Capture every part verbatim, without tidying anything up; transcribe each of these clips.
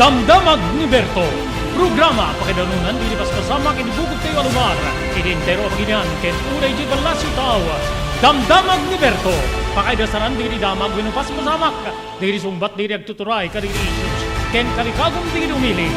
Damdamag ni Berto, programa pakaidanunan ti paspasama ken bubugtayo a lugar iti entero a baginian ken uray idiay ballasiw taaw. Damdamag ni Berto, pakaidasaran dagiti damag wenno paspasamak dagiti sungbat dagiti agtuturay kadagiti issues ken kalikagum dagiti umili.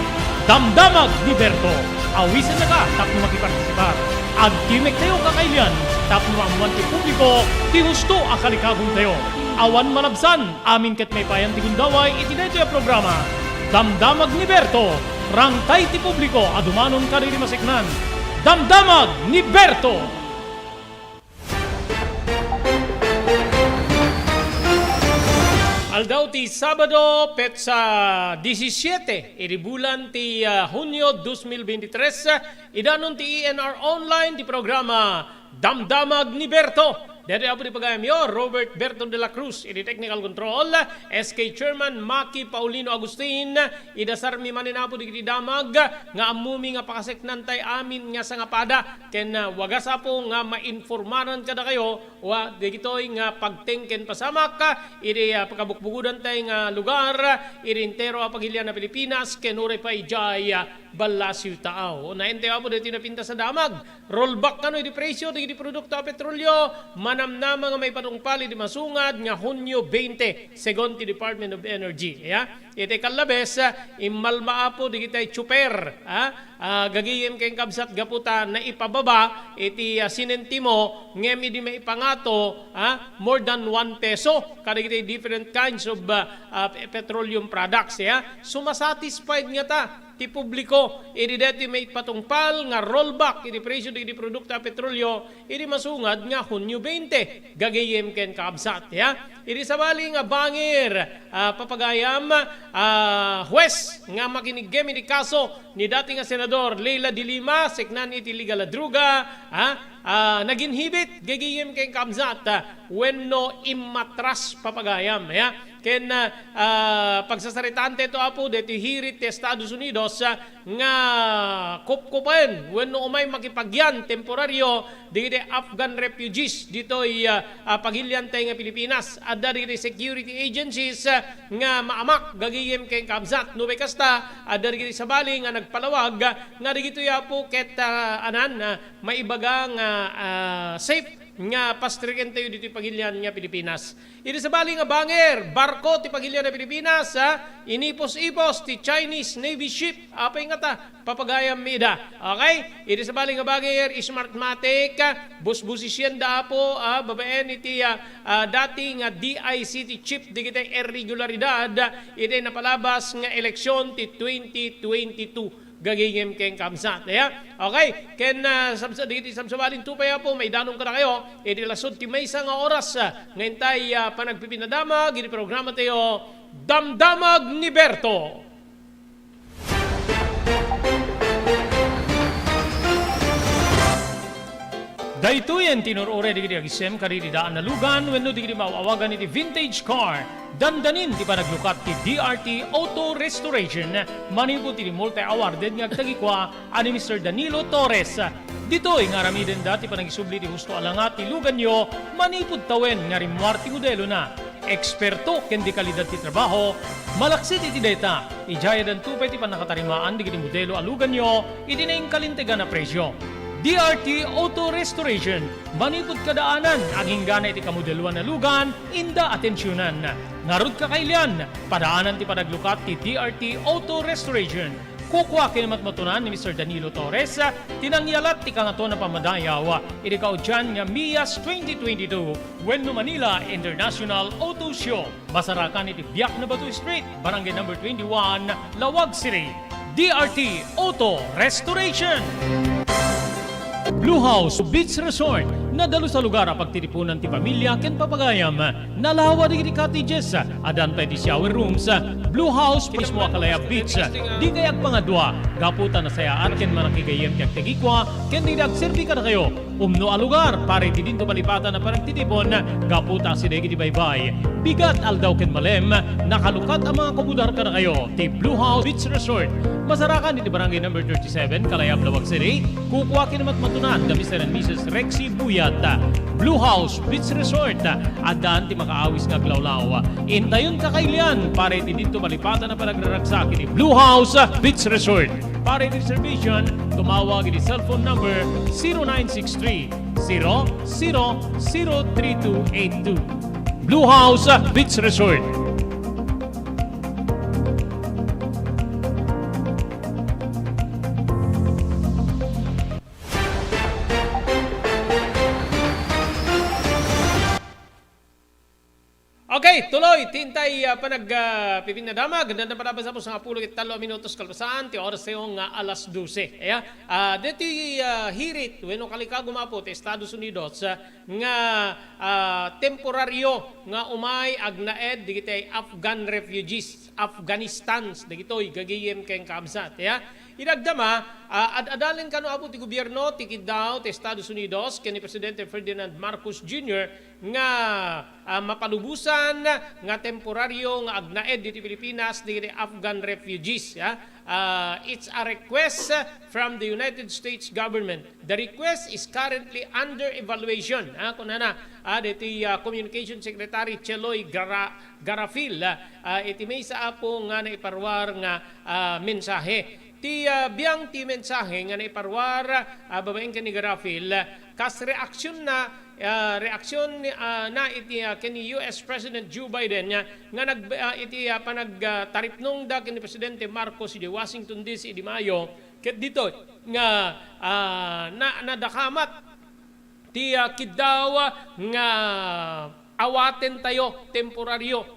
Damdamag ni Berto, awisennaka tapno makipartisipar. Agtimek tayo kakailian tapno maammuan ti publiko ti husto a kalikagumtayo. Awan malabsan, amin ket maipayan ti gundaway iti daytoy a programa. Damdamag ni Berto, rangtay ti publiko a dumanon kadagiti maseknan. Damdamag ni Berto! Aldaw ti Sabado, petsa disisiete iti bulan ti, ah, Hunio dos mil veintitrés, idanon ti E N R Online ti programa Damdamag ni Berto. Daytoy apo ti pagayamyo, Robert Berto de la Cruz iti technical control, S K Chairman Maki Paulino Agustin, idasarmi manen apo dagiti damag nga ammomi nga pakaseknantay amin nga sangapada, ken, ah, wagas apo nga mainformaran kadakayo wa dagitoy nga pagteng ken pasamak, ah, iti, ah, pakabukbukudantay nga lugar, iti entero a pagilian a Pilipinas, ken uray pay idiay, ah, ballasiw taaw. Naentayo apo daytoy napintas a damag. Rollback kano iti presyo dagiti produkto a petrolio, manamnama nga maipatungpal iti masungad nga Hunio veinte, segun ti Department of Energy. Ya, iti kallabes, ah, immalma apo dagiti tsuper, ah, ah, gagayem ken kabsat gapu ta naipababa iti, ah, sinentimo, ngem idi maipangato, ah, more than one peso kadagiti different kinds of, ah, ah, pe-, petroleum products, ya. So, masatisfied ngata ti publiko idi daytoy maipatungpal nga rollback iti presyo dagiti produkto a petrolio idi masungad nga Hunio veinte, gagayem ken kaabsat, ya. Idi sabali nga bangir, ah, papagayam, ah, huwes nga makiniggem iti kaso ni dati nga Senador Leila de Lima, seknan iti legal a droga, ah, ah, naginhibit, gagayem ken kaabsat, ah, wenno immatras papagayam, ya. Ken, ah, ah, pagsasaritaanta ito, apo, daytoy hirit ti Estados Unidos, ah, nga kupkupen wenno umay makipagyan temporario dagiti Afghan refugees ditoy, ah, ah, pagiliantay nga Pilipinas. Adda dagiti security agencies, ah, nga maamak gagayem ken kaabsat. No, kasta, adda dagiti sabali nga nagpalawag, ah, nga dagitoy, apo, ket, ah, anan, ah, maibaga nga, ah, safe nga pastrikentayo ditoy pagilian nga Pilipinas. Idi sabali nga bangir, barko ti pagilian a Pilipinas, ha? Inipos-ipos ti Chinese Navy ship. Apay ngata, papagayam mi ida. Okay? Idi sabali nga bangir, Smartmatic, busbusisienda, apo, ah, babaen iti, ah, ah, dati nga D I C T chief dagiti irregularidad iti napalabas nga eleksyon ti twenty twenty-two. Gagayem ken kaabsat, ya. Okay, ken, ah, sabsa-, dagiti sabsabalin to pay, apo, maidanon kadakayo iti lasud ti maysa nga oras, ah, nga intay, ah, panagpipinadamag iti programa tayo, Damdamag ni Berto. Daytoyen ti inur-uray dagiti agisem kadagiti daan a lugan wenno dagiti maaw-awagan iti vintage car. Dandanin ti panaglukat ti D R T Auto Restoration manipud iti multi-awarded nga agtagikua a ni Mister Danilo Torres. Ditoy nga aramidenda ti panagisubli ti husto a langa ti luganyo manipud tawen nga rimmuar ti modelona. Eksperto ken de kalidad ti trabaho, malaksid iti dayta, idiay addanto pay ti pannakatarimaan dagiti modelo a luganyo iti nainkalintegan a presio. D R T Auto Restoration, manipud kadaanan, aginggana iti kamodeloan a lugan, inda atensionan. Ngarud, kakailian, padaanan ti panaglukat ti D R T Auto Restoration. Kukua ken matmatunan ni Mister Danilo Torres ti nangyalat ti Kangatoan a Pammadayaw iti kaudian nga MIAS twenty twenty-two wenno Manila International Auto Show. Masarakan iti Biak na Bato Street, Barangay Number twenty-one, Laoag City. D R T Auto Restoration. Blue House Beach Resort, nadalus a lugar a pagtitipunan ti pamilia ken papagayam. Nalawa dagiti cottages, addan pay ti shower rooms. Blue House mismo a Calaya Beach, dikay agpangadua, gapu ta nasayaat ken manakigayyem ti agtagikua ken dagiti agserbi kadakayo. Umno a lugar para iti dinto malipatan a panagtitipon gapu ta asideg iti baybay. Bigat, aldaw ken malem, nakalukat a mga kumudar kadakayo ti Blue House Beach Resort. Masarakan iti Barangay Number thirty-seven, Kalayab, Laoag City. Kukua ken matmatunan da Mister and Missus Rexy Buyat. Blue House Beach Resort. Addan ti makaawis nga aglawlaw. Intayon kakailian para iti dinto malipatan a panagraragsak iti Blue House Beach Resort. Para iti reservation, tumawag iti cellphone number zero nine six three, zero zero zero three two eight two. Blue House Beach Resort. Okay, tuloy ti intay, ah, panag, ah, pipinadamag. Anda pa labas sa sangapulo ket tallo a minutos kalpasan ti oras tayo nga alas dose. Aya, ah, deti, ah, hirit wenno kalikagum apo ti Estados Unidos, ah, nga, ah, temporario nga umay agnaed dagiti Afghan refugees, Afghanistans, dagitoy gagayem ken kaabsat. Aya, idagdama, ah, ad-adalen kano apo ti gobierno ti kiddaw ti Estados Unidos ken ni Presidente Ferdinand Marcos Junior nga, ah, mapalubosan nga temporario nga agnaed diti Pilipinas dagiti Afghan refugees, ah. Ah, it's a request from the United States government. The request is currently under evaluation, ah, kunana, ah, diti, ah, Communication Secretary Cheloy Gara-, Garafil, ah, iti maysa apo nga naiparuar nga, ah, mensahe. Ti, ah, biang ti mensahe nga naiparuar, ah, babaen ken ni Garafil, kas reaksyon na, ah, reaksyon ni, ah, na iti, ah, ken ni U S President Joe Biden, ah, nga nag-, ah, iti, ah, panag-, ah, taripnongda ken ni Presidente Marcos idi Washington D C idi Mayo, ket ditoy nga, ah, na, nadakamat ti, ah, kiddaw, ah, nga awaten tayo temporario.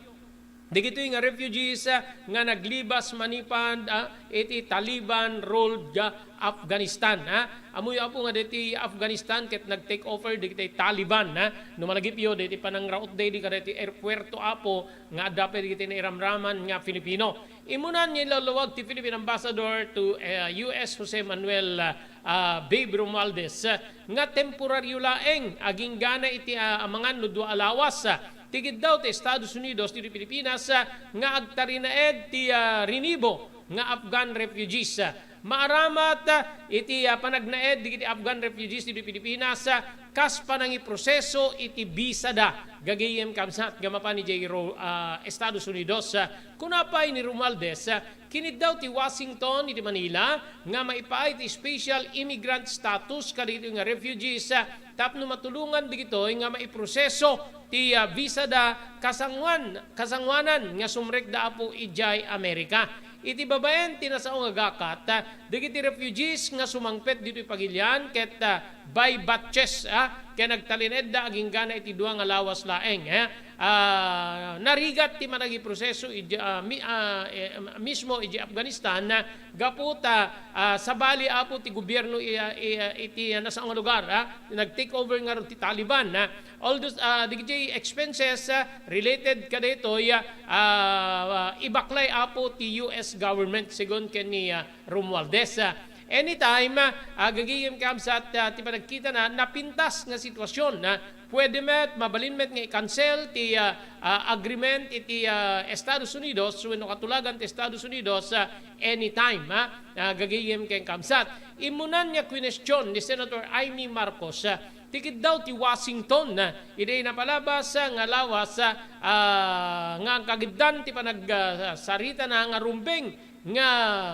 Dagitoy nga refugees, ah, nga naglibas manipud, ah, iti Taliban-ruled, ah, Afghanistan, ah. Ammoyo apo nga diti Afghanistan ket nag-take over dagiti Taliban, ah. No malagipyo, diti panangrautda idi kadagiti airpuerto apo nga adda pay dagiti nairamraman nga Filipino. Immunan nga ilawlawag ti Philippine Ambassador to, eh, U S Jose Manuel, ah, ah, Babe Romualdez, ah, nga temporario laeng, agingga na iti, ah, amangan no dua a lawas, ah, ti kiddaw ti Estados Unidos ditoy Pilipinas, ah, nga agtarinaed ti, ah, rinibo nga Afghan refugees, ah. Maaramat, ah, iti, ah, panagnaed dagiti Afghan refugees ditoy Pilipinas, ah, kas panangiproseso iti bisada, gagayem kabsat, nga mapan idiay Ro-, ah, Estados Unidos, ah. Kuna pay ni Romualdez, ah, kiniddaw ti Washington iti Manila nga maipaay ti special immigrant status kadagitoy nga refugees, ah, tapno matulongan dagitoy nga maiproseso ti, ah, visa da kasanguan-, kasanguanan nga sumrekda apo idiay Amerika. Iti babaen ti nasao nga gakat, ah, dagiti refugees nga sumangpet ditoy pagilian ket, ah, by batches, ah, ken agtalinaedda agingga na iti dua nga lawas laeng, eh. Ah, narigat ti managiproseso idi, ah, mi-, ah, eh, mismo idi Afghanistan, ah, gapu ta, ah, sabali apo ti gobierno i-, ah, i-, ah, iti, ah, nasao nga lugar, ah, nag-take over ngarud ti Taliban, ah. Although, ah, dagiti expenses, ah, related kadaytoy, ah, ah, ibaklay apo ti U S government, segun ken ni, ah, Romualdez. Ah, anytime, ah, gagayem kabsat, ah, ti panagkitana, napintas nga sitwasyon, ah, pwede met, mabalin met nga i-cancel ti, ah, ah, agreement iti, ah, Estados Unidos wenno katulagan ti Estados Unidos, ah, anytime, ah, ah, gagayem ken kabsat. Immunan nga question ni Senator Imee Marcos, ah, ti kiddaw ti Washington, ah, idi napalabas, ah, nga lawas, ah, ah, nga agkagiddan ti panag-, ah, saritana nga rumbeng nga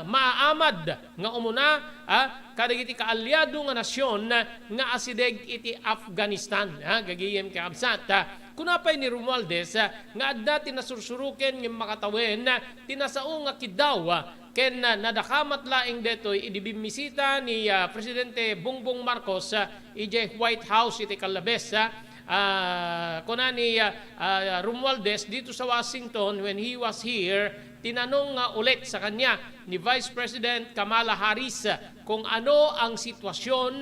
maaamad nga umuna, ah, kadagiti kaalyado nga nasion nga asideg iti Afghanistan, ah, gagayem ken kabsat, ah. Kuna pay ni Romualdez, ah, nga adda ti nasursuroken nga makatawen, ah, ti nasao nga kiddaw, ah, ken, ah, nadakamat laeng daytoy idi bimmisita ni, ah, Presidente Bongbong Marcos, ah, idiay White House iti Kallabes, ah. Ah, kuna ni, ah, ah, Romualdez dito sa Washington when he was here, tinanong nga ulit sa kanya ni Vice President Kamala Harris kung ano ang sitwasyon,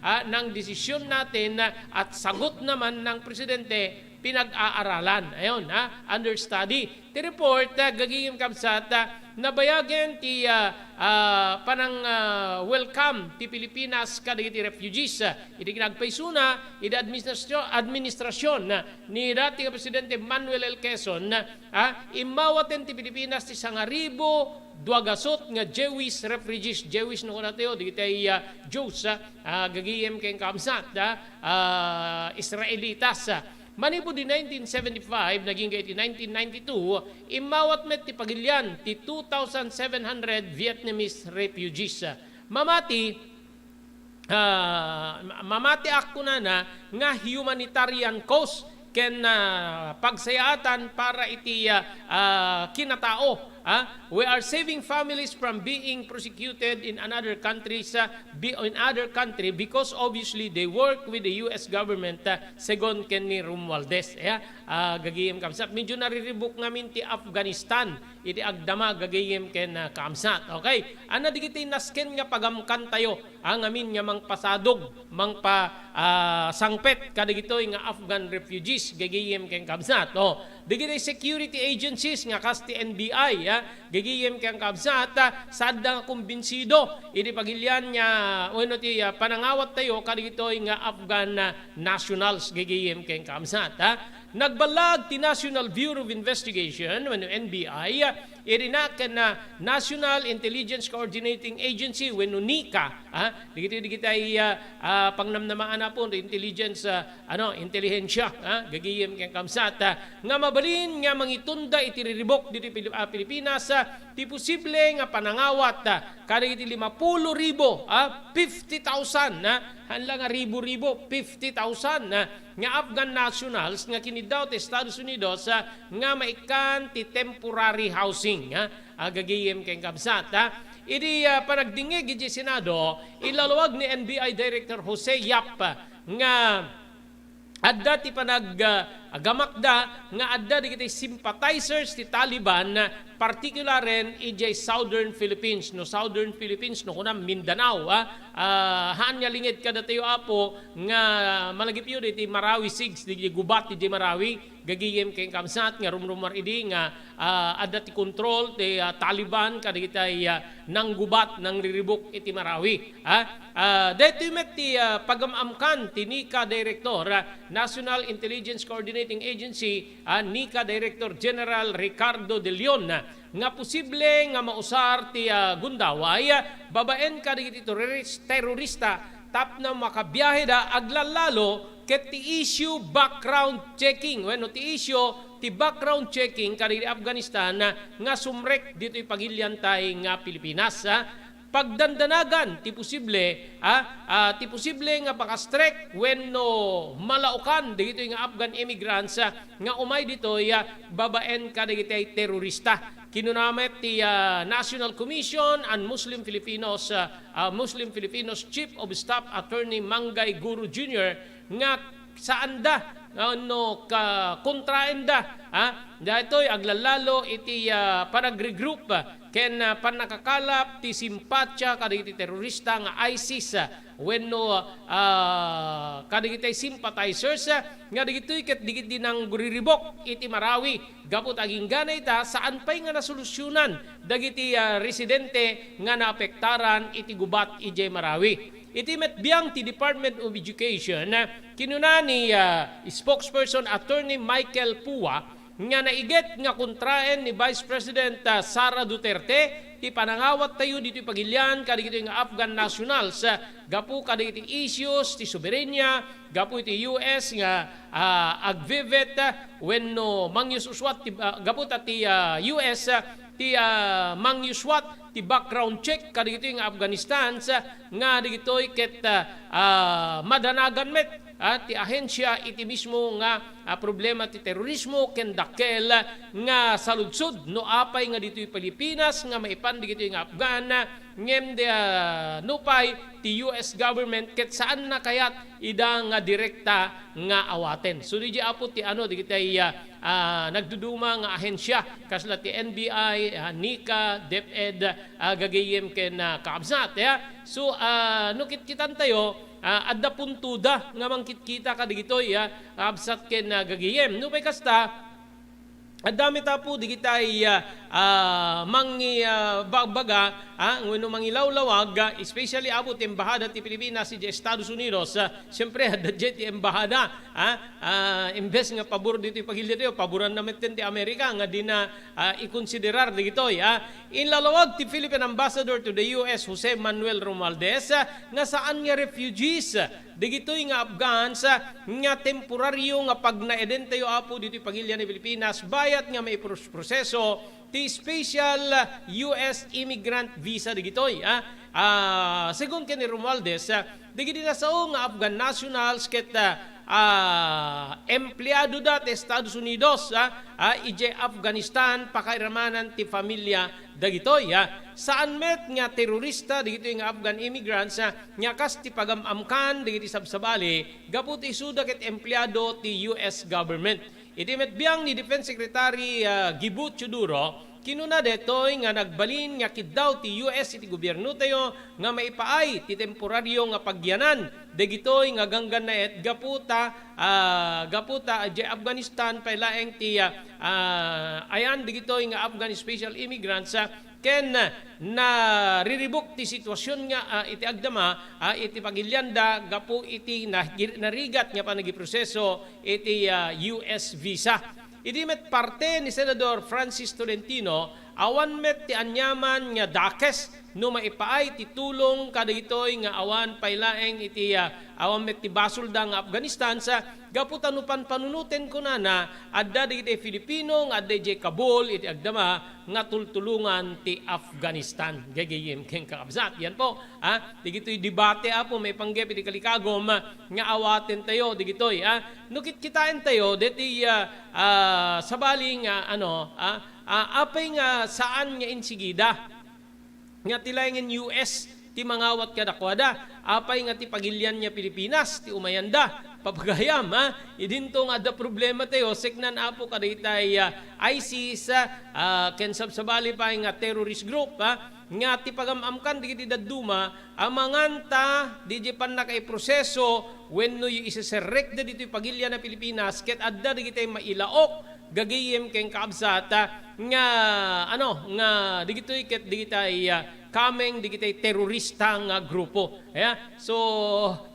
ah, ng desisyon natin, ah, at sagot naman ng Presidente, pinag-aaralan. Ayon, ha? Under study. Ti report, ah, gagayem kabsat, ah, nabayagen ti, ah, ah, panang, ah, welcome ti Pilipinas kadagiti refugees. Ah, idi kinagpaysona, idi administrasyon, administrasyon, ah, ni dati nga Presidente Manuel L. Quezon, ah, immawaten ti Pilipinas ti sangaribu duagasut nga Jewish refugees. Jewish no kunatayo, dagiti, ah, Jews, ah, ah, gagayem ken kabsat, ah, ah, Israelitas, ah. Manipud di nineteen seventy-five, nagingga iti nineteen ninety-two, immawat met ti pagilian ti two thousand seven hundred Vietnamese refugees. Mamati, ah, ma-, mamatiak kunana nga humanitarian cause ken, ah, pagsayaatan para iti, ah, ah, kinatao. Ah, we are saving families from being prosecuted in another countries, ah, be-, in other country because obviously they work with the U S government, ah, segun ken ni Romualdez. Eh, ah, gagayem kabsat. Medyo nariribuk ngamin ti Afghanistan, iti agdama gagayem ken, ah, kabsat. Okay? Ania dagiti nasken nga pagamkantayo, ah, ngamin nga mangpasadog, mangpa-, ah, sangpet kadagitoy nga Afghan refugees, gagayem ken kabsat. Oh, dagiti security agencies nga kas ti N B I, ah, gagayem ken kabsat, ah, saanda nga kumbinsido iti pagilian nga, wenno ti, ah, panangawattayo kadagitoy nga Afghan, ah, nationals, gagayem ken kabsat, ah. Nagballag ti National Bureau of Investigation, wenno N B I, ah, irina ken, ah, National Intelligence Coordinating Agency, wenno NICA, ah, dagiti, dagiti ay, ah, ah, pangnamnamaana po, intelligence, ah, ano, intelihensya, ah, gagayem ken kabsat, ah, nga mabalin nga mangitunda iti riribuk ditoy Pili-, ah, Pilipinas, ah, ti posible nga panangawat, ah, kadagiti limapulo ribu, ah, fifty thousand, ah, haan la nga ribu-ribu, fifty thousand, ah, nga Afghan nationals nga kiniddaw ti Estados Unidos, ah, nga maikkan ti temporary housing, ah, ah, gagayem ken kabsat, ah. Idi, ah, panagdingngeg iti Senado, ilalawag ni N B I Director Jose Yap, ah, nga adda ti panag-, ah, gamakda nga adda dagiti sympathizers ti Taliban, ah, particularen idiay Southern Philippines, no Southern Philippines, no kunam Mindanao, ah. Ah, haan nga linged kadatayo, Apo, nga malagipyo iti Marawi six, di gubat iti Marawi, gagayem ken kabsat nga rumrumuar idi nga, ah, adda ti kontrol ti, ah, Taliban kadagiti, ah, nanggubat, nangriribuk iti Marawi. Ah, ah, daytoy met ti, ah, pagam-amkan ti NICA Director, ah, National Intelligence Coordinating Agency, ah, NICA Director General Ricardo De Leon, ah, nga posible nga mausar ti, ah, gundaway, ah, babaen kadagiti terroris-, terorista tapno makabiaheda aglallalo ket ti issue background checking wenno ti issue ti background checking kadagiti Afghanistan, ah, nga sumrek ditoy pagiliantay nga Pilipinas, ah. Pagdandanagan ti posible, ah, ah, ti posible nga pakastrek wenno malaukan dagitoy nga Afghan immigrants, ah, nga umay ditoy, ah, babaen kadagiti terorista. Kinuna met ti, ah, National Commission on Muslim Filipinos, ah, ah, Muslim Filipinos Chief of Staff Attorney Manggay Guru Junior nga saanda, ah, no ka-, kontraenda, ah, daytoy aglallalo iti, ah, panagregroup, ah, ken, ah, pannakakalap ti simpatia kadagiti terorista nga ISIS, ah, wenno, ah, kadagiti sympathizers, ah, nga dagitoy ket dagiti nangriribuk iti Marawi. Gapu ta agingga ita, saan pay nga nasolusyonan dagiti, ah, residente nga naapektaran iti gubat idiay Marawi. Iti met biang ti Department of Education, ah, kinuna ni, ah, spokesperson Attorney Michael Pua nga naiget nga kontraen ni Vice President, ah, Sara Duterte ti panangawattayo ditoy pagilian kadagitoy nga Afghan nationals, ah, gapu kadagiti issues ti soberania, gapu iti U S nga, ah, agvevet, ah, wenno mangyus-uswat ti, ah, gapu ta ti, ah, U S, ah, ti, ah, mangyuswat ti background check kadagitoy nga Afghanistans, ah, nga dagitoy ket, ah, ah, madanagan met, ah, ti ahensia iti mismo nga, ah, problema ti terorismo ken dakkel, ah, nga saludsod no apay nga ditoy Pilipinas nga maipan dagitoy nga Afghan, ah, ngem di, ah, nupay ti U S government ket saanna kayat ida nga direkta nga awaten. So, diay Apo ti ano, dagiti, ah, ah, nagduduma nga ahensya, kasla ti N B I, ah, NICA, DepEd, ah, gagayem ken, ah, kakabsat, ya. So, ah, no kitkitantayo, ah, adda puntoda nga mangkitkita kadagitoy, ah, kakabsat ken, ah, gagayem. Nupay kasta, adda met, Apo, digitay, ah, ah, mangi-, ah, bagbaga, ah, wenno mangilawlawag, ah, especially, Apo, ti Embahada ti Pilipinas idiay Estados Unidos. Ah, siyempre, adda diay ti embahada, ah, ah, imbes nga pabor ditoy pagiliatayo, paboranna metten ti Amerika nga dina, ah, ikonsiderar dagitoy, ah. Inlalawag ti Philippine Ambassador to the U S, Jose Manuel Romualdez, ah, nga saan nga refugees, ah, dagitoy nga Afghans, ah, nga temporario nga pagnaedentayo, Apo, ditoy pagilian ti Pilipinas, bayat nga maiproseso ti special, ah, U S immigrant visa dagitoy, ah. Ah, segun ken ni Romualdez, ah, dagiti nasao nga Afghan nationals ket, ah, ah, empleadoda ti Estados Unidos, ah, ah, idiay Afghanistan, pakairamanan ti familia dagitoy, ah. Saan met nga terorista dagitoy nga Afghan immigrants, ah, nga kas ti pagam-amkan dagiti sabsabali gapu ti isuda ket empleado ti U S government. Iti met biang ni Defense Secretary, ah, Gibu Teodoro, kinuna daytoy nga nagbalin nga kiddaw ti U S iti gobiernotayo nga maipaay ti temporario nga pagyanan dagitoy nga ganggannaet gapu ta, ah, gapu ta idiay Afghanistan pay laeng ti, ah, ah, ayan dagitoy nga Afghan special immigrants, ah, ken nariribuk ti situasyon nga, ah, iti agdama, ah, iti pagilianda gapu iti nagir-, narigat nga panagiproseso iti, ah, U S visa. Idi met parte ni Senador Francis Tolentino, awan met ti aniaman nga dakes no maipaay ti tulong kadagitoy nga awan pay laeng iti, ah, awan met ti basolda nga Afghanistan sa gapu ta no panpanunoten kunana, adda dagiti Filipino nga adda idiay Kabul iti agdama nga tultulongan ti Afghanistan. Gagayem ken kakabsat. Yan po, ah, dagitoy debate, Apo, maipanggep iti kalikagom, ah, nga awatentayo dagitoy, ah. No kitkitaentayo, deti, ah, ah, sabali nga, ano, ah, ah, apay nga saan nga insigida nga ti laengen U S ti mangawat kadakuada. Apay nga ti pagilian nga Pilipinas ti umayanda? Papagayam, ha? Idinto nga adda problematayo, seknan, Apo, kadagitay, ah, ISIS, ah, ken sabsabali pay nga terrorist group, ha? Nga ti pagam-amkan dagiti dadduma, amangan ta, didiay pannakaiproseso, wenno iseserrekda ditoy pagilian a Pilipinas, ket adda dagitay mailaok, gagayem ken kaabsat, ah, nga, ano, nga dagitoy ket dagitay, ah, kameng dagitay terorista nga grupo. Aya? So,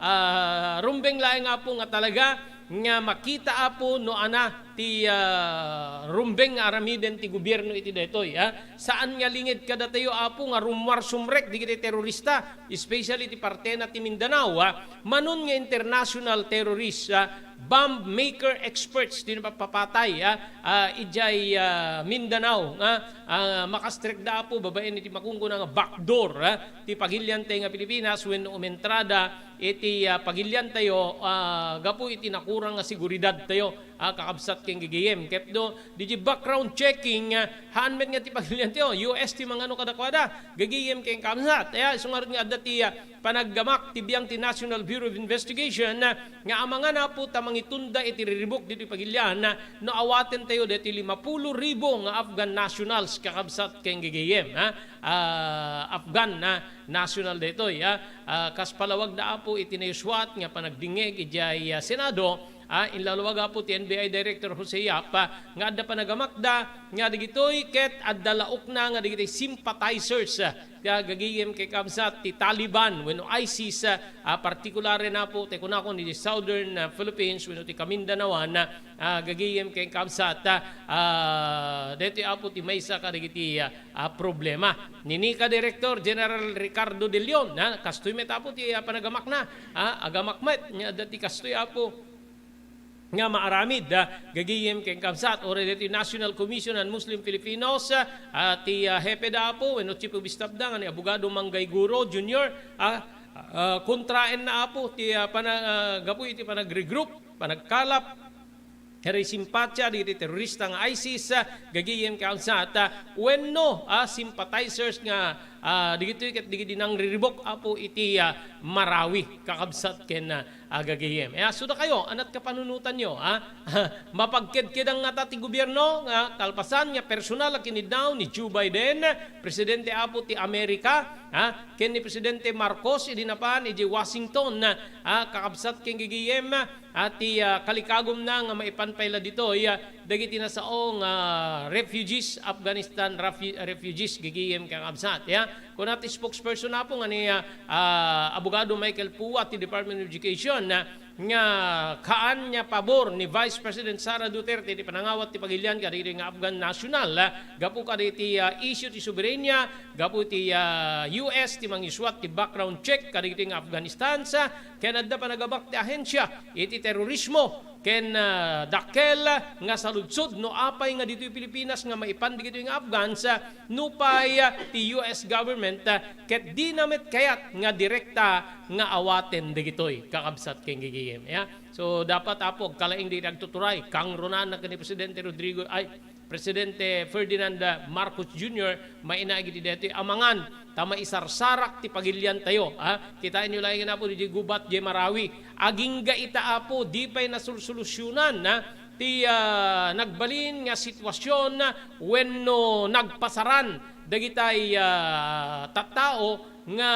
ah, rumbeng laeng, Apo, nga talaga nga makita, Apo, no ana ti, ah, rumbeng nga aramiden ti gobierno iti daytoy, ah. Saan nga linged kadatayo, Apo, nga rummuar sumrek dagitay terorista, especially ti partena ti Mindanao, ah. Manon nga international terrorist, ah, bomb maker experts ti napapatay, ah, ah, idiay, ah, Mindanao, nga, ah, makastrekda, Apo, babaen iti makunkuna nga backdoor, ah, ti pagiliantay nga Pilipinas wenno umentrada iti, ah, pagiliantayo, ah, gapu iti nakurang nga seguridadtayo, ah, kakabsat ken gagayem. Ket no, didiay background checking, ah, haan met nga ti pagiliantayo, U S ti mangano kadakuada, gagayem ken kakabsat. Aya, isu ngarud nga adda ti, ah, panaggamak ti biang ti National Bureau of Investigation, ah, nga amangan, Apo, ta mangitunda iti riribuk ditoy pagilian, ah, no awatentayo daytoy limapulo ribu nga Afghan nationals, kakabsat ken gagayem, ha? Ah, Afghan na national daytoy, ha? Ah, kas palawagda, Apo, iti nayuswat nga panagdingngeg idiay, ah, Senado, ah, inlalawag, Apo, ti N B I Director Jose Yap, ah, nga adda panagamakda nga dagitoy ket adda laokna nga dagitoy sympathizers, ah, ti gagayem ken kakabsat ti Taliban wenno ISIS, ah, partikularen, Apo, ti kunakon iti Southern, ah, Philippines wenno ti Kamindanaoan, ah, gagayem ken kakabsat, ah, daytoy, Apo, ti maysa kadagiti, ah, ah, problema. Ni NICA Director General Ricardo De Leon, ha, kastoy met, Apo, ti, ah, panagamakna, ha, agamak met nga adda ti kastoy, Apo, nga maaramid, ah, gagayem ken kakabsat, uray daytoy National Commission on Muslim Filipinos, ah, ti, ah, hepe da, Apo, wenno chief of staff da nga ni Abogado Manggay Guro Junior, ah, ah, kontraenna, Apo, ti, ah, pana-, ah, gapu iti panagregroup, panagkalap, Hiri simpatia dagiti terorista nga ISIS, ah, gagayem kakabsat, ah, wenno, ah, sympathizers nga, ah, dagitoy ket dagiti nangriribuk, Apo, iti, ah, Marawi, kakabsat ken, ah, ah, gagayem. E, asuda kayo, anat kapanunotanyo, ha? Mapagkedkedang ngata ti gobierno nga kalpasan nga personal a kiniddaw ni Joe Biden, presidente, Apo, ti Amerika, ha? Ken ni Presidente Marcos idi napan idiay Washington, ha? Kakabsat ken gagayem, ha? Ti, ah, kalikagumna nga maipan pay la ditoy, ah, dagiti nasao nga refugees, Afghanistan refu-, refugees, gagayem, kakabsat, ya. Kuna ti spokesperson, Apo, nga ni, ah, ah, Abogado Michael Pua ti Department of Education, ah, nga haan nga pabor ni Vice President Sara Duterte ti panangawat ti pagilian kadagiti nga Afghan national, ah, gapu kadagiti, ah, issue ti soberania, gapu ti, ah, U S ti mangisuat ti background check kadagiti nga Afghanistans, ah, ken adda panagabak ti ahensya iti terorismo ken, ah, dakkel nga saludsod no apay nga ditoy Pilipinas nga maipan dagitoy nga Afghans, ah, nupay, ah, ti U S government, ah, ket dina met kayat nga direkta nga awaten dagitoy, kakabsat ken gagayem, ya. So, dapat, Apo, agkalaing dagiti agtuturay, kangrunaan ken ni Presidente Rodrigo, ay, Presidente Ferdinand Marcos Junior, maina iti daytoy amangan ta maisarsarak ti pagiliantayo, ha? Kitaenyo laeng, Apo, diay gubat diay Marawi. Agingga ita, Apo, di pay nasolsolusyonan, ha? Ti, ah, nagbalin nga sitwasyon wenno nagpasaran dagitay, ah, tattao nga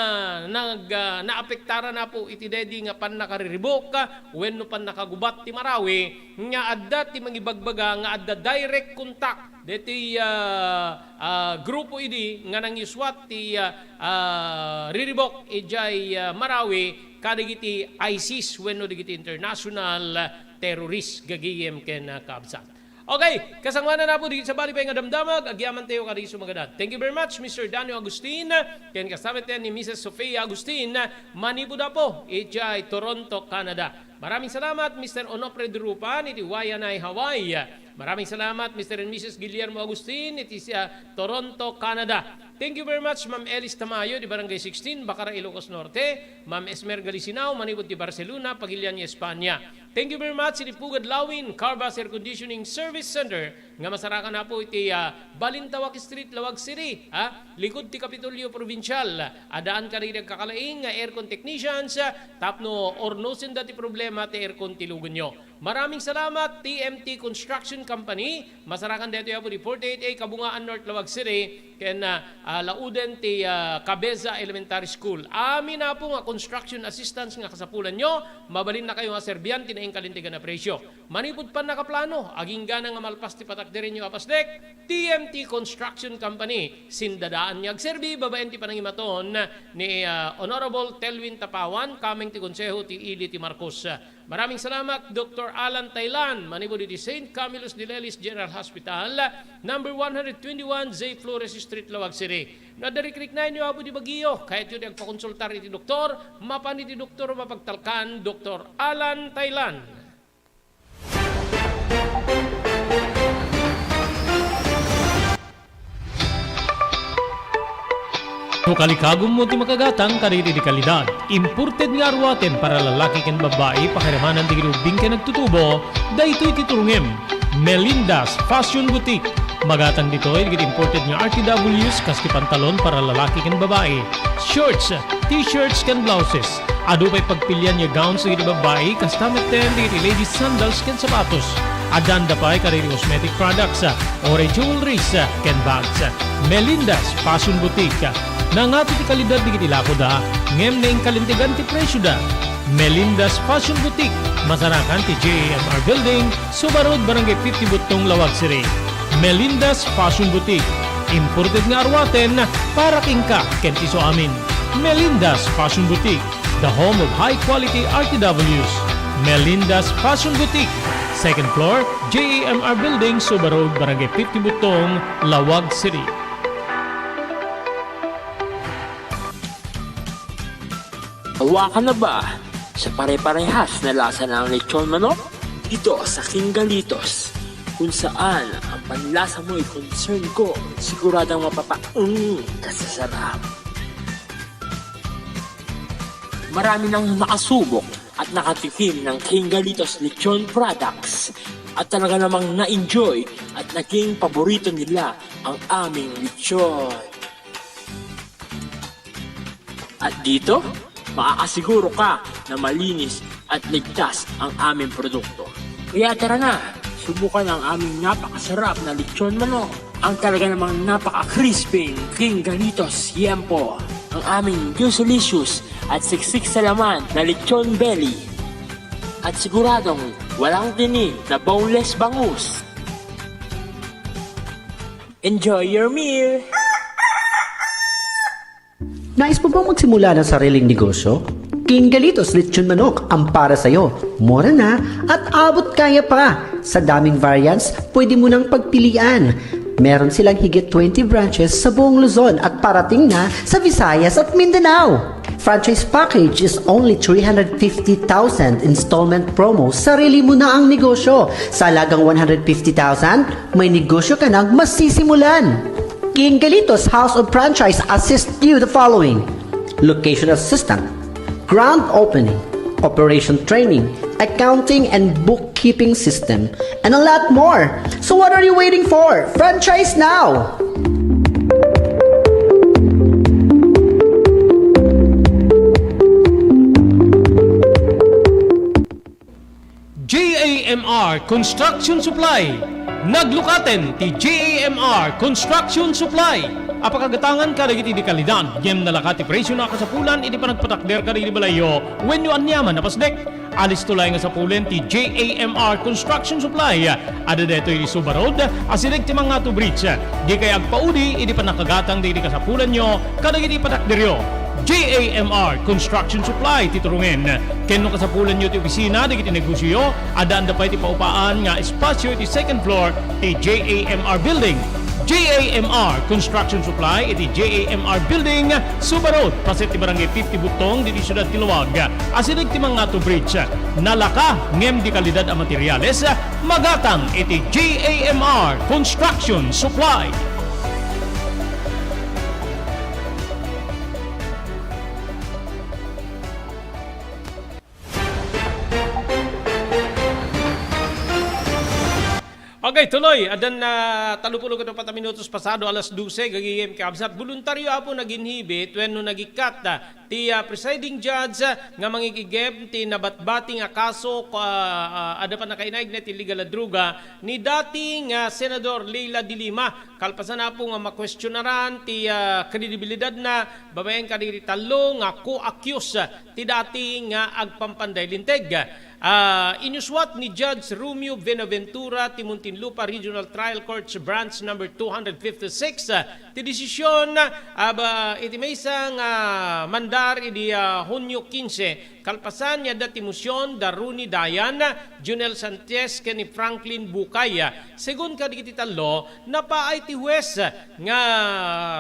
nag-, ah, naapektaran, Apo, iti daydi nga pannakariribuk wenno pannakagubat ti Marawi, nga adda ti mangibagbaga nga adda direct contact deti, ah, ah, grupo idi nga nangisuat ti, ah, ah, riribuk idiay, ah, Marawi kadagiti ISIS wenno dagiti international terrorist, gagayem ken, ah, kabsat. Okay, kasangoanan, Apo, dagiti sabali pay nga damdamag, agyamantayo kadagiti sumagadan. Thank you very much, Mister Daniel Agustin, ken kasta met ni Missus Sofia Agustin, manipud, Apo, idiay Toronto, Canada. Maraming salamat, Mister Onofre Durupan, iti Waianae, Hawaii. Maraming salamat, Mister and Missus Guillermo Agustin, iti, ah, Toronto, Canada. Thank you very much, Ma'am Elis Tamayo, di Barangay sixteen, Bacara, Ilocos Norte. Ma'am Esmer Galisinao, manipud ti Barcelona, Pagilian, Espanya. Thank you very much, iti Pugad Lawin, Carvas Air Conditioning Service Center, nga masarakan, Apo, iti, ah, Balintawak Street, Laoag City, ha? Likud ti Kapitolyo Provincial. Addaan kadagiti agkakalaing nga aircon technicians, ah, tapno ornosenda ti problema ti aircon ti luganyo. Maraming salamat, T M T Construction Company. Masarakan daytoy, Apo, di forty-eight A Kabungaan North, Laoag City, ken, ah, ah, lauden ti, ah, Cabeza Elementary School. Amin, Apo, nga construction assistance nga kasapulanyo, mabalinnakayo nga serbian ti naingkalintegan a presyo. Manipud pannakaplano, aginggana nga malpas ti patakderenyo a pasdek, T M T Construction Company, sindadaan nga agserbi babaen ti panangimaton ni, ah, Honorable Telwin Tapawan, kameng ti Konseho ti Ili ti Marcos. Maraming salamat, Doktor Alan Taylan, manipud iti Saint Camillus de Lelis General Hospital, number one hundred twenty-one J Flores Street, Laoag City. No adda rikriknaenyo, Apo, di bagyo, kayatyo ti agpakonsultar iti doktor, mapan iti doktor mapagtalkan, Doktor Alan Taylan. No kalikagummo ti makagatang kadagiti kalidad, imported nga aruaten para lalaki ken babbai, pakiramanan dagiti ubbing ken agtutubo, daytoy ti turongem. Melinda's Fashion Boutique. Magatang ditoy dagiti imported nga R T Ws kas ti pantalon para lalaki ken babbai, shorts, t-shirts ken blouses. Adu pay pagpilian nga gowns dagiti babbai, kasta metten dagiti ladies sandals ken sapatos. Addanda pay kadagiti cosmetic products, or jewelries, ken bags. Melinda's Fashion Boutique. Nangato ti kalidad dagiti lakoda, ngem naingkalintegan ti presioda. Melinda's Fashion Boutique, masarakan ti J A M R Building, Suba Road, Barangay fifty Buttong, Laoag City. Melinda's Fashion Boutique. Imported nga aruaten para kenka ken ti isuamin. Melinda's Fashion Boutique, the home of high quality R T Ws. Melinda's Fashion Boutique, second floor, J A M R Building, Suba Road, Barangay fifty Buttong, Laoag City. Awa ka na ba sa pare-parehas na lasa ng lechon manok? Dito sa King Galitos, kung saan ang panlasa mo'y concern ko, siguradong mapapaung ka sa sarap. Marami nang nakasubok at nakatikim ng King Galitos Lechon Products at talaga namang na-enjoy at naging paborito nila ang aming lechon. At dito, makakasiguro ka na malinis at ligtas ang aming produkto. Kaya tara na, subukan ang aming napakasarap na lechon manok, ang talaga namang napaka-crispy King Galitos Yempo, ang aming juicylicious at siksik sa laman na lechon belly. At siguradong walang tinik na boneless bangus. Enjoy your meal! Nais mo bang magsimula ng sariling negosyo? King Galitos Lechon Manok ang para sa'yo. Mura na at abot kaya pa. Sa daming variants, pwede mo nang pagpilian. Meron silang higit twenty branches sa buong Luzon at parating na sa Visayas at Mindanao. Franchise package is only three hundred fifty thousand, installment promo, sarili mo na ang negosyo. Sa halagang one hundred fifty thousand, may negosyo ka nang masisimulan. King Galitos House of Franchise assist you the following: location assistant, grand opening, operation training, accounting and bookkeeping system, and a lot more. So what are you waiting for? Franchise now! J A M R Construction Supply. Naglukaten ti J A M R Construction Supply. Apakagatangan kadagiti di kalidad, ngem nalaka ti presio na kasapulan iti panagpatakder kadagiti balayyo wenno aniaman a pasdek. Alisto laeng nga sapulen ti J A M R Construction Supply. Adda daytoy iti Suba Road, asideg ti Mangato Bridge. Dikay agpaudi iti pannakagatang dagiti kasapulanyo kadagiti patakderyo. J A M R Construction Supply ti turongen. Ken no kasapulanyo ti opisina dagiti negosioyo, addaanda pay ti paupaan nga espasio iti second floor ti J A M R Building. J A M R Construction Supply iti J A M R Building, Suba Road, paset ti Barangay fifty Butong, ditoy siudad ti Laoag, asideg ti Mangato Bridge. Nalaka ngem di kalidad a materiales, magatang iti J A M R Construction Supply. Okay, tuloy. Addan na tallopulo ket uppat a minutos pasado alas dose, gagayem kakabsat. Boluntario, apo, naginhibit wenno nagikkat, ah, ti, ah, presiding judge, ah, nga mangigigem ti nabatbati nga kaso, ah, ah, adda pannakainaigna ti illegal a droga ni dati nga Senador Leila de Lima. Kalpasan, apo, nga makuestionaran ti, ah, kredibilidadna babaen kadagiti tallo nga co-accused ti dati nga agpampanday linteg. Ah, inyuswat ni Judge Romeo Benaventura ti Muntinlupa Regional Trial Court's Branch Number two hundred fifty-six, ah, ti desisyon, ah, ba, iti maysa nga mandar idi, ah, Hunyo kinse, kalpasan nga adda ti mosion da Ronnie Dayan, Jonel Sanchez, ken ni Franklin Bucay. Segun kadagiti tallo, napaay ti huwes nga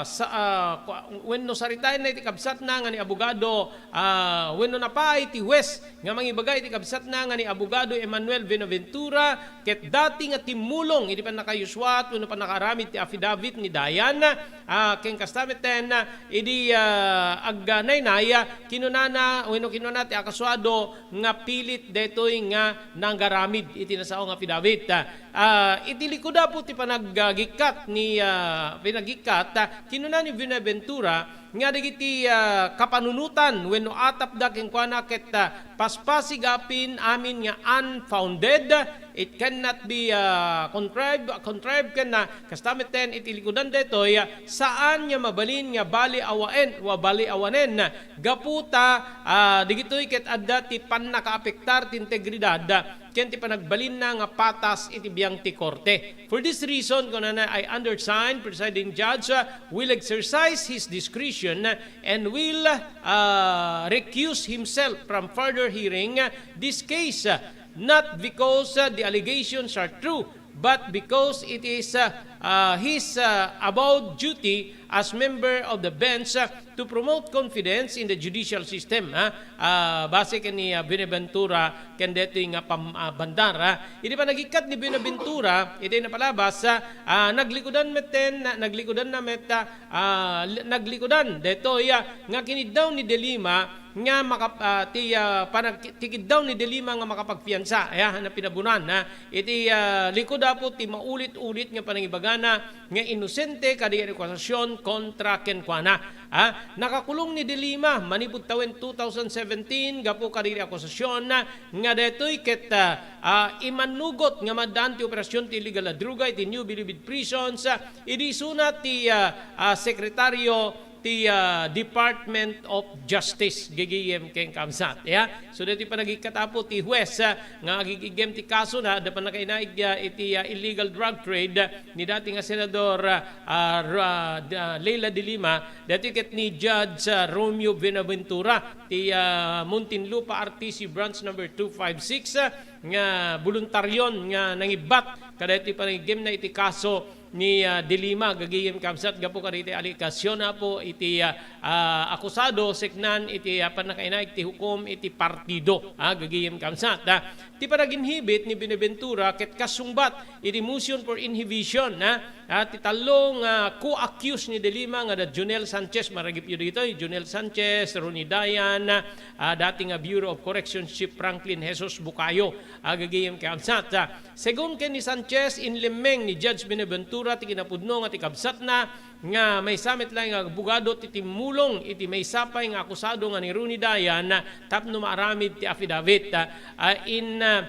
sa, ah, kua-, wenno saritaenna iti kabsatna nga ni abogado, ah, wenno napaay ti huwes nga mangibaga iti kabsatna nga ni abogado Emmanuel Benaventura ket dati nga timmulong idi pannakayuswat wenno pannakaaramid ti affidavit ni Dayan, ah, ken kasta metten, ah, idi, ah, agnaynay, ah, kinunana wenno kinuna ti akasuado nga pilit daytoy nga nagaramid iti nasao nga affidavit. Ah, iti likuda po ti panagikkat ni, ah, panagikkat, ah, kinuna ni Buenaventura nga dagiti, ah, kapanunotan wenno atapda kenkuana ket, ah, paspasig apin amin nga unfounded. It cannot be, ah, contrived, contrived ken, ah, kasta metten iti likudan daytoy, ah, saan nga mabalin nga bali awaen wa bali awanen. Gapu ta, ah, digitoy ket adda ti pannakaapektar ti integridad ken ti panagbalinna nga patas iti biang ti korte. For this reason, kunana, I undersign, Presiding Judge, uh, will exercise his discretion and will, uh, recuse himself from further hearing, uh, this case, uh, not because, uh, the allegations are true, but because it is, uh, uh, his, uh, avowed duty as member of the bench, uh, to promote confidence in the judicial system, ha? Ah, base ken ni, ah, Buenaventura ken daytoy nga pam-, ah, bandar, ha? Idi panagikkat ni Buenaventura, iti napalabas, ah, ah, naglikudan metten, na-, naglikudanna met, ah, ah, li-, naglikudan daytoy, ah, nga kiniddaw ni De Lima nga makap-, ah, ti, ah, panag-, ti kiddaw ni De Lima nga makapagpiansa, aya, na pinabunan, ha, iti, ah, likud, Apo, ti maulit-ulit nga panangibagana nga inosente kadagiti akusasyon kontra kenkuana. Ha, nakakulong ni De Lima manipud tawen two thousand seventeen gapu kadagiti akusasyon nga daytoy ket, ah, ah, imanugot nga maaddaan ti operasyon ti illegal a droga iti New Bilibid Prisons, ah, idi isuna ti, ah, ah, sekretaryo ti, ah, Department of Justice, gagayem ken kabsat. Ya? So, daytoy panagikkat, Apo, ti huwes, ah, nga agigigem ti kaso na, adda pannakainaig, ah, iti, ah, illegal drug trade, ah, ni dati nga Senador, ah, ah, Ra-, da-, Leila de Lima, daytoy ket ni Judge, ah, Romeo Buenaventura, ti, ah, Muntinlupa R T C Branch number two five six, ah, nga boluntaryon nga nangibbat kadaytoy panagigem na iti kaso ni, ah, De Lima, gagayem kabsat, gapu kadagiti allegation, Apo, iti, ah, ah, akusado, seknan iti, ah, pannakainaig ti hukom iti partido, ah, gagayem kabsat, ah. Ti panaginhibit ni Buenaventura ket kasungbat iti motion for inhibition, ah, ah, ti tallo nga co-accused ni De Lima nga da Jonel Sanchez, maragipyo ditoy, Jonel Sanchez, Ronnie Dayan, ah, dati nga Bureau of Correction Chief Franklin Jesus Bucayo, ah, gagayem kabsat, ah. Segun ken ni Sanchez, inlemmeng ni Judge Buenaventura ti kinapudno nga ti kabsatna nga maysa met laeng nga abogado ti timmulong iti maysa pay nga akusado nga ni Ronnie Dayan tapno maaramid ti affidavit. Ah, in, ah,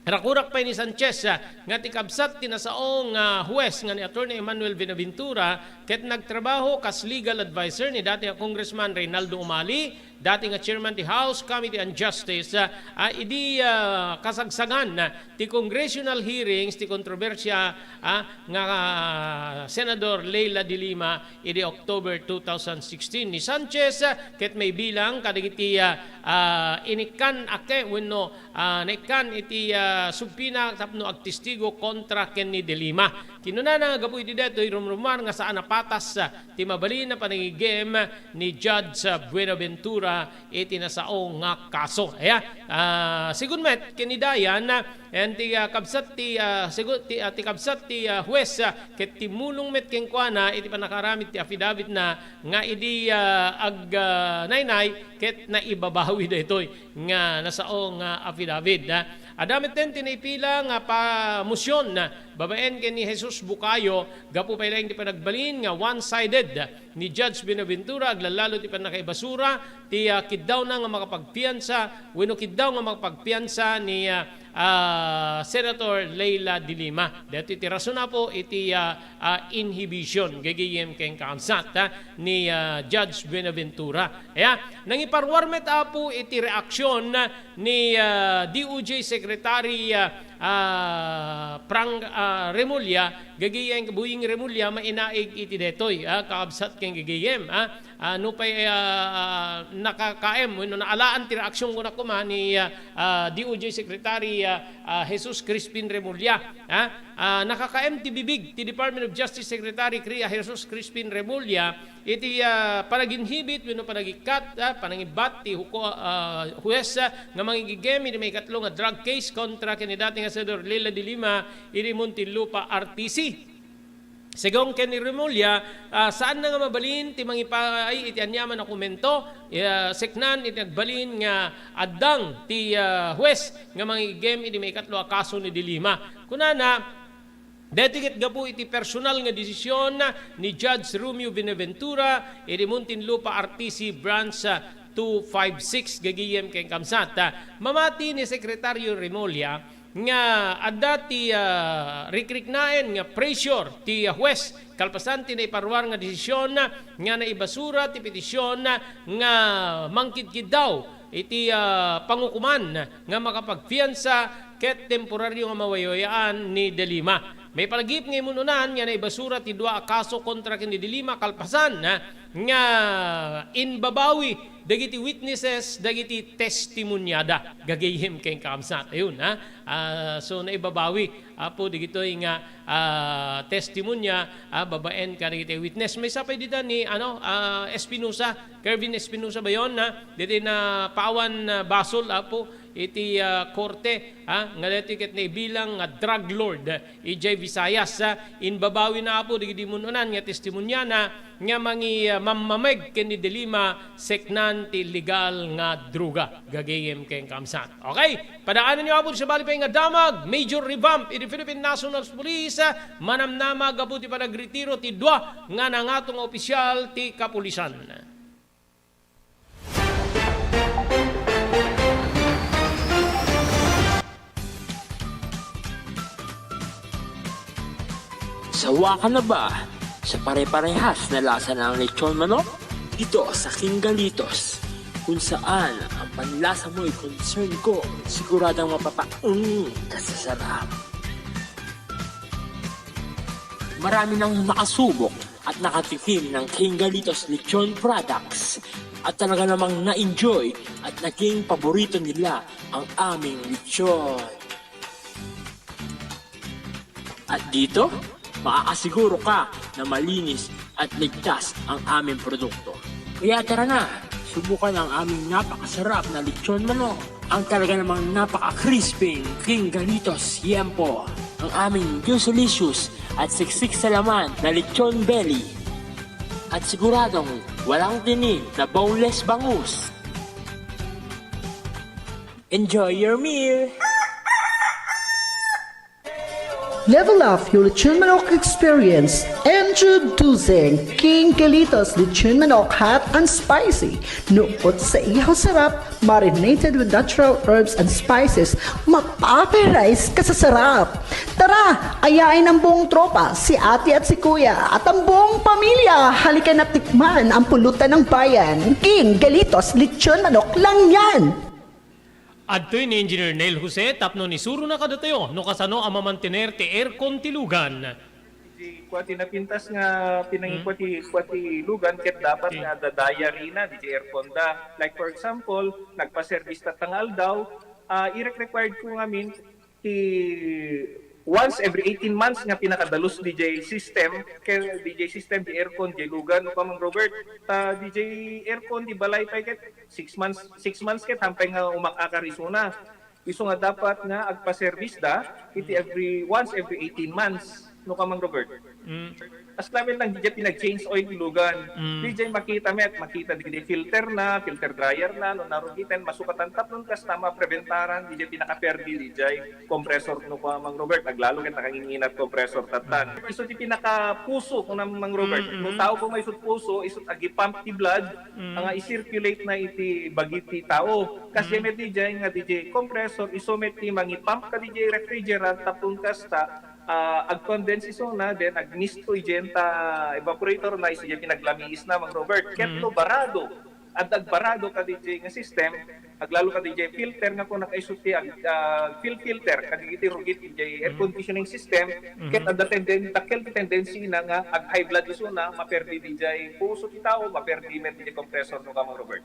rakurak pay ni Sanchez, ah, nga ti kabsat ti nasao nga huwes nga ni Attorney Emmanuel Buenaventura ket nagtrabaho kas legal adviser ni dati nga Congressman Reynaldo Umali, dati nga chairman ti House Committee on Justice, ah, ah, idi, ah, kasagsagan, ah, ti congressional hearings ti kontrobersia, ah, nga, ah, Senador Leila de Lima idi October two thousand sixteen. Ni Sanchez, ah, ket maibilang kadagiti, ah, ah, inikkan a ke-, wenno, ah, naikkan iti, ah, subpina tapno agtestigo kontra ken ni De Lima. Kinunana nga gapu iti daytoy rumrumar nga saan a patas, ah, ti mabalin a panangigem ni Judge, ah, Buenaventura iti nasao nga kaso. Aya, ah, segun met ken ni Dayan, ah, ken ti, ah, kabsat ti, ah, segun ti, ah, ti kabsat ti, ah, huwes, ah, ket timmulong met kenkuana iti pannakaaramid ti affidavitna nga idi, ah, ag-, ah, naynay ket naibabawi daytoy nga nasao nga affidavit, ah. Adda metten ti naipila nga pamosion, ah, babaen ken ni Jesus Bucayo gapu pay laeng ti panagbalin nga one-sided ni Judge Buenaventura, aglallalo ti pannakaibasura ti, ah, kiddawna nga makapagpiansa wenno kiddaw nga makapagpiansa ni, ah, ah, Senator Leila de Lima. Daytoy ti rason, Apo, iti, ah, ah, inhibition, gagayem ken kabsat, ah, ni, ah, Judge Buenaventura. Aya, nangiparuar met, Apo, iti reaksyon ni, ah, D O J Secretary, ah, ah, Frank, ah, Remulla, gagayem Boying Remulla, mainaig iti daytoy, ah, kakabsat ken gagayem, ah, ah, nupay, ah, ah, nakakaem wenno naalaan ti reaksyon kuna koma ni, ah, ah, D O J Secretary, ah, ah, Jesus Crispin Remulla, ah, ah, nakakaem ti bibig ti Department of Justice Secretary Cria Jesus Crispin Remulla iti, ah, panaginhibit wenno panagikkat, ah, panangibbat ti huko-, ah, huwes, ah, nga mangigigem iti maikatlo nga drug case kontra ken ni dati nga Senador Leila de Lima iti Muntinlupa R T C. Segun ken ni Remulla, ah, saanna nga mabalin ti mangipaay iti aniaman a komento, ah, seknan iti nagbalin nga addang ti, ah, huwes nga mangigem iti maikatlo a kaso ni De Lima. Kunana, daytoy ket gapu iti personal nga desisyon ni Judge Romeo Buenaventura iti Muntinlupa R T C Branch, ah, two five six, gagayem ken kabsat. Ah, mamati ni Sekretario Remulla nga adda ti, ah, rikriknaen nga pressure ti, ah, huwes kalpasan ti naiparuar nga desisyon nga naibasura ti petisyon nga mangkidkiddaw iti, ah, pangukoman nga makapagpiansa ket temporario nga mawaywayaan ni De Lima. Maipalagip nga imun-unan nga naibasura ti dua a kaso kontra ken ni De Lima kalpasan, ah, nga imbabawi dagiti witnesses, dagiti testimonyada. Gagayem ken kakabsat. Ayun, ha? Ah, so, naibabawi, Apo, dagitoy nga, ah, testimonya, ah, babaen kadagiti witness. Maysa pay dita ni, ano, ah, Espinosa, Kervin Espinosa ba yon, ha? Ditoy na Pawan, ah, Basol, Apo, iti, ah, korte, ha, nga daytoy ket naibilang nga drug lord idiay Visayas, ha. Imbabawina, Apo, dagiti mun-unan nga testimoniana nga mangi-, ah, mammameg ken ni Delima seknan ti illegal nga droga. Gagayem ken kamsat. Okay, padaanenyo, Apo, sabali pay nga damag, major revamp iti Philippine National Police, ah, manamnama gapu ti panagretiro ti dua nga nangato nga opisyal ti kapulisan. Sawa ka na ba sa pare-parehas na lasa ng lechon manok? Dito sa King Galitos, kung saan ang panlasa mo'y concern ko, siguradong mapapaung ka sa sarap. Marami nang nakasubok at nakatikim ng King Galitos Lechon Products at talaga namang na-enjoy at naging paborito nila ang aming lechon. At dito, makakasiguro ka na malinis at ligtas ang aming produkto. Kaya tara na, subukan ang aming napakasarap na lechon manok. Ang talaga namang napaka-crispy King Galitos Yempo. Ang aming juicelicious at siksik sa laman na lechon belly. At siguradong walang tinik na boneless bangus. Enjoy your meal! Level up your lechon manok experience. Introducing King Galitos Lechon Manok Hot and Spicy. Nukot sa ihaw sarap, marinated with natural herbs and spices, mapaparise ka sa sarap. Tara, ayain ang buong tropa, si ate at si kuya, at ang buong pamilya. Halika na tikman ang pulutan ng bayan. King Galitos Lechon Manok lang yan! Adtoy ni Engineer Neil Jose tapno isurona kadatayo no kasano a mamantener ti aircon ti lugan. Iti kua ti napintas nga pinangikua ti, kua ti lugan ket dapat nga adda diary na diay aircon da. Like for example, nagpa-service tatta nga aldaw, ah, irek-required ko ngamin ti once every eighteen months nga pinakadalus diay system, ken diay system, diay aircon, diay lugan, no, Kamang Robert. Ta diay aircon, diay balay pay ket six months, six months ket hampay nga umak-akar isuna. Isu nga dapat nga agpa-service da iti every, once every eighteen months, no, Kamang Robert. Mm. As lamin lang, diay pinag-change oil ti lugan. Mm. Diay makita met, makita diay filter na, filter dryer na, no, narugiten, masukatan tapno kasta mapreventaran diay pinakaperdi diay compressor, no, Kamang Robert, aglalo ket nakanginginat compressor tattan. Mm. Isu ti pinakapuso, kuna Mang Robert. Mm, no, mm. Tao ko may isut puso, isut agipump ti blood, Mm. nga i-circulate na iti bagi ti tao. Kas Mm. met diay nga diay compressor, isu met ti mangipump kadi diay refrigerant, tapno kasta, ah, ag-condense isuna, then agmisto idiay ta evaporator na, isu diay pinaglamiis na, Mang Robert. Ket Mm. no barado, adda agbarado kadi diay nga system, aglalo kadi diay filter nga kuna isu ti ag-, ah, fil-, filter kadi iti rugit diay air Mm. conditioning system, Mhm. ket adda tenden-, dakkel ti tendency na nga ag-high blood isuna, maperdi diay puso ti tao, maperdi met diay compressor, no, Kamang Robert.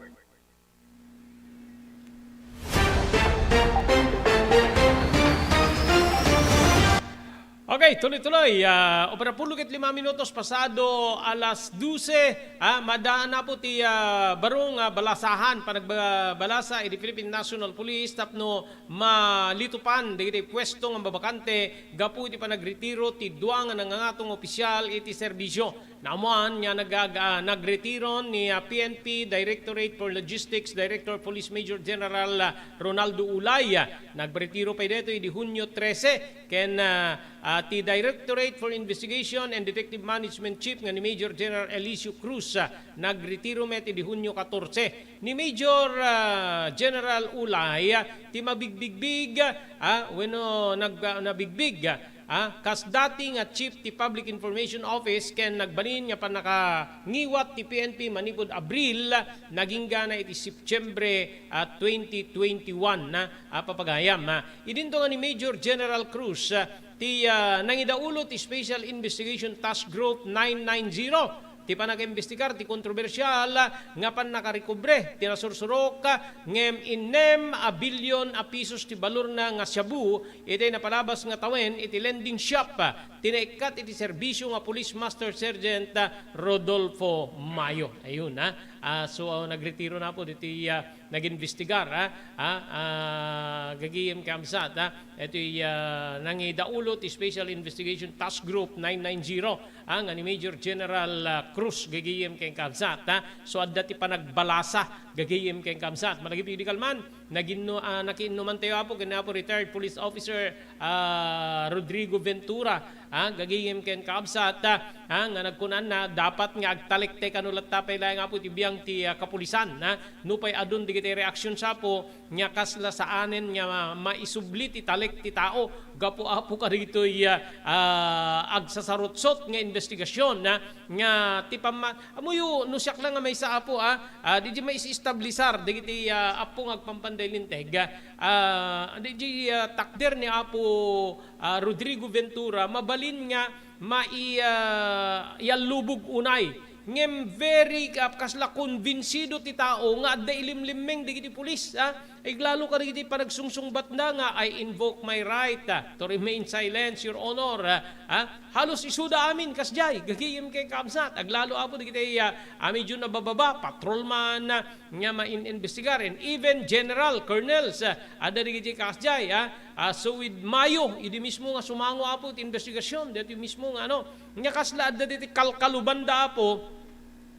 Okay, tuloy-tuloy. Ah, opera pulo ket lima minutos pasado alas dose. Ah, madaan na po ti, ah, baro nga balasahan, panagbalasa iti Philippine National Police tapno malitupan dagiti puesto nga mabakante gapu iti panagretiro ti dua nga nangangato nga opisyal iti serbisio. Naammoan nga nag-, ah, nagretiro ni, ah, P N P Directorate for Logistics Director Police Major General, ah, Ronaldo Ulay. Ah, nagretiro pay daytoy idi Hunio trese ken, ah, ah, ti Directorate for Investigation and Detective Management Chief nga ni Major General Elicio Cruz, ah, nagretiro met idi Hunio katorse. Ni Major, ah, General Ulay, ah, ti mabigbigbig, ah, wenno nag-, ah, nabigbig, ah, kas dati nga chief ti Public Information Office ken nagbalin nga pannakangiwat ti P N P manipud Abril, naginggana iti Septiembre, ah, twenty twenty-one na, ah, papagayam, ah. Idinto nga ni Major General Cruz, ah, ti, ah, nangidaulo ti Special Investigation Task Group nine nine zero ti panagaimbestigar ti kontrobersial nga pannakarekobre ti nasursurok ngem innem a bilyon a pisos ti balorna nga shabu iti napalabas nga tawen iti lending shop ti naikkat iti serbisyo nga Police Master Sergeant Rodolfo Mayo. Ayun, ha. Ah, so, ah, nagretiro na po ditoy, ah, nag-imbestigar, ah, ah, ah, gagayem kakabsat, ah, itoy, ah, nangidaulo ti Special Investigation Task Group nine nine zero, ah, nga ni Major General, ah, Cruz gagayem kakabsat, ah. So, adda ti panagbalasa gagayem kakabsat. Malagip idi kalman, naginno-, ah, nakiinnuman tayo, Apo, ken Apo retired police officer, ah, Rodrigo Ventura, ah, gagayem kakabsat, ah, ah, nga nagkunana, dapat nga agtalektek kano latta pay laeng, Apo, ti biang ti, ah, kapulisan, ah, nupay adun dagiti reaksyon, Apo, nga kasla saanen nga ma-, maisubli ti talek ti tao gapu, Apo, kadagitoy, ah, ah, agsasarutsot nga investigasyon, ah, nga ti pamma-, Ammoyo, no siak la nga maysa, Apo, ah, ah, di, di maisestablisar dagiti, ah, appo nga agpampanday linteg, ah, di, di, ah, takder ni Apo, ah, Rodrigo Ventura, mabalin nga mai-, ah, iallubog unay. Ngem very, ah, kasla konbinsido ti tao nga adda ilimlimmeng dagiti pulis, ah. Iglalo kadagiti panagsungsungbatna nga, "I invoke my right, ah, to remain silent, Your Honor," ah, ah. Halos isuda amin kasdiay, gagayem kakabsat. Aglalo, Apo, dagiti, ah, ah, medyo nabababa, patrolman, ah, nga main-investigar, and even general, colonels, ah, adda dagiti kasdiay, ah. Ah, so with Mayo, idi mismo nga sumango, Apo, ti investigasyon, daytoy mismo nga, ano, nga kasla adda diti kalkalubanda, Apo,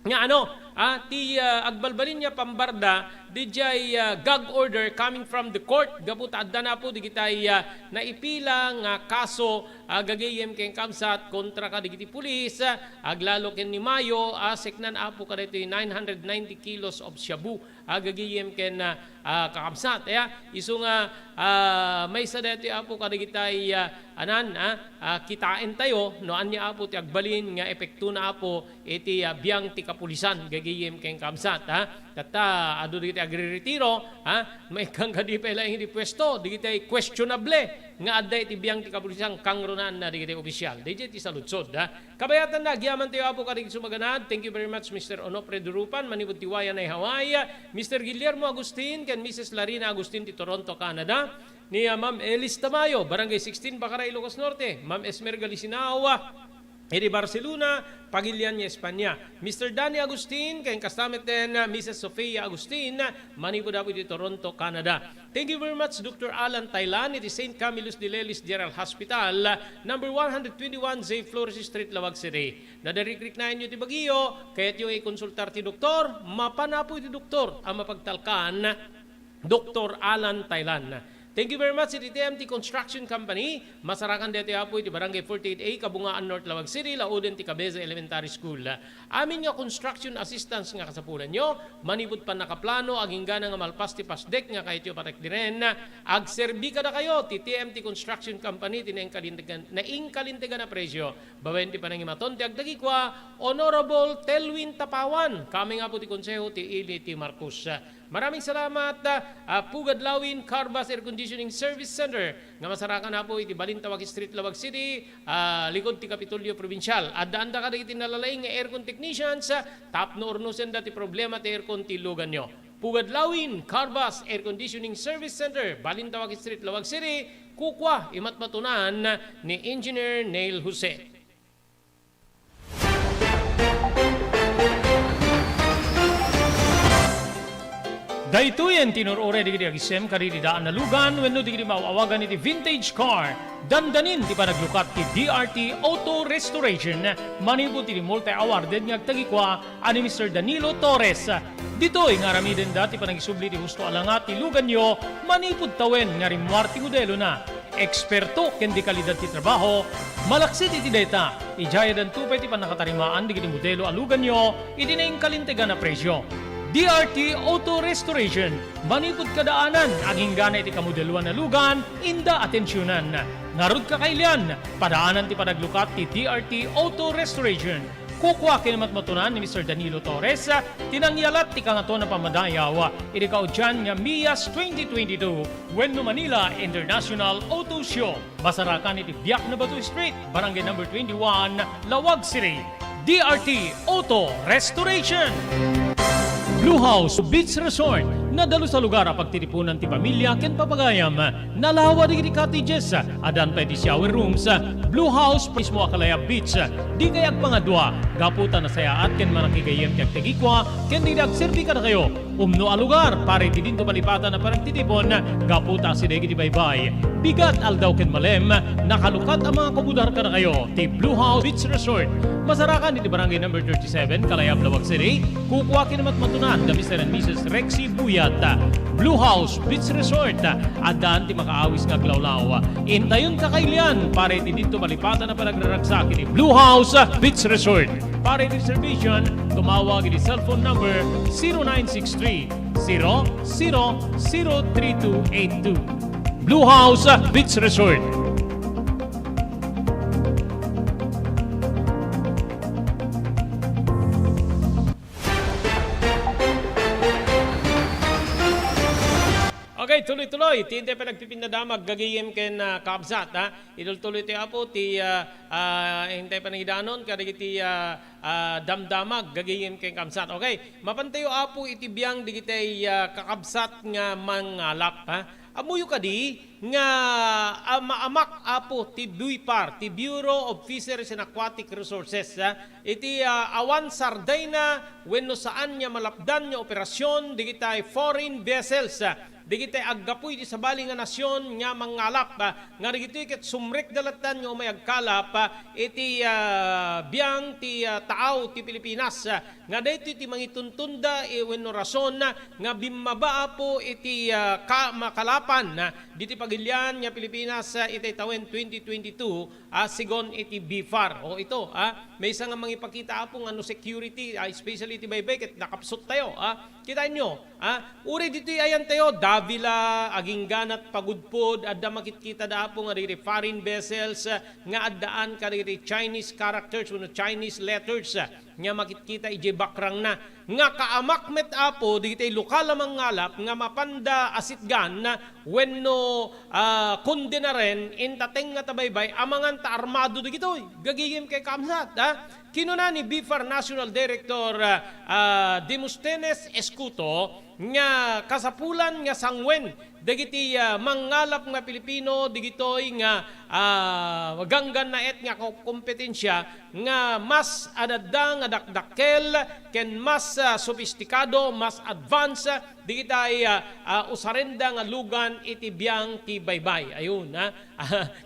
nga ano, ah, ti, ah, agbalbalin nga pambarda, didiay, ah, gag order coming from the court, gapu ta adda na, Apo, digitay, ah, naipila nga kaso, ah, gagayem kakabsat kontra kadagiti pulis, ah, aglalo ken ni Mayo, ah, seknan, Apo, kadaytoy nine hundred ninety kilos of shabu, ah, gagayem ken, ah, ah, kakabsat. Aya, isu nga, ah, maysa daytoy, Apo, kadagitay, ah, anan, ah, ah, kitaentayo, no ania, Apo, ti agbalin nga epektona, Apo, iti, ah, biang ti kapulisan, gagayem ken kakabsat, ah. Tatta, adu dagiti agriretiro, ah, maikkan kadi pay laeng iti puesto, dagitay questionable nga adda iti biang ti kapulisan, kangrunaanna dagiti opisyal. Daydiay ti saludsod, ah. Kabayatanna, agyamantayo, Apo, kadagiti sumaganad. Thank you very much, Mister Onofre Durupan, manipud ti Waianae, Hawaii, Mister Guillermo Agustin, ken Missus Larina Agustin ti Toronto, Canada, ni, ah, Ma'am Elis Tamayo, Barangay sixteen, Bacara, Ilocos Norte, Ma'am Esmer Galisinao, ah, iti Barcelona, Pagilian, Espanya, Mister Danny Agustin, ken kasta met den, ah, Missus Sofia Agustin, ah, manipud, Apo, iti Toronto, Canada. Thank you very much, Doctor Alan Tailan, iti Saint Camillus de Lelis General Hospital, number one hundred twenty-one J Flores Street, Laoag City. Nadarikrik na inyo ti bagyo, kayatyo nga ikonsultar ti doktor, mapan, Apo, iti doktor a mapagtalkan, Doctor Alan Tailan. Thank you very much iti T M T Construction Company. Masarakan daytoy, Apo, iti Barangay forty-eight A, Kabungaan North, Laoag City, lauden ti Cabeza Elementary School. Amin nga construction assistance nga kasapulanyo, manipud pannakaplano, aginggana nga malpas ti pasdek nga kayatyo patekderen, agserbi kadakayo ti T M T Construction Company ti naingkalintegan, naingkalintegan a presyo. Babaen ti panangimaton ti agdagikua, Honorable Telwin Tapawan, kami nga, Apo, ti konseho ti ili ti Marcos. Maraming salamat, ah, ah, Pugad Lawin, Carvas Air Conditioning Service Center, nga masarakan, Apo, iti Balintawak Street, Laoag City, ah, likod ti Kapitolyo Probinsial. Addaanda kadagiti nalalaing nga aircon technicians, ah, tapno urnosenda ti problema ti aircon ti luganyo. Pugad Lawin, Carvas Air Conditioning Service Center, Balintawak Street, Laoag City, kukua, imatmatunan ni Engineer Neil Jose. Daytoyen ti nur-uray dagiti agisem kadagiti daan a lugan wenno dagiti maaw-awagan iti vintage car. Dandanin ti panaglukat ti D R T Auto Restoration manipud iti multi-awarded nga agtagikua a ni Mister Danilo Torres. Ditoy nga aramidenda ti panangisubli ti husto a langa ti luganyo manipud tawen nga rimmuar ti modelona. Eksperto ken di kalidad ti trabaho, malaksid iti dayta, idiay addanto pay ti pannakatarimaan dagiti modelo a luganyo iti naingkalintegan a presyo. D R T Auto Restoration, manipud kadaanan, aginggana iti kamodeloan a lugan, inda atensionan. Ngarud, kakailian, padaanan ti panaglukat ti D R T Auto Restoration. Kukua ken matmatunan ni Mister Danilo Torres ti nangyalat ti Kangatoan a Pammadayaw iti kaudian nga MIAS twenty twenty-two wenno Manila International Auto Show. Masarakan iti Biak na Bato Street, Barangay Number twenty-one, Laoag City. D R T Auto Restoration. Blue House Beach Resort, Nadalus a lugar a pagtitipunan ti pamilia ken papagayam. Nalawa dagiti cottages. Addan pay ti shower rooms. Blue House mismo a Calaya Beach. Dikay agpangadua gapu ta nasayaat ken manakigayyem ti agtagikua ken dagiti agserbi kadakayo. Umno a lugar para iti dinto malipatan a panagtitipon gapu ta asideg iti baybay. Bigat aldaw ken malem, nakalukat a mga kabudar kadakayo ti Blue House Beach Resort. Masarakan iti Barangay Number thirty-seven, Calaya, Laoag City. Kukua ken matmatunan da Mister and Missus Rexy Buyat. Blue House Beach Resort. Addan ti makaawis nga aglawlaw. Intayon kakailian para iti dinto malipatan a panagraragsak iti Blue House Beach Resort. Para iti reservation, tumawag iti cellphone number zero nine six three, zero zero zero three two eight two. Blue House Beach Resort. Okay, tuloy-tuloy. Ti intay panagpipinnadamag, gagayem ken, ah, kabsat, ha? Itultuloy ti Apo, ti, ah, ah, intay panangidanon, kadagiti, ah, ah, damdamag, gagayem ken kabsat. Okay, mapantayo, Apo, iti biang dagiti, ah, kakabsat nga mangalap, ha? Ammoyo kadi nga, ah, maamak, Apo, ti BFAR, ti Bureau of Fisheries and Aquatic Resources, ha? Iti, ah, awan sardayna wenno saan nga malapdan nga operasyon digitay foreign vessels, ah, digitay aggapu iti sabali nga nasion nga mangalap, ah, nga dagitoy ket sumrekda lattan nga umay agkalap, ah, iti, ah, biang ti, ah, taaw ti Pilipinas, ah, nga daytoy ti mangituntunda, eh, wenno rason, ah, nga bimmaba, Apo, iti, ah, ka-, makalapan, ah, diti pagilian nga Pilipinas, ah, iti tawen twenty twenty-two, ah, sigun iti BFAR. O ito, ah, maysa nga mangipakita, Apo, nga no security, ah, especially iti baybay, ket nakapsuttayo, ah. Kitaenyo, ah, uray ditoy ayantayo, Davila, Aguinganat, Pagudpod, adda makitkitada, Apo, nga dagiti foreign vessels, ah, nga addaan kadagiti Chinese characters wenno Chinese letters, ah, nga makitkita idiay background-na. Nga kaamak met, Apo, dagiti lokal a mangalap nga mapanda asitgan wenno, ah, kondenaren inta tengnga ta baybay amangan ta armado dagitoy. Gagayem ken kabsat, ah. Kinuna ni BFAR National Director, ah, ah, Demosthenes Escuto nga kasapulan nga sanguen dagiti, ah, mangalap nga Pilipino dagitoy nga, ah, ganggannaet nga ko-, kompetensia nga mas adda nga dakdakkel ken mas, ah, sopistikado, mas advance, ah, dagitay, ah, ah, usarenda nga lugan iti biang ti baybay. Ayun, ha?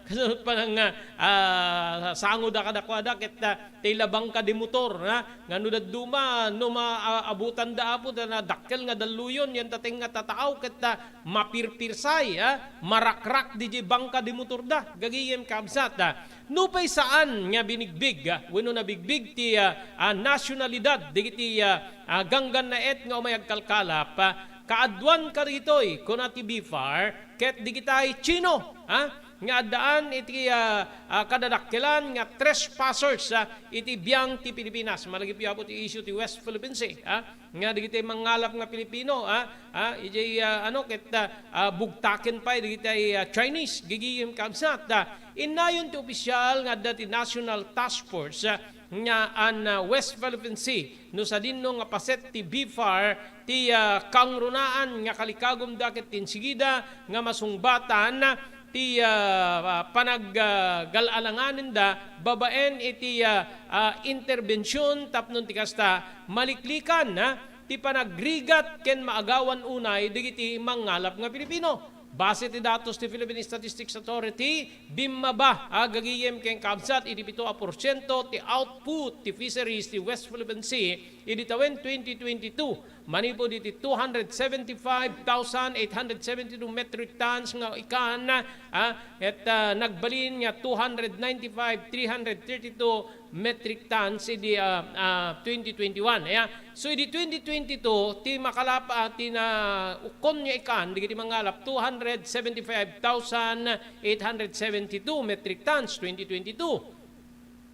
Kasunod pa nga, ah, sangoda kadakuada ket, ah, ti la bangka de motor, ha? Nga no dadduma, no ma-, a-, abutanda, Apo, ta nadakkel nga dalluyon, yan ta tengnga ta taaw, ket, ah, mapirpirsay, ha? Marakrak didiay bangka de motorda, gagayem kabsat, ha? Nupay saan nga binigbig, ah, wenno nabigbig ti, ah, ah, nasionalidad dagiti, ah, ah, ganggannaet nga umay agkalkalap, ah, kaaduan kadagitoy, kuna ti BFAR, ket dagitay Chino, ha? Nga addaan iti, ah, ah, kadadakkelan nga trespassers, ah, iti biang ti Pilipinas. Malagipyo, Apo, ti issue ti West Philippine Sea, ha? Nga dagiti mangalap nga Pilipino, ha? Ha? Iti, ah, ano, ket, ah, ah, bugtaken pay dagiti, ah, Chinese, gagayem kabsat, ha? Innayon ti opisyal nga adda ti National Task Force, ah, nga an, ah, West Philippine Sea, no sadinno nga paset ti BFAR ti, ah, kangrunaan nga kalikagumda ket ti insigida nga masungbatan ti, ah, ah, panag-, ah, gal-alanganenda babaen iti, ah, ah, interbensiyon tapno ti kasta maliklikan, ha, ti panagrigat ken maagawan unay dagiti mangalap nga Pilipino. Base ti datos ti Philippine Statistics Authority, bimmaba, ah, gagayem ken kabsat iti pito a porsiento ti output ti fisheries ti West Philippine Sea idi tawen twenty twenty-two. Manipud iti two hundred seventy-five thousand eight hundred seventy-two metric tons nga ikan, ah, ket, ah, nagbalin nga two hundred ninety-five three hundred thirty-two metric tons idi, ah, ah, twenty twenty-one. Aya. So, idi twenty twenty-two, ti makalapa, ah, ti naukkon nga ikan, dagiti mangalap, two hundred seventy-five thousand eight hundred seventy-two metric tons, twenty twenty-two.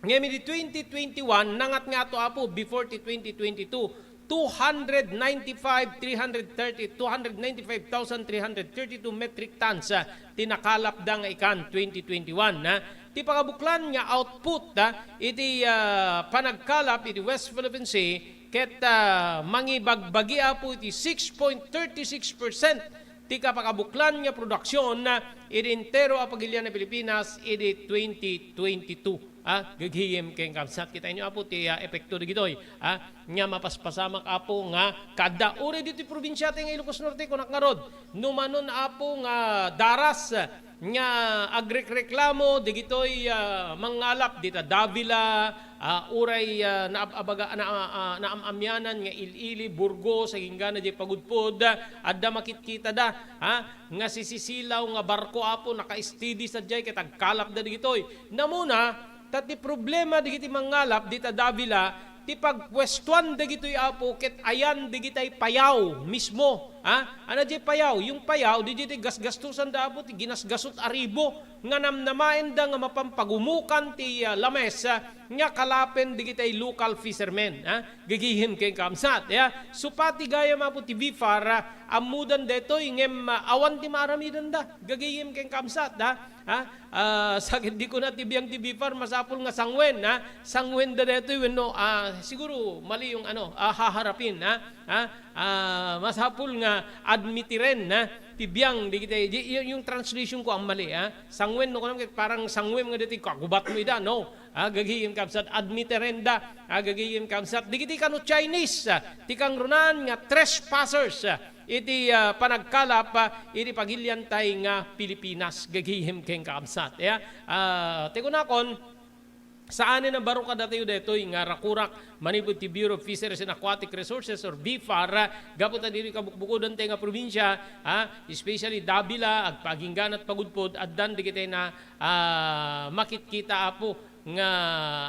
Ngem idi twenty twenty-one, nangat nga ato, Apo, before ti twenty twenty-two, two hundred ninety-five, three hundred thirty, two hundred ninety-five thousand three hundred thirty-two metric tons, ah, ti nakalapda nga ikan twenty twenty-one, ah. Ti pangabuklan nga output, ah, iti, ah, panagkalap iti West Philippine Sea, ket, ah, mangibagbagi, Apo, iti six point thirty six percent ti kapakabuklan nga production, ah, idi entero a pagilian a Pilipinas idi twenty twenty-two. Ah, gagayem ken kabsat, kitaenyo, Apo, ti, ah, epekto dagitoy, ah, nga mapaspasamak, Apo, nga kada uray ditoy probinsiatayo nga Ilocos Norte, kunak ngarud, no manon, Apo, nga daras, nga agrekreklamo dagitoy, ah, mangngalap dita Davila, ah, uray, ah, naab-abaga-, na-, ah, naam-amianan nga il-ili, Burgos, agingga na diay pagudpod, ah, adda makitkitada, ha, nga sisisilaw nga barko, Apo, naka-steady sadiay ket agkalapda dagitoy. Namuna, ta ti problema dagiti mangngalap dita Davila, ti pagpuestuan dagitoy, Apo, ket ayan dagitay payaw mismo. Ha? Ano diay payaw? Yung payaw, di diay gasgastusanda, Apo, ti ginasgasot a ribo nga namnamaenda nga mapan pagumukan ti, ah, lames, ah, nga kalapen dagitay local fishermen. Ha? Gagayem ken kabsat. Ya? Supati gayam, Apo, ti BFAR, ah, ammodan daytoy ngem, ah, awan ti maaramidenda. Gagayem ken kabsat. Ha? Ha? Ah, sakit di kuna ti biang ti BFAR, masapul nga sanguen, ha? Sanguen da daytoy wenno, ah, siguro mali yung ano, ah, haharapin, ha? Ha? Ah, masapul nga admitiren, ha? Ti biang, di kita, di, y-, yung translation ko ang mali, ha? Sanguen, no, kunam ket parang sanguen nga daytoy, kagubat mo ida, no? Ha? Gagayem kabsat, admitiren da, ha? Gagayem kabsat, di kita kano Chinese, ha? Ti kangrunan nga trespassers, ha? iti, ah, panagkalap, ah, iti pagiliantay nga Pilipinas, gagayem ken kabsat. Ya, ah, ti kunakon, saanen a baro kadatayo daytoy nga rakurak manipud ti Bureau of Fisheries and Aquatic Resources or BFAR, ah, gapu ta diri kabukbukodantay nga probinsia, ah, especially Davila, agpaginganat pagudpod, addan digitay na, ah, makitkita, Apo, nga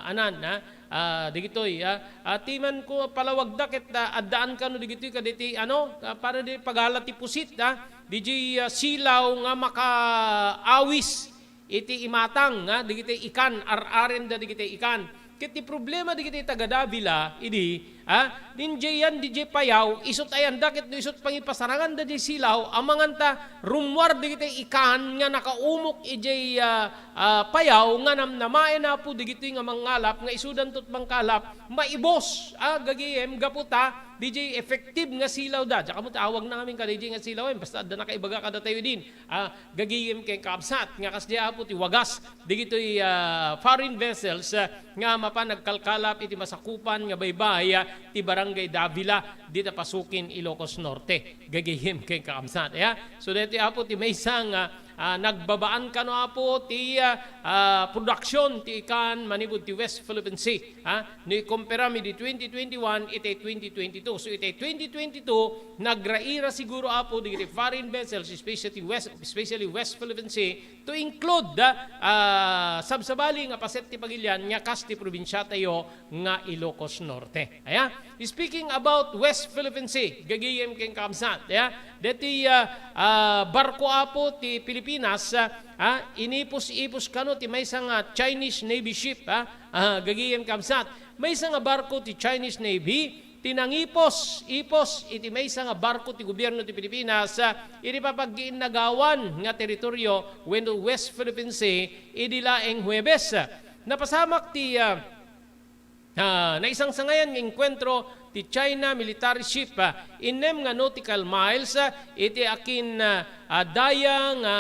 anan, ah, ah, digitoy, ah, ah, ti man ko palawagda ket, ah, addaan kano digitoy kaditi, ano, ah, para di pagala ti pusit, ah, didiay, ah, silaw nga makaawis iti imatang, ah, digitoy ikan, ar-arenda digitoy ikan. Ket ti problema digitoy taga Davila, idi, ah, didiay yan, didiay payaw, isut ayanda ket no isut pangipasaranganda diay silaw, amangan ta rummuar digitoy ikan nga nakaumok idiay, ah, ah, payaw nga namnamaen, Apo, digitoy nga mangngalap nga isudanto ti mangkalap, maibos, ah, gagayem gapu ta didiay effective nga silaw da. Diak ammo ti awagna ngamin kadidiay nga silaw, eh, basta adda nakaibaga kadatayo idin. Ah, gagayem ken kabsat, nga kasdiay, Apo, ti wagas digitoy, ah, foreign vessels, ah, nga mapan nagkalkalap iti masakupan nga baybay, ah, ti Barangay Davila, dita Pasukin, Ilocos Norte. Gagayem ken kabsat, ya. So, daytoy, Apo, ti maysa nga, ah, nagbabaan kano, Apo, ti, ah, ah, production ti ikan manipud ti West Philippine Sea, ha? No ikumpara mi di twenty twenty-one iti twenty twenty-two. So, iti twenty twenty-two, nagraira siguro, Apo, dagiti foreign vessels, especially West, especially West Philippine Sea, to include, ah, ah, sabsabali nga paset ti pagilian nga kas ti probinsiatayo nga Ilocos Norte. Aya? Speaking about West Philippine Sea, gagayem ken kabsat, ya? Deti, ah, ah, barko, Apo, ti Pilipinas, ah, ah, inipos-ipos kano ti maysa nga Chinese Navy ship, ah, ah, gagayem kabsat. Maysa nga barko ti Chinese Navy ti nangipos-ipos iti maysa nga barko ti gobierno ti Pilipinas, ah, iti papaggiinnagawan nga teritorio wenno West Philippine Sea idi laeng Huwebes. Napasamak ti, ah, ah, naisangsangayan nga engkuentro ti China military ship, ah, innem nga nautical miles, ah, iti akin, ah, ah, daya nga,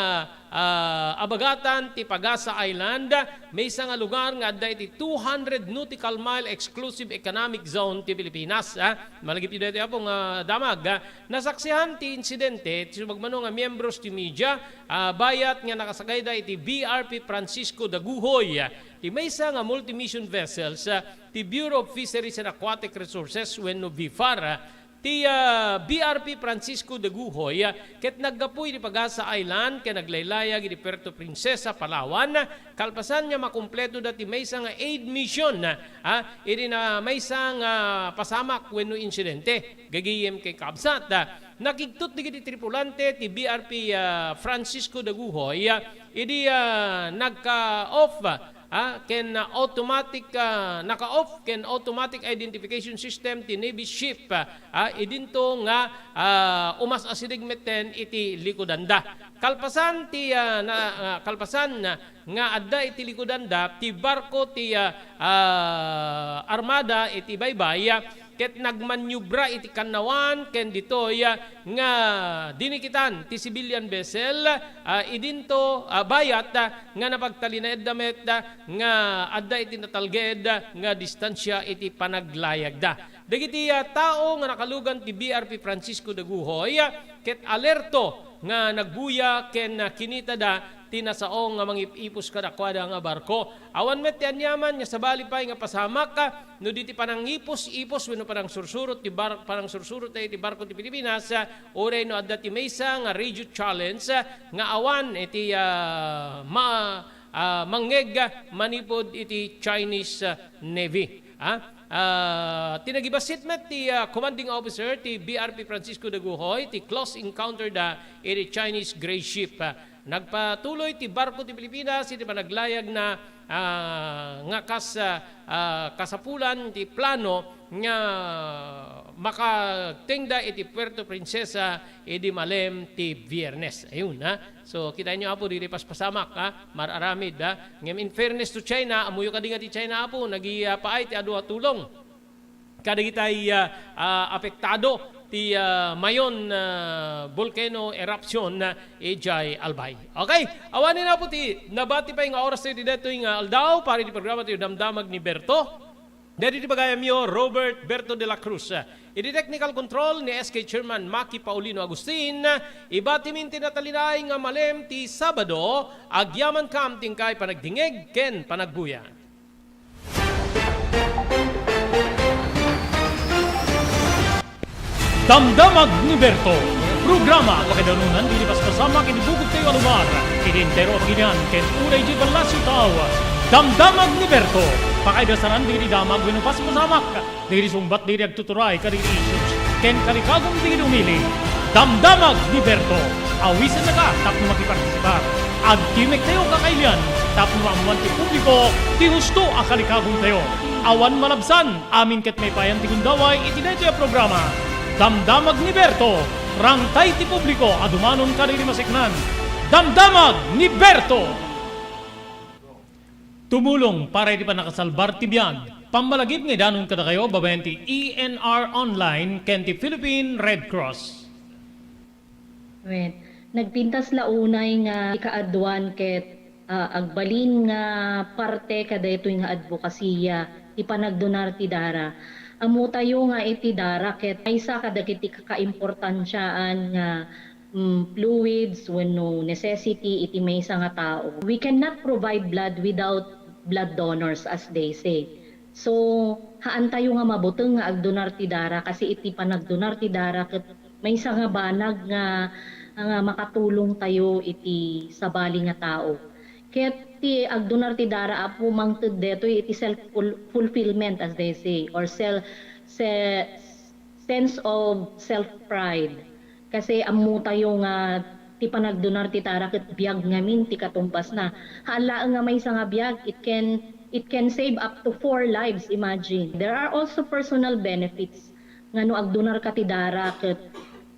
ah, abagatan ti Pagasa Island, maysa nga lugar nga adda iti two hundred nautical mile exclusive economic zone ti Pilipinas, ah. Malagip ida iti Apo nga damag, ah. Nasaksihan ti insidente ti sumagmamano nga miyembros ti media, ah, bayat nga nakasakayda iti B R P Francisco Daguhoy, ah, ti maysa nga multi-mission vessels, ah, ti Bureau of Fisheries and Aquatic Resources wenno BFAR, ah, ti, ah, B R P Francisco Daguhoy, ah, ket naggapu iti Pagasa Island ken naglaylayag iti Puerto Princesa, Palawan, kalpasan nga makumpleto da ti maysa nga aid mission, ah, iti na maysa nga pasamak wenno insidente. Gagayem ken kabsat, ah, nakigtot dagiti tripulante ti B R P, ah, Francisco Daguhoy, ah, idi, ah, nagka-off, ah, ken, ah, automatic, ah, naka-off ken automatic identification system ti Navy ship, ah, idinto nga, ah, umas-asideg metten iti likudanda. Kalpasan ti, ah, na, ah, kalpasan, ah, nga adda iti likudanda ti barko ti, ah, ah, armada iti baybay, ah, ket nagmaniobra iti kannawan ken ditoy, ah, nga dinikitan ti civilian vessel, ah, idinto, ah, bayat, ah, nga napagtalinaedda met, ah, nga adda iti natalged, ah, nga distansia iti panaglayagda. Dagiti, ah, tao nga nakalugan ti B R P Francisco de Gujoy, ah, ket alerto nga nagbuya ken, ah, kinitada ti nasao nga mangip-ipos kadakuada nga barko. Awan met ti aniaman nga sabali pay nga pasamak, ah, no di ti panangipos-ipos wenno panangsursurot ti bar-, panangsursurot iti barko ti Pilipinas, ah, uray no adda ti maysa nga radio challenge, ah, nga awan iti, ah, ma-, ah, mangngeg, ah, manipud iti Chinese, ah, Navy. Ah, ah, ti nagibassit met ti, ah, commanding officer ti B R P Francisco de Gujoy ti close encounter da iti Chinese gray ship. Ah, nagpatuloy ti barko ti Pilipinas iti panaglayagna, ah, nga kas-, ah, ah, kasapulan ti plano nga makatengda iti Puerto Princesa idi malem ti Biyernes. Ayun, ha? So, kitaenyo, Apo, diri paspasamak, ha? Mar-aramid, ha? Ngem in fairness to China, ammoyo kadi nga ti China, Apo, nagipaay ti adu a tulong kadagitay, ah, ah, apektado ti, ah, Mayon, ah, volcano eruption, ah, idiay Albay. Okay, awanen, Apo, ti nabati pay nga oras tayo ti daytoy nga aldaw para iti programa tayo Damdamag ni Berto. Daytoy ti bagayamyo, Robert Berto de la Cruz. Iti technical control ni S K Chairman Maki Paulino Agustin, ibatimin ti natalinaay nga malem ti Sabado, agyamankam ti inkay panagdingeg ken panagbuya. Damdamag ni Berto, programa a pakaidarunan dagiti paspasamak iti bukod tayo a lugar, iti entero a pagilian, ken uray iti ballasiw tao. Damdamag ni Berto, pakaidasaran dagiti damag wenno paspasamak dagiti sungbat dagiti agtuturay kadagiti issues ken kalikagum dagiti umili. Damdamag ni Berto, awisennaka tapno makipartisipar. Agtimek tayo kakailian tapno maammuan ti publiko ti husto a kalikagum tayo. Awan malabsan, amin ket maipayan ti gundaway iti daytoy a programa. Damdamag ni Berto, rangtay ti publiko a dumanon kadagiti maseknan. Damdamag ni Berto! Tumulong para iti pannakasalbar ti biag. Pammalagip nga idanon kadakayo babaen ti E N R Online ken ti Philippine Red Cross. Wen, nagpintas la unay nga ikaaduan ket, ah, agbalin nga parte kadaytoy nga adbokasiya ti panagdonar ti dara. Ammotayo nga iti dara ket maysa kadagiti kakaimportansiaan nga mm, fluids wenno necessity iti maysa nga tao. We cannot provide blood without blood donors, as they say. So, haantayo nga mabuteng nga agdonar ti dara, kasi iti panagdonar ti dara ket maysa nga banag nga, nga makatulong tayo iti sabali nga tao. Ket ti agdonar ti dara, Apo, mangted detoy iti self ful-, fulfillment, as they say, or sel-, se-, sense of self-pride. Kasi ammotayo nga ti panagdonar ti dara ket biag ngamin ti katumbasna. Haan laeng nga maysa nga biag, it can, it can save up to four lives, imagine. There are also personal benefits nga no agdonarka ti dara ket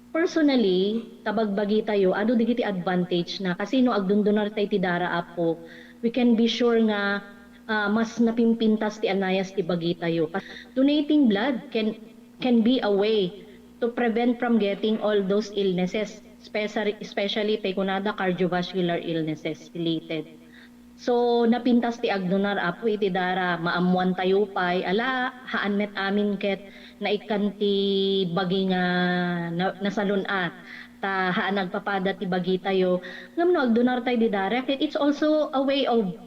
personally, ta bagbagitayo, adu dagiti advantage na. Kasi no agdondonartay ti dara, Apo, we can be sure nga, ah, mas napimpintas ti anayas ti bagitayo. Donating blood can can be a way to prevent from getting all those illnesses, especially, especially tay kunada cardiovascular illnesses related. So, napintas ti agdonar, Apo, iti dara, maammuan tayo pay, ala, haan met amin ket naikkan ti bagi nga na-, nasalun-at, ta haan agpapada ti bagitayo. Ngem no agdonar tayo di dara, ket it's also a way of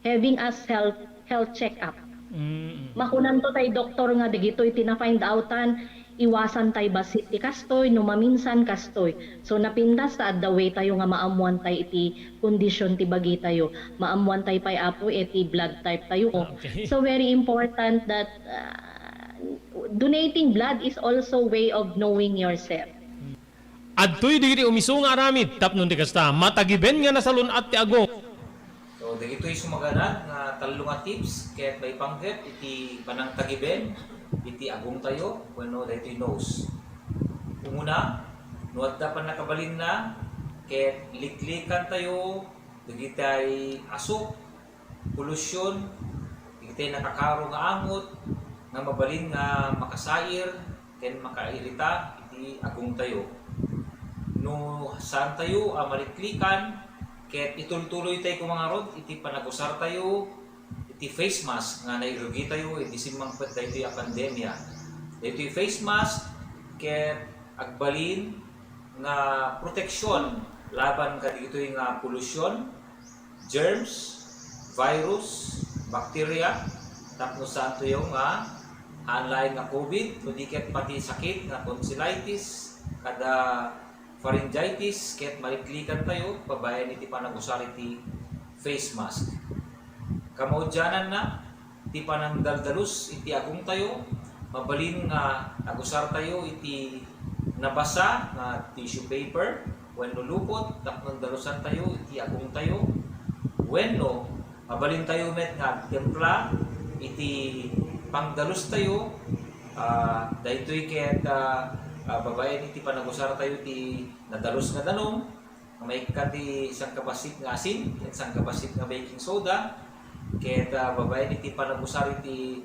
having a self, health check-up. Mm. Makunanto tay doktor nga dagitoy ti na-find outan, iwasan tay bassit ti kastoy, no maminsan kastoy. So, napintas ta adda way tayo nga maammuan tay iti kondisyon ti bagitayo. Maammuan tay pay, Apo, iti blood type tayo. Ah, okay. So, very important that, ah, donating blood is also way of knowing yourself. Adtoy dagiti umisu nga aramid tapno ti kasta, matagiben nga nasalun-at ti agong. So, dagitoy sumaganad nga tallo nga tips ket maipanggep iti panangtagiben iti agongtayo wenno daytoy nose. Umuna, no adda pannakabalinna ket liklikantayo dagitay asuk, polusyon, dagitay nakakaro nga angot, nga mabalin nga makasair ken makairita iti agongtayo. No saantayo a maliklikan ket itultuloytay koma ngarud iti panagusartayo iti face mask nga nairugitayo idi simmangpet daytoy a pandemia. Daytoy face mask ket agbalin nga proteksyon laban kadagitoy nga polusyon, germs, virus, bakterya, tapno saantoyo nga haan laeng nga covid, no di ket pati sakit nga tonsillitis, kada pharyngitis, ket maliklikantayo babaen iti panagusar iti face mask. Kamaudiananna, ti panangdaldalus iti agongtayo, mabalin nga agusartayo iti nabasa nga tissue paper wenno lupot tapno dalusantayo iti agongtayo, wenno mabalintayo met nga agtempla iti pangdalustayo, ah, daytoy ket, ah, ah, babaen iti panagusartayo ti nadalus nga danum, nga maikkat ti sangkabassit nga asin, ken sangkabassit nga baking soda, ket, ah, babaen iti panagusar iti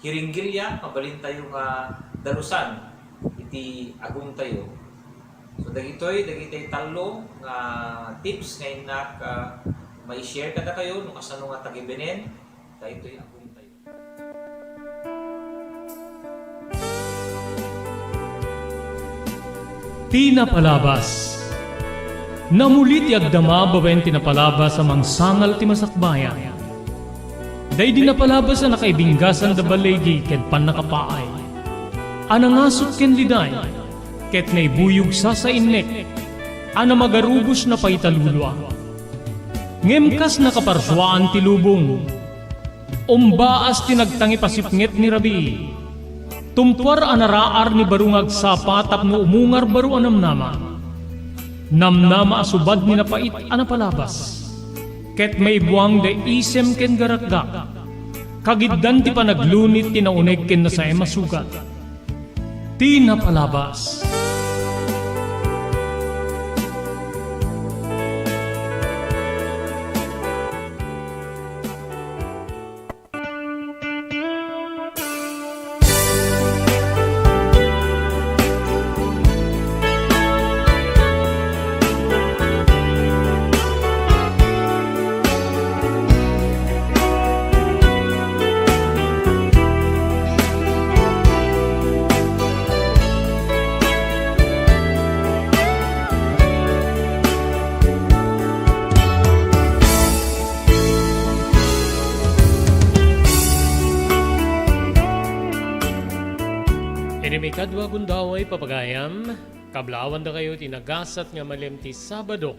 hiringgilya, mabalintayo nga dalusan iti agongtayo. So, dagitoy, dagitoy tallo nga tips nga innak, ah, mai-share kadakayo no kasano nga tagibenen daytoy agongtayo. Ti napalabas. Namuli ti agdama babaen ti napalabas a mangsangal ti masakbayan. Daydi napalabas a nakaibinggasan da baligi ken pannakapaay, a nangasut ken liday, ket naibuyog sasainnek, a namagarubos na paitalulua. Ngem kas nakaparsuaan ti lubong, umbaas ti nagtangipasipnget ni rabii. Tumpuar a naraar ni baro nga agsapa tapno umungar baro a namnama. Namnama a subad ni napait a napalabas. Ket maibuang da isem ken garakgak. Kagiddan ti panaglunit ti nauneg ken nasaem a sugat. Ti napalabas. Iti maikadua a gundaway, papagayam, kablaawandakayo ti nagasat nga malem ti Sabado,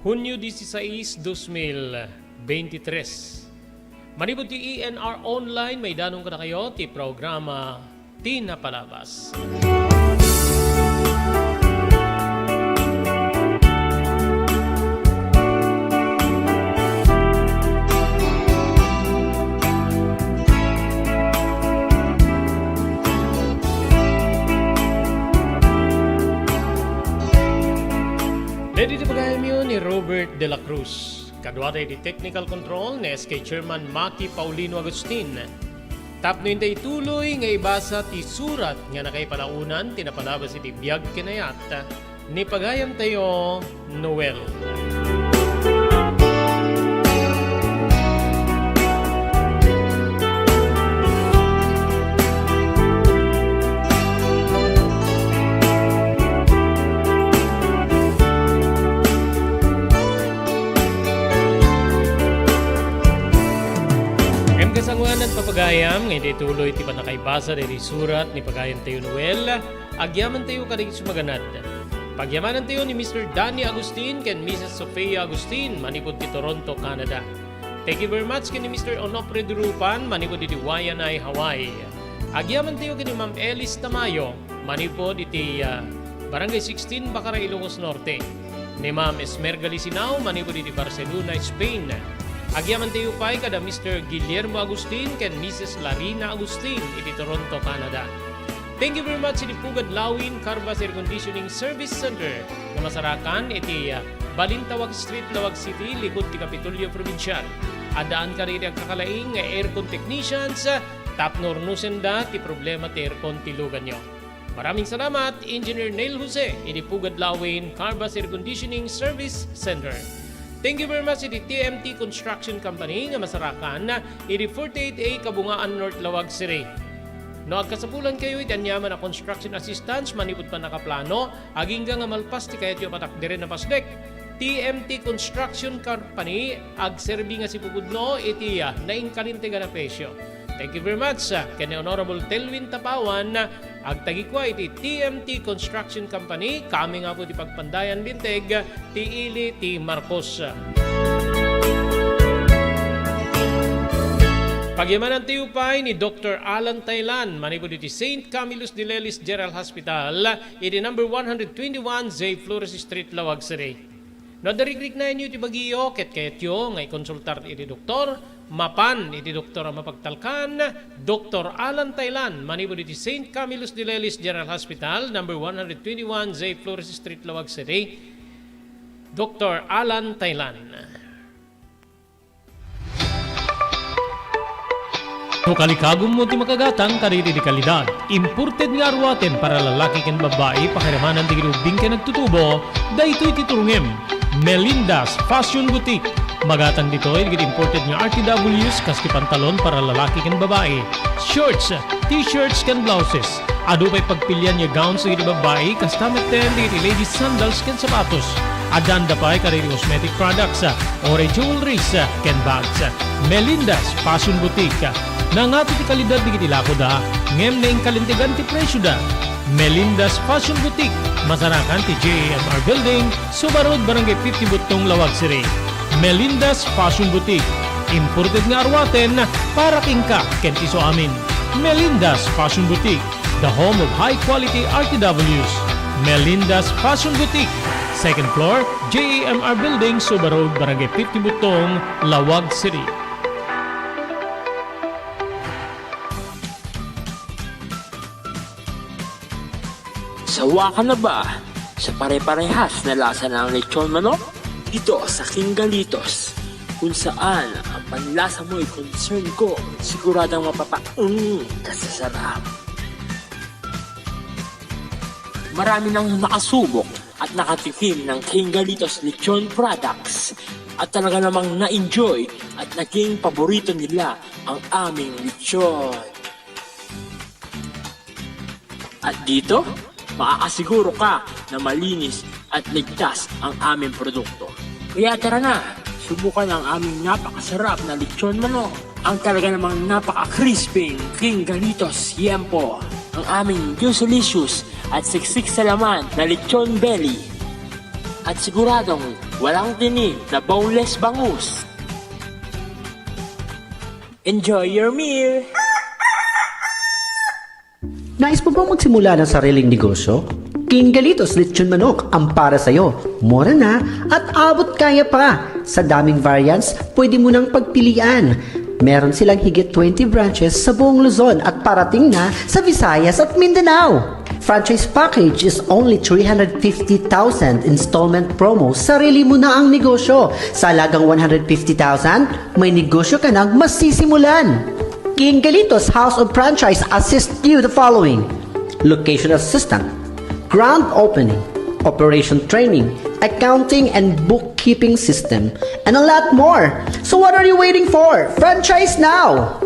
Hunio dieciséis, dos mil veintitrés. Manipud ti E N R Online, maidanon kadakayo ti programa Ti Napalabas. Daydi ti pagayamyo ni Robert de la Cruz. Kaduada iti technical control ni S K Chairman Maki Paulino Agustin. Tapno inta ituloy nga ibasa ti surat nga nakaipalaonan ti napalabas iti biag ken ayat ni pagayamtayo, Noel. Ngem kasangoanan, papagayam, nga iti tuloy ti pannakaibasa daydi surat ni pagayamtayo Noel, agyamantayo kadagiti sumaganad. Pagyamanantayo ni Mister Danny Agustin ken Missus Sofia Agustin manipud ti Toronto, Canada. Thank you very much ken ni Mister Onofre Durupan manipud iti Waianae, Hawaii. Agyamantayo ken ni Ma'am Elis Tamayo manipud iti, ah, Barangay sixteen, Bacara, Ilocos Norte. Ni Ma'am Esmerga Lisinao manipud iti Barcelona, Spain. Agyamantayo pay kada Mister Guillermo Agustin ken Missus Larina Agustin iti Toronto, Canada. Thank you very much iti Pugad Lawin Carvas Air Conditioning Service Center nga masarakan iti, ah, Balintawak Street, Laoag City, likod ti Kapitolyo Probinsial. Addaan kadi iti agkakalaing nga aircon technicians, ah, Tapno rnusenda ti problema ti aircon ti luganyo. Maraming salamat, Engineer Neil Jose, idi Pugad Lawin, Carbas Air Conditioning Service Center. Thank you very much idi T M T Construction Company nga masarakan idi forty-eight A Kabungaan, North Lawag City. No agkasapulankayo iti aniaman a construction assistance manipud pannakaplano, agingga nga malpas ti kayatyo a matakderen a pasdek, T M T Construction Company agserbi nga sipupudno iti, ah, nainkalintegan a presio. Thank you very much, ah, ken ni Honorable Telwin Tapawan, ah, agtagikua iti T M T Construction Company, kami nga po ti pagpandayan linteg ti ili ti Marcos. Pagyamanan tayo pay ni Doctor Alan Tailan, manipud iti Saint Camillus de Lelis General Hospital, iti number one hundred twenty-one J Flores Street, Lawag City. No adda rikriknaenyo ti bagiyo ket kayatyo nga ikonsultar iti doktor, mapan iti doktor a mapagtalkan, Doktor Alan Tailan, manipud iti Saint Camillus de Lelis General Hospital, number one hundred twenty-one J Flores Street, Lawag City. Doktor Alan Tailan. No kalikagummo ti makagatang kadagiti kalidad, imported nga aruaten para lalaki ken babbai, pakiramanan dagiti ubbing ken agtutubo, daytoy ti turongem. Melinda's Fashion Boutique. Magatang ditoy dagiti imported nga R T Ws kas ti pantalon para lalaki ken babbai, shorts, t-shirts ken blouses. Adu pay pagpilian nga gowns dagiti babbai, kasta metten dagiti ladies sandals ken sapatos. Addanda pay kadagiti cosmetic products, or jewelries, ken bags. Melinda's Fashion Boutique. Nangato ti kalidad dagiti lakoda, ngem nainkalintegan ti presioda. Melinda's Fashion Boutique, masarakan ti J A M R Building, Suba Road, Barangay fifty Buttong, Lawag City. Melinda's Fashion Boutique, imported nga aruaten para kenka ken ti isuamin. Melinda's Fashion Boutique, the home of high quality R T Ws. Melinda's Fashion Boutique, second floor, J A M R Building, Suba Road, Barangay fifty Buttong, Lawag City. Sawa ka na ba sa pare-parehas na lasa ng lechon manok? Dito sa King Galitos, kung saan ang panlasa mo'y concern ko, siguradong mapapaung ka sa sarap. Marami nang nakasubok at nakatikim ng King Galitos Lechon Products at talaga namang na-enjoy at naging paborito nila ang aming lechon. At dito, makakasiguro ka na malinis at ligtas ang aming produkto. Kaya tara na, subukan ang aming napakasarap na lechon manok, ang talaga namang napaka-crispy King Galitos Yempo, ang aming juicylicious at siksik sa laman na lechon belly, at siguradong walang tinik na boneless bangus. Enjoy your meal! Nais mo bang magsimula ng sariling negosyo? King Galitos Lechon Manok ang para sa'yo. Mura na at abot kaya pa. Sa daming variants, pwede mo nang pagpilian. Meron silang higit twenty branches sa buong Luzon at parating na sa Visayas at Mindanao. Franchise package is only three hundred fifty thousand, installment promo, sarili mo na ang negosyo. Sa halagang one hundred fifty thousand, may negosyo ka nang masisimulan. King Galitos House of Franchise assist you the following: location assistant, grand opening, operation training, accounting and bookkeeping system, and a lot more. So what are you waiting for? Franchise now!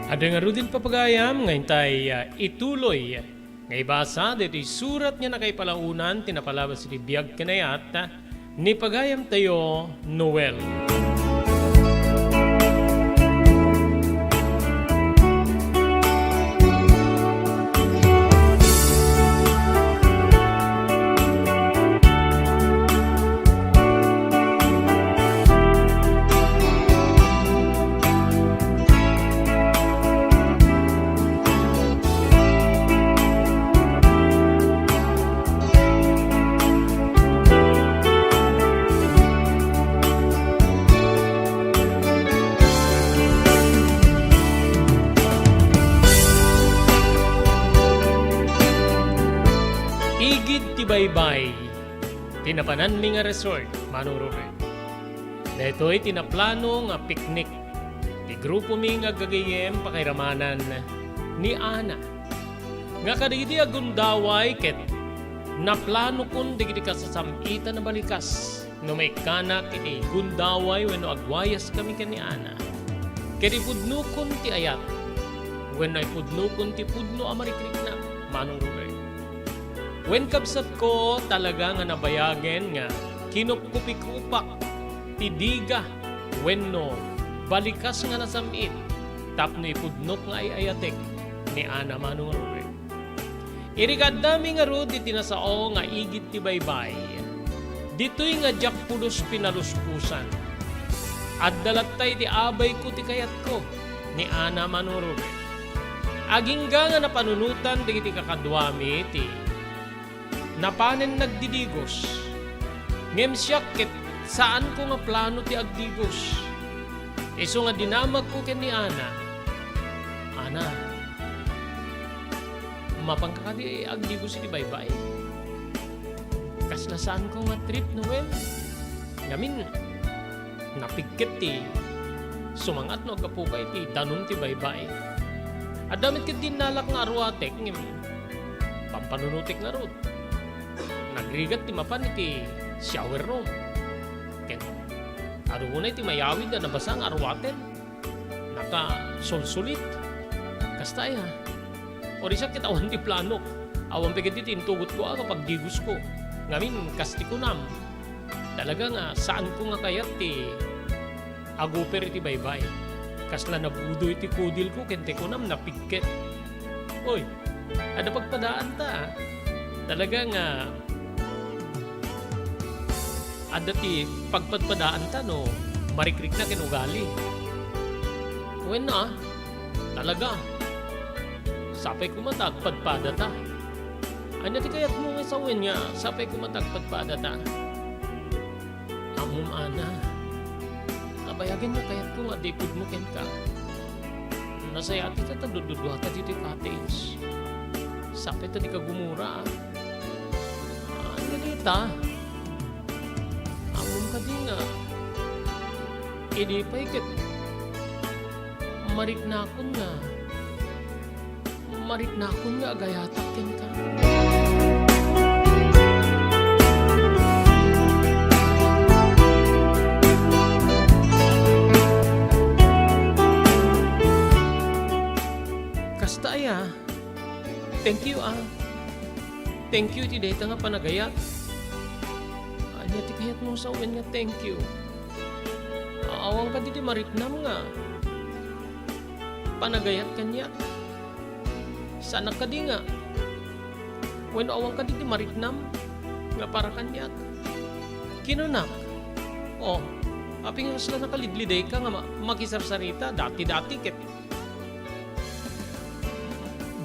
Adda ngaruden, papagayam, nga intay, ah, ituloy nga ibasa daytoy surat nga nakaipalaonan ti napalabas iti biag ken ayat ni pagayamtayo, Noel. Baybay ti napananmi nga resort, Manong Robert. Daytoy ti naplano nga picnic ti grupomi nga aggagayem pakairamanan ni Ana. Nga kadagiti aggundaway ket naplanokon dagiti kasasam-itan a balikas no maikkanak iti gundaway wenno agwayaskami ken ni Ana. Ket ipudnokon ti ayat wenno ipudnokon ti pudno a marikriknak, Manong Robert. Wen kabsatko, talaga nga nabayagen nga kinupkupikupak ti diga wenno balikas nga nasam-it tapno ipudnok nga ay-ayatek ni Ana, Manong Robert. Iri nga addami ngarud iti nasao nga igid ti baybay, ditoy nga diak pulos pinaluspusan. Adda latta iti abayko ti kayatko ni Ana, Manong Robert. Agingga nga napanunotan dagiti kakaduami ti napanen nagdidigos. Ngem siak ket saanko nga plano ti agdigos. Isu nga dinamagko ken ni Ana, "Ana, mapanka kadi agdigos iti baybay? Kasla saanko nga trip, Noel? Ngamin, napigket ti sumangat no aggapuka iti danum ti baybay. Adda met ket dinnalak nga aruatek, ngem pampanunotek ngarud. Nagrigat ti mapan iti shower room. Ket adu unay ti mayawid a nabasa nga aruaten. Nakasulsulit. Kasta aya. Uray siak ket awan ti planok. Awan pay ket ti intugotko a nga pagdigosko. Ngamin, kas ti kunam, talaga nga saanko nga kayat ti aguper iti baybay. Kasla nabudoy ti kudilko ken ti kunam napigket. Oy, adda pagpadaanta, a. Talaga nga adda ti pagpadpadaanta no marikrikna ken ugali. Wenno, a, talaga, sapay koma ta agpadpadata. Ania ti kayatmo nga sawen nga sapay koma ta agpadpadata? Ammom, Ana, nabayagen nga kayatko nga adda ipudno kenka. Nasayaat ita ta dududuata ditoy cottage. Sapay ta dika gumura, a. Ania dayta? Ammom kadi nga idi pay ket mariknakon nga Mariknakon nga agayatak kenka. Kasta aya. Thank you, a. Thank you iti dayta nga panagayat. Ania ti kayatmo sawen nga thank you? Awan kadi ti mariknam nga panagayat kaniak. Saanak kadi nga, wenno awan kadi ti mariknam nga para kaniak? Kinunak, "O, apay nga kasla nakalidlidayka nga ma-, makisarsarita? Dati-dati ket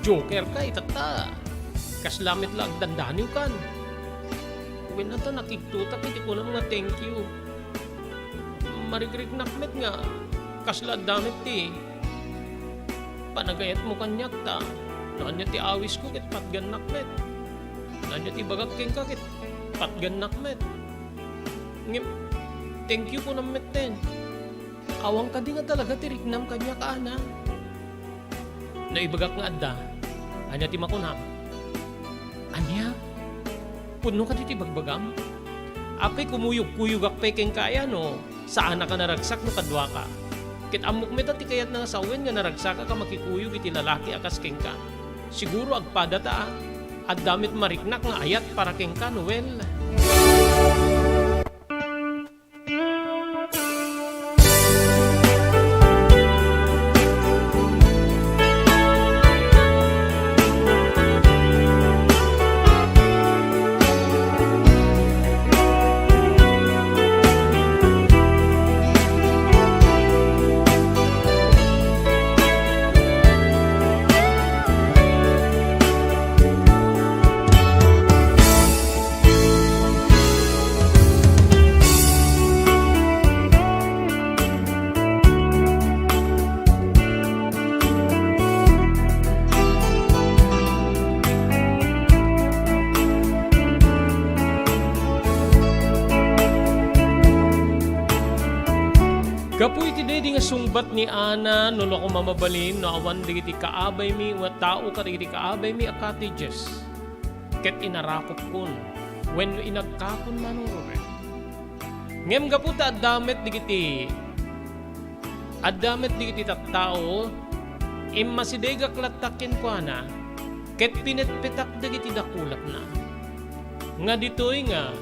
jokerka, itatta kasla met la agdandaniwkan." Wen, ata nakigtotak iti kunam nga thank you. Marikriknak met nga kasla adda met ti panagayatmo kaniak ta no ania ti awisko ket patgannak met. No ania ti ibagak kenka ket patgannak met. Ngem, thank you kunam metten. Awan kadi nga talaga ti riknam kaniak, Ana? No ibagak nga adda, ania ti makunam? Ania? Pudno kadi ti bagbagam? Apay kumuyogkuyogak pay kenka aya no saanak a naragsak no kaduaka? Ket ammok met a ti kayatna nga sawen nga naragsakak a makikuyog iti lalaki a kas kenka. Siguro agpadata, a. Adda met mariknak nga ayat para kenka, Noel. idi nga sungbat ni Ana, no, no koma mabalin, no awan dagiti kaabaymi, nga tao kadagiti kaabaymi a cottages. Ket inarakupkon, wenno inagkakon, Manong Robert. Ngem gapu ta adda met dagiti, adda met dagiti tattao, immasidegak latta kenkuana, ket pinetpetak dagiti dakulapna. Nga ditoy nga,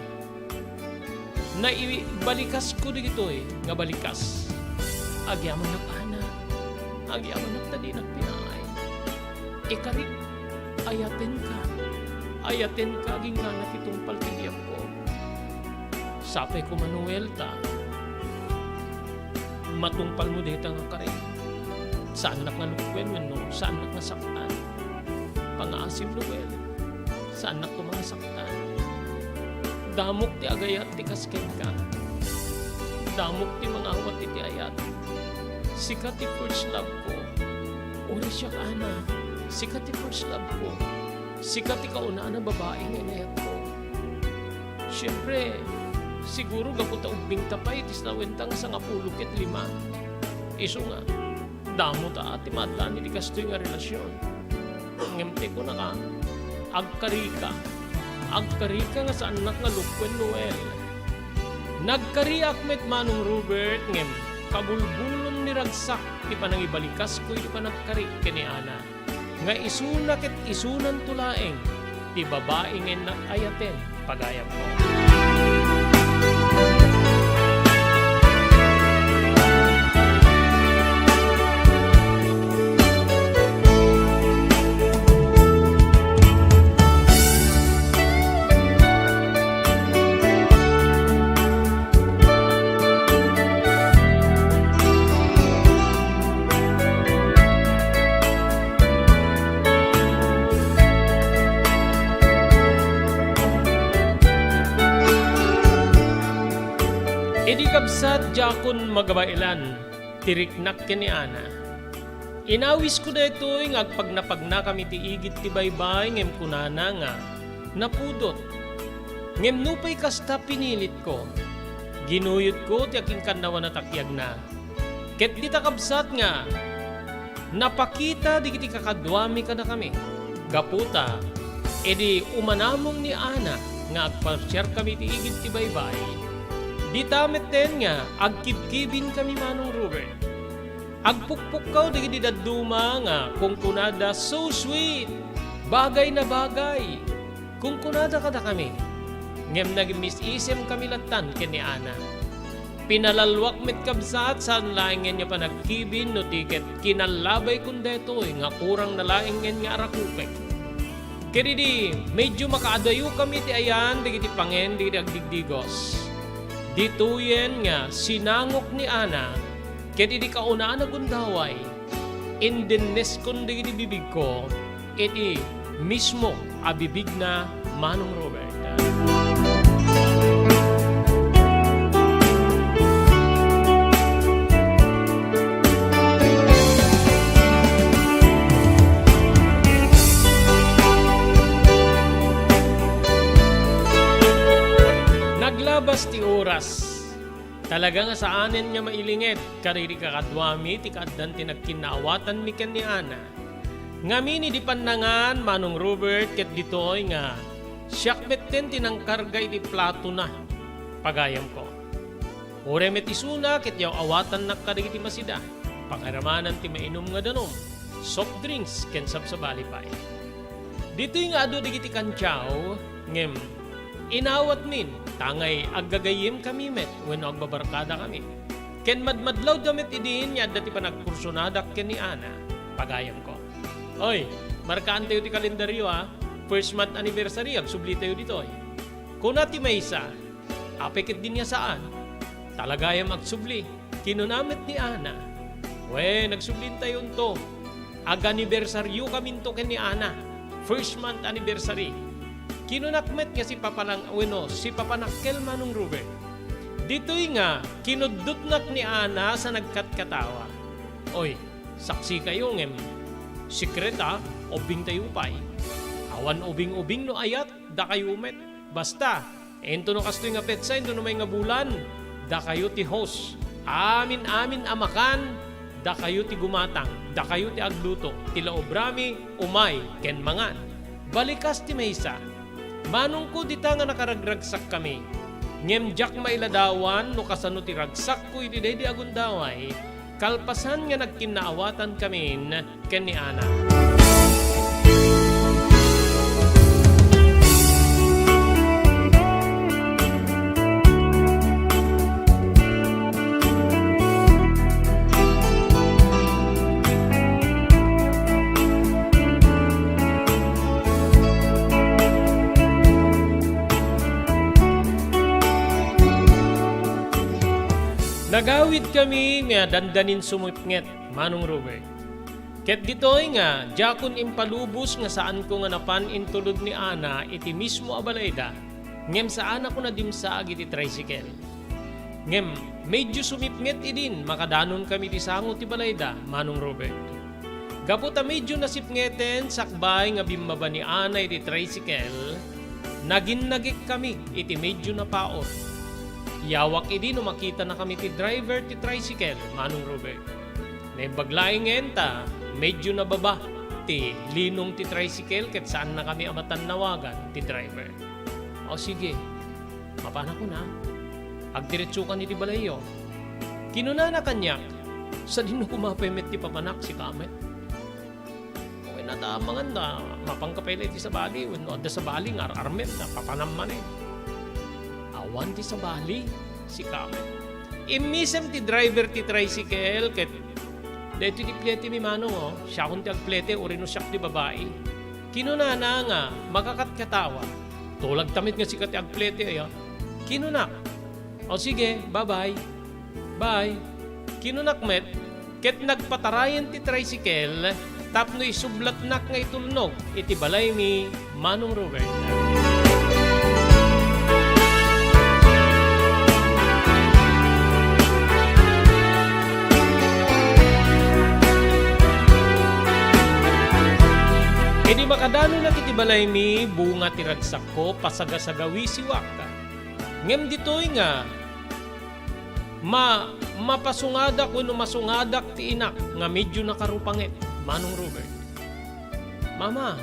naibalikasko dagitoy nga balikas. Agyamanak, Ana. Agyamanak ta dinak pinaay. Ikarik, ayatenka. Ayatenka agingga ti tungpal ti biagko. Sapay koma, Noel, ta matungpalmo dayta nga karik. Saannak nga lukuen wenno saannak nga saktan. Pangaasim, Noel. Saannak koma nga saktan. Damok ti agayat ti kas kenka. Damok ti mangawat iti ayat. Sika ti first love ko. Uray siak, Ana. Sika ti first love ko. Sika ti kaunaan a babai nga inayatko. Siempre, siguro gapu ta ubbingta pay iti sinawenta nga sangapulo ket lima. Isu nga, damo ta ti maaddan iti kastoy nga relasyon. Ngem ti kunaka, agkarika. Agkarika nga saannak nga lukuen, Noel. Nagkariak met, Manong Robert, ngem kabulbulon ni ragsak ti panangibalikasko iti panagkarik ken ni Ana. Nga isuna ket isunanto laeng ti babai nga innak ayaten, pagayamko. Idi kabsat, diakon magabaelan ti riknak ken ni Ana. Inawisko daytoy nga agpagnapagnakami ti igid ti baybay ngem kunana nga napudot. Ngem nupay kasta, pinilitko. Ginuyodko ti akinkannawan a takyagna. Ket dita kabsat nga napakita dagiti kakaduami kadakami. Gapu ta, idi umanamong ni Ana nga agparsiarkami iti igid ti baybay, dita metten nga agkibkibinkami, Manong Robert. Agpukpukkaw dagiti dadduma nga kunkunada, "So sweet! Bagay na bagay!" Kunkunada kadakami. Ngem nagmis-isemkami lattan ken ni Ana. Pinalalwak met, kabsat, saan laengen nga panagkibin no ti ket kinalabaykon daytoy nga kurangna laengen nga arakupek. Ket idi medyo makaadayokami iti ayan dagiti pangen dagiti agdigdigos, ditoyen nga sinangok ni Ana, ket idi kaunaan a gundaway, indenneskon dagiti bibigko iti mismo a bibigna, Manong Robert. Naglabas ti oras. Talaga nga saanen nga mailinged kadagiti kakaduami ti kaaddan ti nagkinnaawatanmi ken ni Ana. Ngamin idi pannangan, Manong Robert, ket ditoy nga siak metten ti nangkarga iti platona, pagayamko. Uray met isuna ket yaw-awatannak kadagiti masida, pakairamanan ti mainum nga danum, soft drinks, ken sabsabali pay. Ditoy nga adu dagiti kantiaw, ngem inawatmin, tangay aggagayyemkami met wenno agbabarkadakami. Ken madmadlawda met idin nga adda ti panagkursonadak ken ni Ana, pagayamko. Oy, markaantayo ti kalendaryo, a. First month anniversary, agsublitayo ditoy. Kuna ti maysa, apay ket din nga saan? Talagayam agsubli. Kinuna met ni Ana, "Wen, agsublintayo unto. Aganibersaryokaminto ken ni Ana. First month anniversary." Kinunak met nga sipapalang-, wenno sipapanakkel, Manong Robert. Ditoy nga, kinuddutnak ni Ana sa nagkatkatawa. Oy, saksikayo ngem sekret, a, ubbingtayo pay. Awan ubing-ubing no ayat, dakayo met. Basta, into no kastoy nga petsa, into no may nga bulan, dakayo ti host. Amin-amin a makan, dakayo ti gumatang, dakayo ti agluto, ti laobrami, umay ken mangan. Balikas ti maysa. Manongko dita nga nakaragragsakkami. Ngem diak mailadawan no kasano ti ragsakko iti daydi a gundaway, kalpasan nga nagkinnaawatan kamin ken ni Ana. Nagawidkami nga dandanin sumipnget, Manong Robert. Ket ditoy nga, diakon impalubos nga saanko nga napan intulod ni Ana iti mismo a balayda, ngem saanakon a dimsaag iti tricycle. Ngem, medio sumipnget idin makadanon kami ti sango ti balayda, Manong Robert. Gapu ta medio nasipngeten sakbay nga bimmaba ni Ana iti tricycle, naginnagek kami iti medio napaor. Yawak idi no makitanakami ti driver ti tricycle, Manong Robert. Naimbag laengen ta medio nababa ti linong ti tricycle ket saannakami a matannawagan ti driver. O sige, mapanakon a. Agdiretsokan iti balayyo. Kinunana kaniak, sadino koma pay met ti papanak, sika met. Wen, adda mangan da, mapanka pay la iti sabali, wenno adda sabali nga ar-armen, papanam manen. Awan ti sabali, sika met. Immisem ti driver ti tricycle, ket daytoy ti plete mi, Manong, o. Siakon ti agplete, uray no siak ti babai. Kinunana nga, makakatkatawa. Tulagta met nga sika ti agplete, aya. Kinunak, "O sige, bye-bye." Bye. Kinunak met, ket nagpatarayen ti tricycle tapno isublatnak nga itulnog iti balaymi, Manong Robert. Idi makadanonak iti balaymi, bunga ti ragsakko, pasagasagawisiwak. Ngem ditoy nga, ma-, mapasungadak wenno masungadak ti inak nga medio nakarupanget, Manong Robert. "Mama,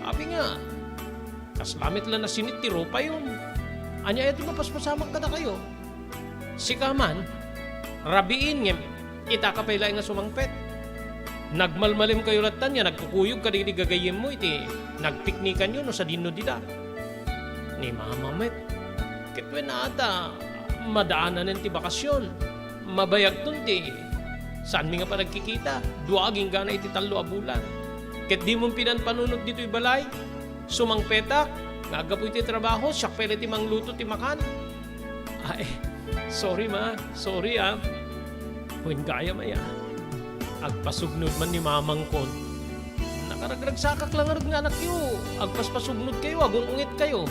apay nga, kasla met la nasinit ti rupayon. Ania aya ti mapaspasamak kadakayo? Sika man, rabiin ngem itaka pay laeng nga sumangpet. Nagmalmalimkayo lattan nga nagkukuyog kadagiti gagayyemmo iti nagpiknikanyo no sadino dita." Ni Mama met. Ket wen, ata, madaananen ti bakasyon. Mabayagton ti saanmi nga panagkikita. Dua agingga iti tallo a bulan. Ket dimon pinanpanunot ditoy balay. Sumangpetak nga aggapu iti trabaho, siak pay la ti mangluto ti makan. Ay, sorry, Ma. Sorry, ah. Wen gayam aya. Agpasugnod man ni mamangkon. Nakaragragsakak la ngarud nga anakyo. Agpaspasugnodkayo, agun-ungitkayo.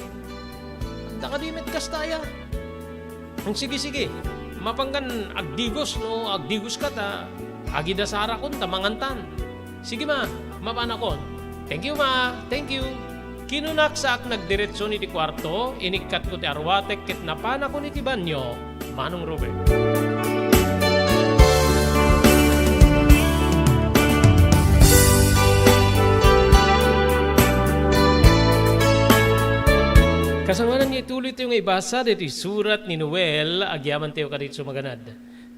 Adda kadi met kasta aya? Sige, sige. Mapankan agdigos no agdigoska ta agidasarakon ta mangantan. Sige, Ma, mapanakon. Thank you, Ma. Thank you. Kinunak saak nagdiretso iti kuarto, inikkatko ti arwatek ket napanakon iti banio, Manong Ruben. Kasangoanan nga ituloytayo nga ibasa daytoy surat ni Noel, agyamantayo kadagiti sumaganad.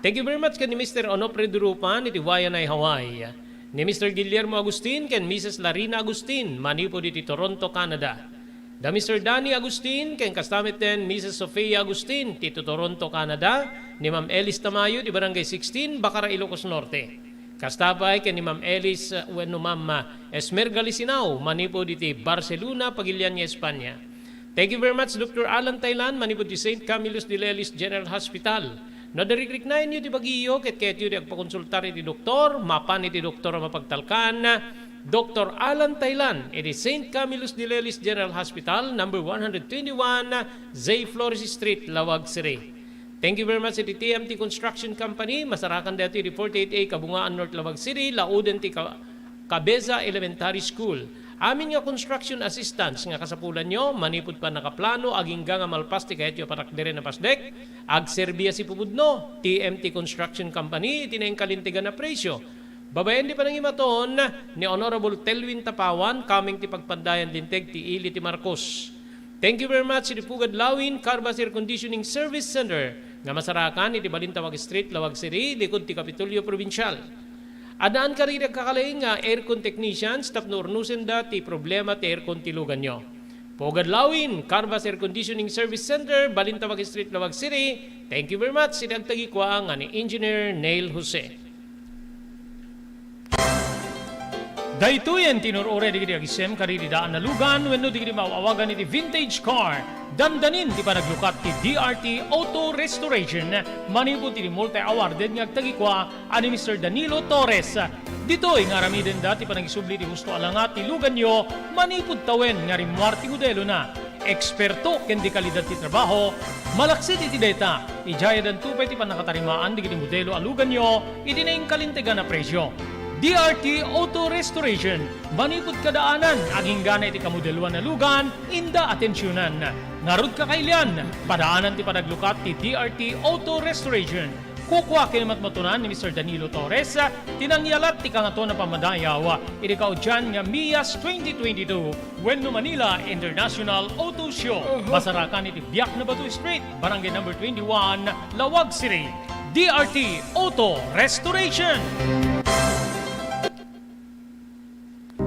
Thank you very much ken ni Mister Onofre Durupan iti Waianae, Hawaii. Ni Mister Guillermo Agustin ken Missus Larina Agustin manipud iti Toronto, Canada. Da Mister Danny Agustin ken kasta met ken Missus Sofia Agustin ti Toronto, Canada. Ni Ma'am Elis Tamayo ti Barangay sixteen, Bacara, Ilocos Norte. Kasta pay ken ni Ma'am Elis, uh, wenno Ma'am, uh, Esmerga Lisinao manipud iti Barcelona, Pagilian nga Espanya. Thank you very much, Doctor Alan Tailan, manipud ti Saint Camillus de Lelis General Hospital. No adda rikriknaenyo ti bagiyo ket kayatyo ti agpakonsultar iti doktor, mapan iti doktor a mapagtalkan, Doctor Alan Tailan, iti Saint Camillus de Lelis General Hospital, number one hundred twenty-one, J Flores Street, Laoag City. Thank you very much iti T M T Construction Company. Masarakan daytoy iti forty-eight A Kabungaan, North Laoag City, laoden ti Ka-, Cabeza Elementary School. Amin nga construction assistance nga kasapulanyo, manipud pannakaplano, agingga nga malpas ti kayatyo a patakderen a pasdek, agserbi a sipupudno, T M T Construction Company iti naingkalintegan a presyo. Babaen ti panangimaton ni Honorable Telwin Tapawan, kameng ti pagpandayan linteg ti ili ti Marcos. Thank you very much iti Pugad Lawin Carvas Air Conditioning Service Center nga masarakan iti Balintawak Street, Lawag City, likod ti Kapitolyo Probinsial. Addaan kadi dagiti agkakalaing nga aircon technicians tapno urnosenda ti problema ti aircon ti luganyo. Pugad Lawin, Carvas Air Conditioning Service Center, Balintawak Street, Lawag City. Thank you very much iti agtagikua nga ni Engineer Neil Jose. Daytoyen ti inur-uray dagiti agisem kadagiti daan a lugan wenno dagiti maaw-awagan iti vintage car. Dandanin ti panaglukat ti D R T Auto Restoration manipud iti multi-awarded nga agtagikua a ni Mister Danilo Torres. Ditoy nga aramidenda ti panangisubli ti husto a langa ti luganyo manipud tawen nga rimmuar ti modelona. Eksperto ken di kalidad ti trabaho, malaksid iti dayta, idiay addanto pay ti pannakatarimaan dagiti modelo a luganyo iti naingkalintegan a presyo. D R T Auto Restoration, manipud kadaanan, aginggana iti kamodeloan a lugan, inda atensionan. Ngarud kakailian, padaanan ti panaglukat ti D R T Auto Restoration. Kukua ken matmatunan ni Mister Danilo Torres ti nangyalat ti Kangatoan a Pammadayaw iti kaudian nga MIAS twenty twenty-two wenno Manila International Auto Show. Masarakan iti Biak na Bato Street, Barangay Number twenty-one, Lawag City. D R T Auto Restoration.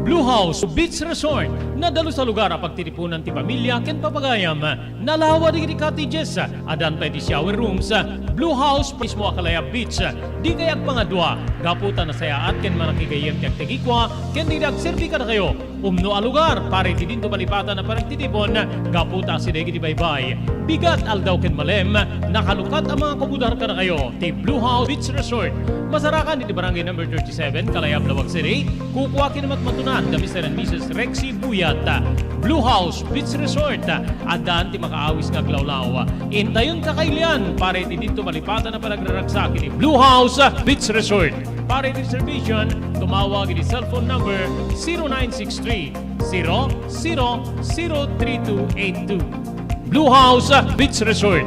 Blue House Beach Resort, nadalus a lugar a pagtitipunan ti pamilia ken papagayam. Nalawa dagiti cottages, addan pay ti shower rooms. Blue House mismo a Kalayab Beach. Dikay agpangadua, gapu ta nasayaat ken manakigayyem ti agtagikua ken dagiti agserbi kadakayo. Umno a lugar para iti dinto malipatan a panagtitipon, gapu ta asideg iti baybay. Bigat, aldaw ken malem, nakalukat a mangakomodar kadakayo ti Blue House Beach Resort. Masarakan iti Barangay Number thirty-seven, Kalayab, Lawag City. Kukua ken matmatunan da Mister and Missus Rexy Buyat. Blue House Beach Resort, addan ti makaawis nga aglawlaw. Intayon kakailian para iti dinto malipatan a panagraragsak iti Blue House Beach Resort. Para iti reservation, tumawag iti cellphone number zero nine six three, zero zero zero three two eight two. Blue House Beach Resort.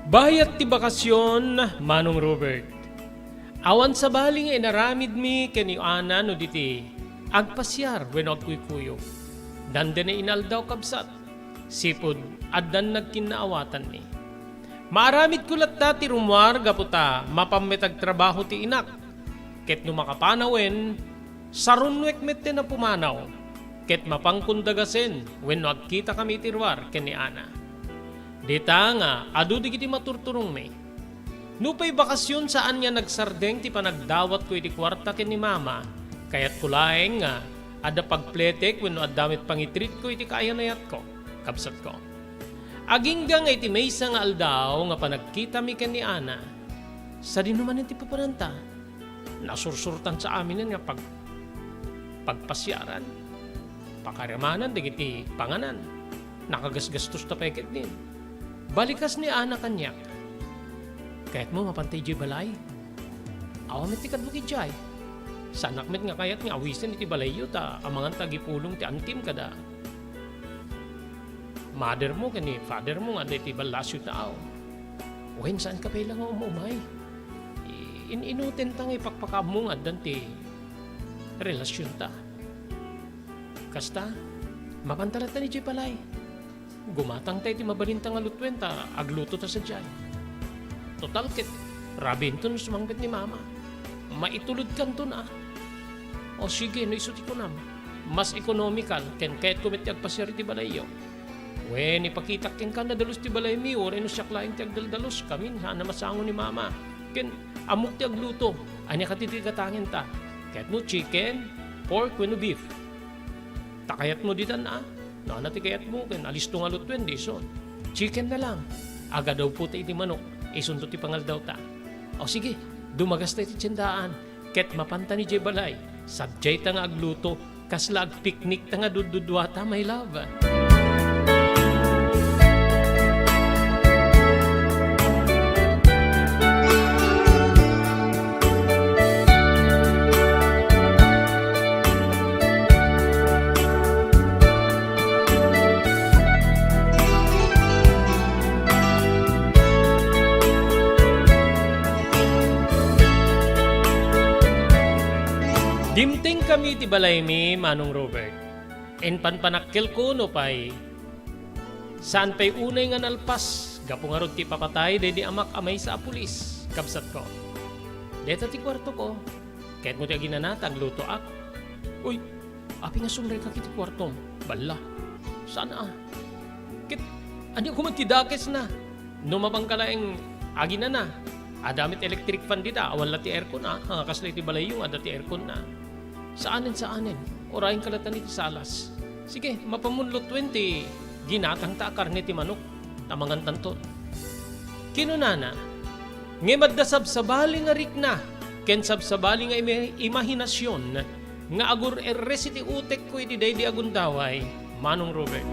Bayat ti bakasion, Manong Robert. Awan sabali nga inaramidmi ken ni Ana no di ti agpasiar wenno agkuykuyog. Dandani inaldaw, kabsat. Sipud addan nagkinnaawatanmi. Maaramidko latta ti rummuar gapu ta mapan met agtrabaho ti inak. Ket no makapanawen, sarunnuek met ti napumanaw. Ket mapankon da gasen wenno agkitakami iti ruar ken ni Ana. Dita nga adu dagiti maturturongmi. Nupay bakasion, saan nga nagsardeng ti panagdawatko iti kuarta ken ni Mama. Kayatko laeng nga adda pagpletek wenno adda met pangitreatko iti kaayanayatko, kabsatko. Agingga nga iti maysa nga aldaw nga panagkitami ken ni Ana, sadino manen ti papananta. Nasursurtan sa aminen nga pag-, pagpasiaran, pakairamanan dagiti panganan. Nakagasgastosta pay ketdin. Balikas ni Ana kaniak. Kayatmo mapanta idiay balay? Awan met ti kadok idiay. Saanak met nga kayat nga awisen iti balayyo ta amangan ta agipulong ti antim kada mothermo ken ni fathermo nga adda iti ballasyo tao. Wen, saanka pay la nga um-umay. I-, in-inutenta nga ipakpakaammo nga addan ti relasionta. Kasta, mapanta latta idiay balay. Gumatangta iti mabalinta nga lutuen ta aglutota sadiay. Total ket Rabinto no sumangpet ni Mama. Maitulodkanton a. O sige, no isu ti kunam. Mas ekonomikal, ken kayatko met ti agpasiar iti balayyo. Wen, ipakitak kenka, nadalus ti balaymi, uray no siak laeng ti agdaldaluskamin, saan a masango ni Mama. Ken ammok ti agluto. Ania kadi ti gatangenta? Kayatmo chicken, pork, wenno beef? Ta kayatmo ditan a? No, ania ti kayatmo? Ken alisto nga lutuen, dison. Chicken na lang. Agadaw pota iti manok, isunto ti pangaldawta. O sige, dumagasta iti tiendaan. Ket mapanta idiay balay, sadiayta nga agluto, kasla agpiknikta nga dudduduata, my love. Dimtengkami iti balaymi, Manong Robert. Impanpanakkelko nupay saan pay unay nga nalpas gapu ngarud ti ipapatay daydi amak a maysa a pulis, kabsatko. Dayta ti kuartoko. Kayatmo ti aginana ta aglutoak? Uy, apay nga sumrekak iti kuartom? Balla. Saan a? Ket ania koma ti dakesna? No mapangka laeng aginana, adda met electric fan dita, awan la ti aircon a, a, kasla iti balayyo nga adda ti airconna. Saanen, saanen. Urayenka latta iti salas. Sige, mapanmon lutuen ti ginatangta a karne ti manok, ta mangantanton. Kinunana, ngem adda sabsabali nga rikna ken sabsabali nga imi-, imahinasion nga agur-erres iti utekko iti daydi a gundaway, Manong Robert.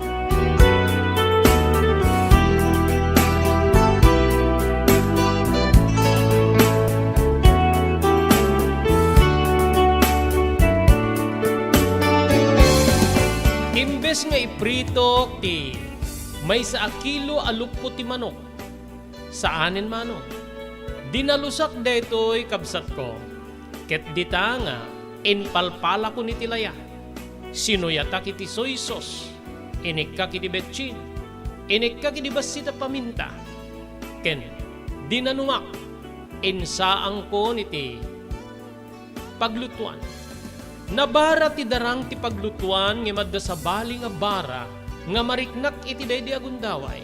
Imbes nga ipritok ti maysa a kilo a luppo ti manok, saanen, Manong. Dinalusak daytoy, kabsatko, ket dita nga impalpalakon iti laya. Sinuyatak iti soy sauce, inikkak iti betsin, inikkak iti bassit a paminta, ken dinanuak, insaangkon iti paglutuan. Nabara ti darang ti paglutuan, ngem adda sabali nga bara nga mariknak iti daydi a gundaway.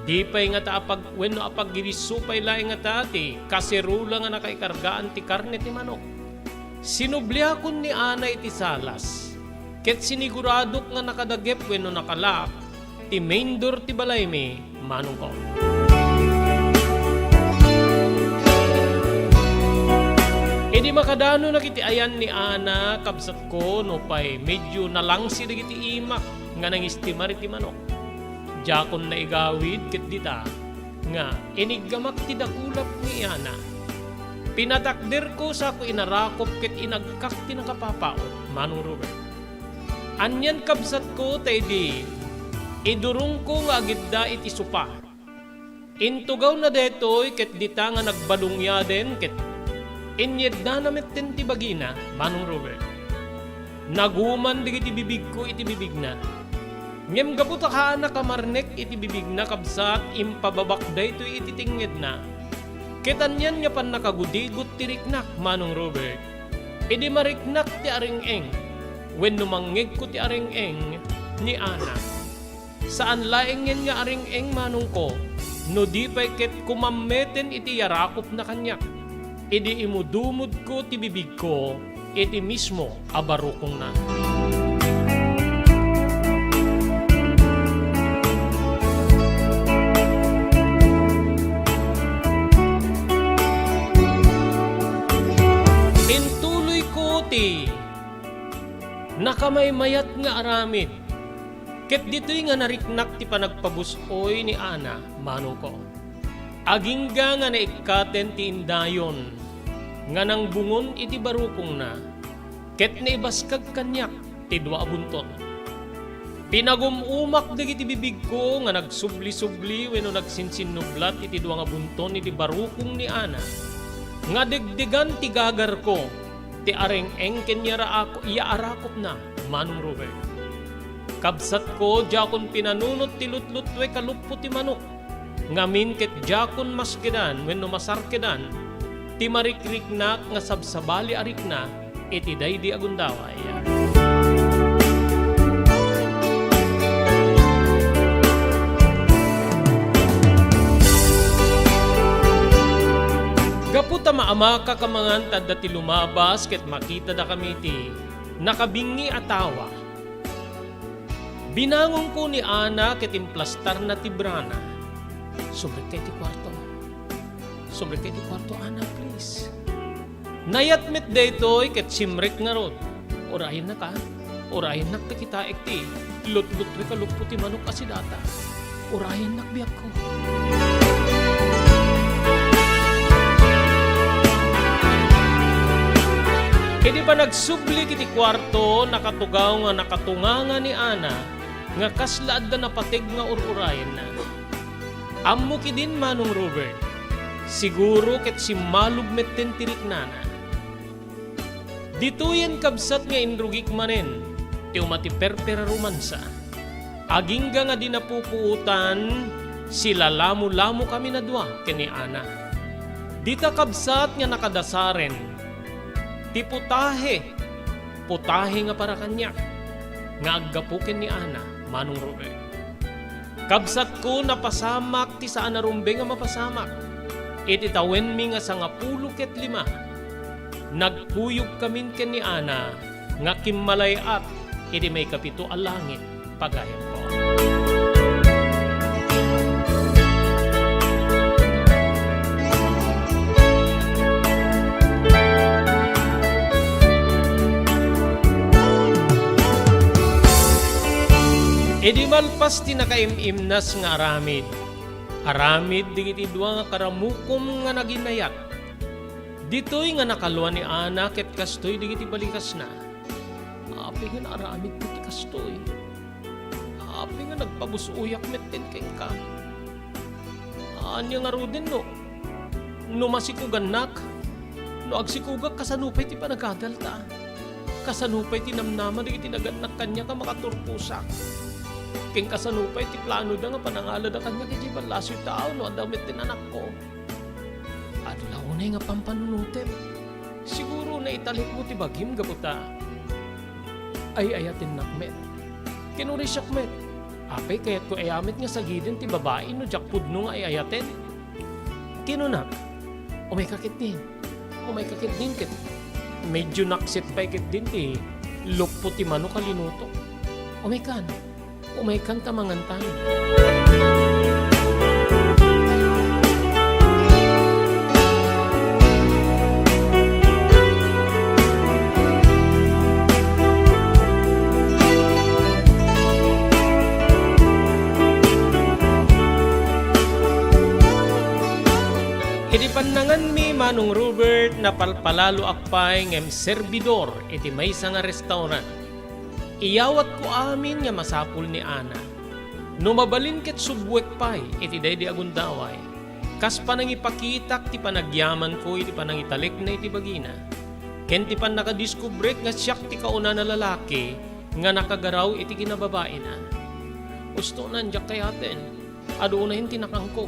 Di pay ngata apag-, wenno apaggirisso pay laeng ngata ti kaserola nga nakaikargaan ti karne ti manok. Sinubliakon ni Ana iti salas, ket siniguradok nga nakadagep wenno nakalaak ti main door ti balaymi, manongko. Idi makadanonak iti ayan ni Ana, kabsatko, nupay medio nalangsi dagiti imak nga nangistimar iti manok. Diakon naigawid ket dita nga iniggamak ti dakulap ni Ana. Pinatakderko sako inarakop ket inagkak ti nakapapaut, Manong Robert. Anian, kabsatko, ta idi idurongko nga agidda iti sopa. Intugawna daytoy ket dita nga nagbalungyaden ket inyeddana metten ti bagina, Manong Robert. Naguman dagiti bibigko iti bibigna. Ngem gapu ta kaanak a marnek iti bibigna, kabsat, impababak daytoy iti tengngedna. Ket anian nga pannakagudigot ti riknak, Manong Robert, idi mariknak ti areng-eng wenno mangngegko ti areng-eng ni Ana. Saan laengen nga areng-eng, manongko, no di pay ket kumammeten iti yarakopna kaniak, idi imudumodko ti bibigko iti mismo a barukongna. Intuloyko ti nakamaymayat nga aramid. Ket ditoy nga nariknak ti panagpabus-oy ni Ana, manongko. Agingga nga naikkaten ti indayon nga nangbungon iti barukongna, ket naibaskag kaniak ti dua a bunton. Pinagum-umak dagiti bibigko nga nagsubli-subli wenno nagsinsinnublat iti dua nga bunton iti barukong ni Ana, nga degdegan ti gagarko, ti areng-eng ken yaraako-, yaarakopna, Manong Robert. Kabsatko, diakon pinanunot ti lutlutuek a luppo ti manok. Ngamin ket diakon maskedan wenno masarkedan ti marikriknak nga sabsabali a rikna iti daydi a gundaway. Gapu ta maamaka kamangan ta adda ti lumabas ket makitada kami ti nakabingngi a tawa. Binangonko ni Ana ket implastarna ti brana. "Subrek ka iti kuarto. Subrek ka iti kuarto, Ana, please." Nayat met daytoy ket simrek ngarud. "Urayennak, a. Urayennak ta kitaek ti lutlutrek a luppo ti manok a sidata. Urayennak, biagko." Idi panagsubli iti kuarto, nakatugaw nga nakatunganga ni Ana nga kasla adda napateg nga ur-urayenna. Ammok idin, Manong Robert. Siguro ket simmalog metten ti riknana. Ditoyen, kabsat, nga inrugik manen ti umatiperper a romansa. Agingga nga di napupuotan, silalamolamokamin a dua ken ni Ana. Dita, kabsat, nga nakadasaren ti putahe, putahe nga para kaniak, nga aggapu ken ni Ana, Manong Robert. Kabsatko, napasamak ti saan a rumbeng a mapasamak. Iti tawenmi nga sangapulo ket lima, nagkuyogkamin ken ni Ana nga kimmalay-at iti maikapito a langit, pagayamko. Idi malpas ti nakaim-imnas nga aramid, aramid dagiti dua nga karamukom nga naginayat. Ditoy nga nakalua ni Ana ket kastoy dagiti balikasna. Apay nga naaramidko ti kastoy? Apay nga nagpabus-oyak metten kenka? Ania ngaruden no, no masikugannak? No agsikugak, kasano pay ti panagadalta? Kasano pay ti namnama dagiti nagannak kaniak a makaturposak? Ken kasano pay ti planoda nga panangalada kaniak idiay ballasiw ti aw no adda met ti anakko? Adu la unay nga pampanunotem. Siguro naitalekmo ti bagim gapu ta ay-ayatennak met. Kinurisiak met. Apay, kayatko aya met nga sagiden ti babai no diak pudno nga ay-ayaten? Kinunak, "Umayka ketdin. Umayka ketdin ket medyo naksit pay ketdin ti luppo ti manok a linutok. Umaykan." Umaykan ta mangantan. Idi pannanganmi, Manong Robert, napalpalaloak pay ngem serbidor iti maysa nga restaurant. Iyawatko amin nga masapul ni Ana. No mabalin ket subwek pay iti daydi a gundaway, kas panangipakitak ti panagyamanko iti panangitalekna iti bagina, ken ti pannakadiskubrek nga siak ti kaunana lalaki nga nakagaraw iti kinababaina. Ustonan, diak kayaten. Adu unayen ti nakangko.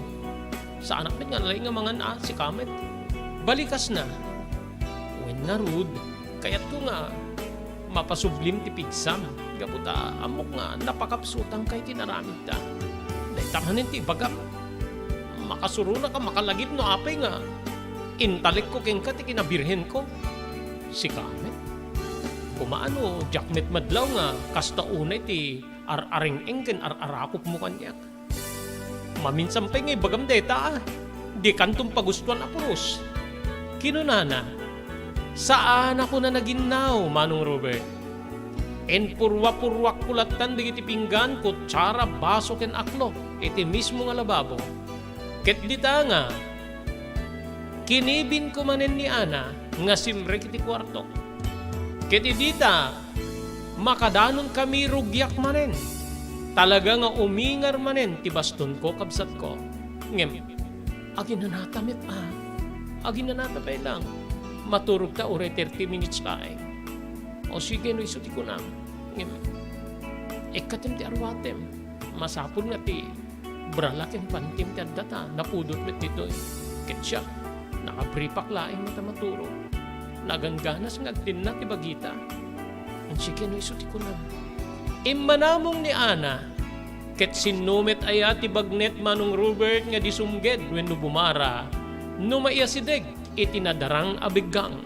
Saanak met nga laing nga mangan a, sika met. Balikasna. Wen ngarud, kayatko nga mapasublim ti pigsam, gapu ta ammok nga napakapsutanka iti inaramidta. Dayta manen ti ibagam. Makasuronaka makalagip no apay nga intalekko kenka ti kinabirhenko. Sika met. Koma no diak met madlaw nga kasta unay ti ar-areng-eng ken ar-arakupmo kaniak. Maminsan pay nga ibagam dayta, a, dikanton pagustuan a puros. Kinunana, "Saanakon a naginnaw, Manong Robert. Inpurwa-purwakko lattan dagiti pinggan, kutsara, baso ken aklo iti mismo nga lababo. Ket dita nga, kinibinko manen ni Ana nga simrek iti kuartok. Ket idita, makadanonkami rugiak manen. Talaga nga umingar manen ti bastonko, kabsatko. Ngem, aginanata met a. Aginanata pay lang. Maturogta uray thirty minutes laeng." "O sige, no isu ti kunam. Ngem, ikkatem ti aruatem. Masapul nga ti Bra la ken pantim ti addata, napudot met ditoy. Ket siak, nakabripak laeng met a maturog. Nagangganas nga agtinna ti bagita. Ansi ken no isu ti kunam. Immanamong ni Ana, ket sinno met aya ti bagnet Manong Robert nga di sumged wenno bumara no maiasideg iti nadarang a biggang.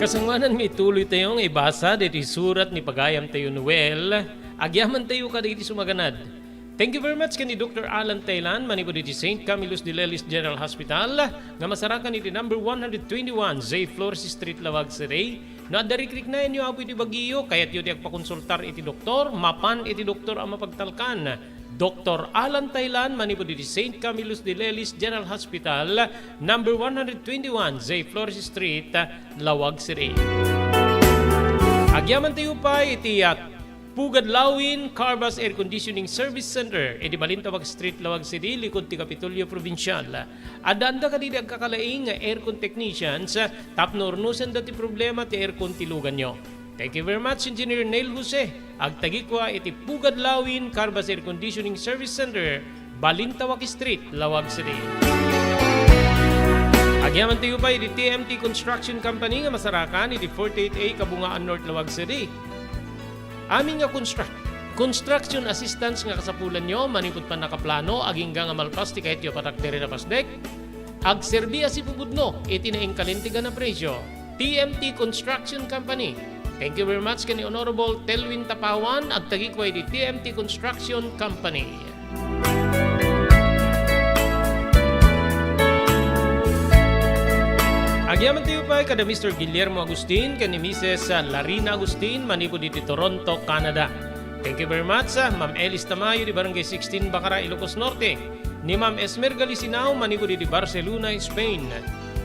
Kasangoanan, ituloytayo nga ibasa daytoy surat ni pagayamtayo Noel. Agyamantayo kadagiti sumaganad. Thank you very much ken ni Doctor Alan Taylan, manipud iti Saint Camillus de Lelis General Hospital, nga masarakan iti number one hundred twenty-one J Flores Street, Laoag City. No adda rikriknaenyo, Apo, iti bagiyo, kayatyo ti agpakonsultar iti doktor, mapan iti doktor a mapagtalkan. Doctor Alan Taylan, manipud iti Saint Camillus de Lelis General Hospital, number one hundred twenty-one J Flores Street, Laoag City. Agyamantayo pay iti, ah, Pugad Lawin Carbass Air Conditioning Service Center, iti Balintawak Street, Laoag City, likud ti Kapitolyo Provincial. Addaanda kadidi agkakalaing nga aircon technicians tapno urnosenda ti problema ti aircon ti luganyo. Thank you very much, Engineer Neil Jose. Agtagikua iti Pugad Lawin Carbass Air Conditioning Service Center, Balintawak Street, Laoag City. Agyamantayo pay iti T M T Construction Company nga masarakan iti forty-eight A Kabungaan North, Laoag City. Amin nga construct-, construction assistance nga kasapulanyo manipud pannakaplano agingga nga malpas ti kayatyo a patakderen a pasdek, agserbi a sipupudno iti naingkalintegan a presio. T M T Construction Company. Thank you very much ken ni Honorable Telwin Tapawan, agtagikua iti T M T Construction Company. Agyamantayo pay kada Mister Guillermo Agustin ken ni Missus Larina Agustin manipud iti Toronto, Canada. Thank you very much, ah, Ma'am Elis Tamayo di Barangay sixteen, Bacara, Ilocos Norte, ni Ma'am Esmer Galisinao manipud iti Barcelona, Spain,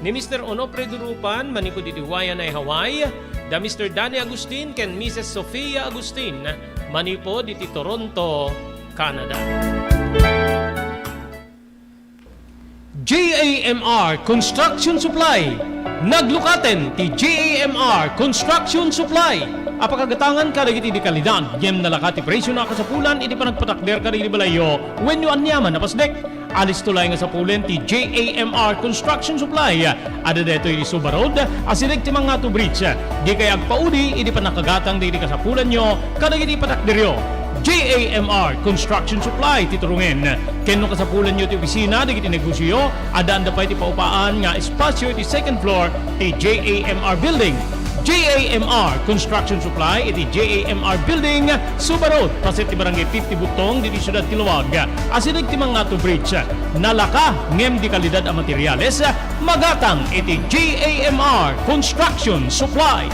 ni Mister Onofre Durupan manipud iti Waianae, Hawaii, da Mister Danny Agustin ken Missus Sofia Agustin manipud iti Toronto, Canada. J A M R Construction Supply. Naglukaten ti J A M R Construction Supply a pakagatangan kadagiti di kalidad ngem nalaka ti presio a kasapulan iti panagpatakder kadagiti balayyo wenno aniaman a pasdek. Alisto laeng nga sapulen ti J A M R Construction Supply. Adda daytoy iti Suba Road, asideg ti Mangato Bridge. Dikay agpaudi iti pannakagatang dagiti kasapulanyo kadagiti patakderyo. J A M R Construction Supply ti turongen. Ken no kasapulanyo ti opisina dagiti negosioyo, addaanda pay ti paupaan nga espasio iti second floor ti J A M R Building. J A M R Construction Supply iti J A M R Building, Suba Road, paset ti Barangay fifty Butong, diti siudad ti Laoag. Asideg ti Mangato Bridge. Nalaka ngem di kalidad a materiales, magatang iti J A M R Construction Supply.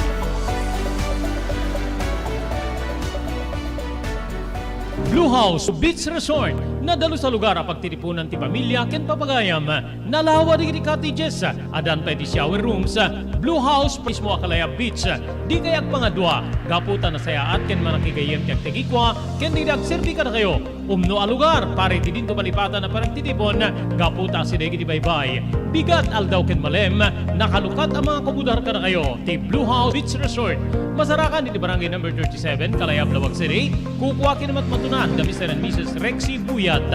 Blue House Beach Resort, nadalus a lugar a pagtitipunan ti pamilia ken papagayam. Nalawa dagiti cottages, addan pay ti shower rooms. Blue House mismo a Kalayab Beach. Dikay agpangadua, gapu ta nasayaat ken manakigayyem ti agtagikua ken dagiti agserbi kadakayo. Umno a lugar para iti dinto malipatan a panagtitipon, gapu ta asideg iti baybay. Bigat, aldaw ken malem, nakalukat a mangakubudar kadakayo ti Blue House Beach Resort. Masarakan iti Barangay Number thirty-seven, Kalayab, Laoag City. Kukua ken matmatunan da Mister and Missus Rexy Buyat.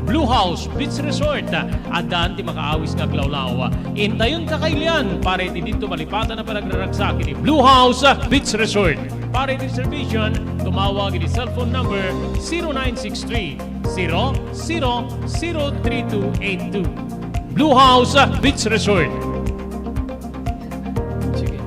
Blue House Beach Resort. Addan ti makaawis nga aglawlaw. Intayon kakailian para iti dinto malipatan a panagraragsak iti Blue House Beach Resort. Para iti reservation, tumawag iti cellphone number zero nine six three, zero zero zero three two eight two. Blue House Beach Resort. Sige.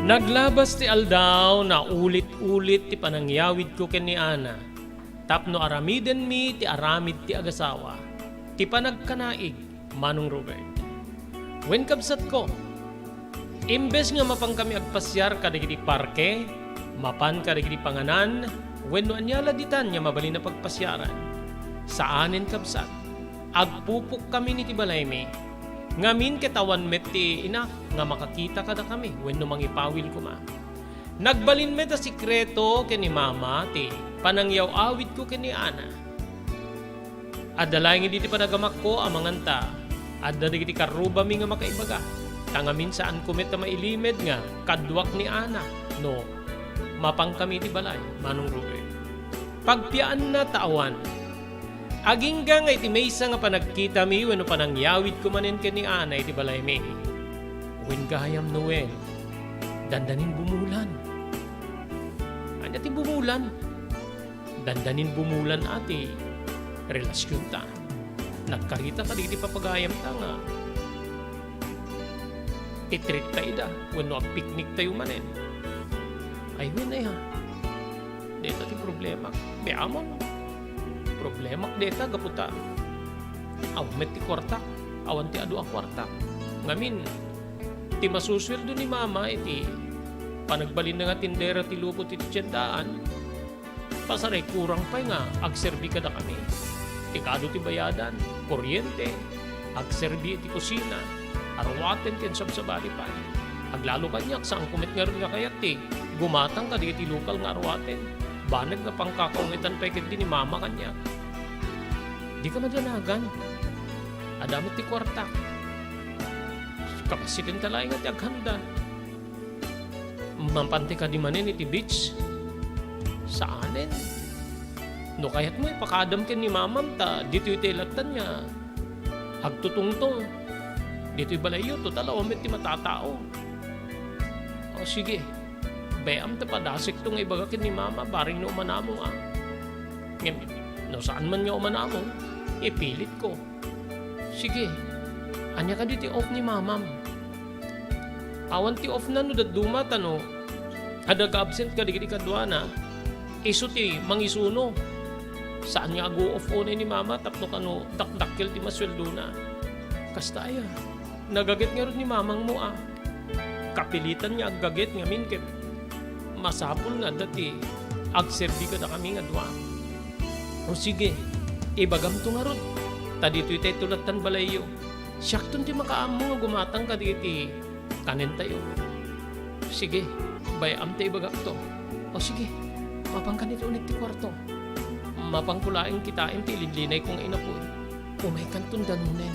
Naglabas ti aldaw, naulit-ulit ti panangyawidko ken ni Ana, tapno aramidenmi ti aramid ti agasawa, ti panagkanaig, Manong Robert. Wen, kabsatko, imbes nga mapankami agpasiar kadagiti parke, mapan kadagiti panganan, wenno ania la ditan nga mabalin a pagpasiaran, saanen, kabsat. Agpupukkami iti balaymi. Ngamin ket awan met ti inak nga makakita kadakami wenno mangipawil koma. Nagbalin met a sekreto ken ni Mama ti panangyaw-awidko ken ni Ana. Adda laeng idi ti panagamakko a manganta, adda dagiti karrubami nga makaibaga, ta ngamin saanko met a mailimed nga kaduak ni Ana no mapankami iti balay, Manong Robert. Pagpiaanna ta awan. Agingga nga iti maysa nga panagkitami wenno panangyawidko manen ken ni Ana iti balaymi. Wen gayam, Noel, dandanin bumulan. Ania ti bumulan? Dandanin bumulan a ti relasionta. Nagkarita kadagiti papagayamta nga i-treat tayo ida wenno agpiknik tayo manen. Ay, wen aya. Deta ti problemak. Biamon. Problemak deta gapu ta awan met ti kuartak. Awan ti adu a kuartak. Ngamin, ti masusueldo ni Mama iti panagbalinna nga tindera ti lubot iti tiendaan, pasaray kurang pay nga agserbi kadakami. Ti kado ti bayadan, kuryente, agserbi iti kusina, arwaten ken sabsabali pay. Aglalo kaniak, saanko met ngarud nga kayat ti gumatang kadagiti lokal nga arwaten. Banag nga pankakaungetan pay ketdi ni Mama kaniak. Dika madanagan. Adda met ti kuartak. Kapasitenta laeng nga ti aghanda. Mapan ti kadi manen iti beach? Saanen. No kayatmo, ipakadam ken ni Mamam ta ditoy ti lattan nga agtutungtong. Ditoy balayyo, total, awan met ti matatao. O, sige. Bay-am ta padasekto nga ibaga ken ni Mama, bareng no umanamong, a. Ngem, no saan man nga umanamong, ipilitko. Sige, ania kadi ti off ni Mamam? Awan ti off na no dadduma ta no adda nag-absent kadagiti kaduana, isu ti mangisuno. Saan nga agu-off unay ni Mama tapno kano dakdakkel ti masueldona. Kasta aya, nagaget ngarud ni Mamangmo a. Kapilitan nga aggaget ngamin ket masapul nga adda ti agserbi kadakami nga dua. O sige, ibagamto ngarud, ta ditoy tay tulattan balayyo. Siakton ti makaammo nga gumatang kadagiti kanentayo. Sige, bay-am ta ibagakto. O sige, mapankan iti uneg ti kuarto. Mapanko laeng kitaen ti ilinlinayko nga inapuy. Umaykanton danunen.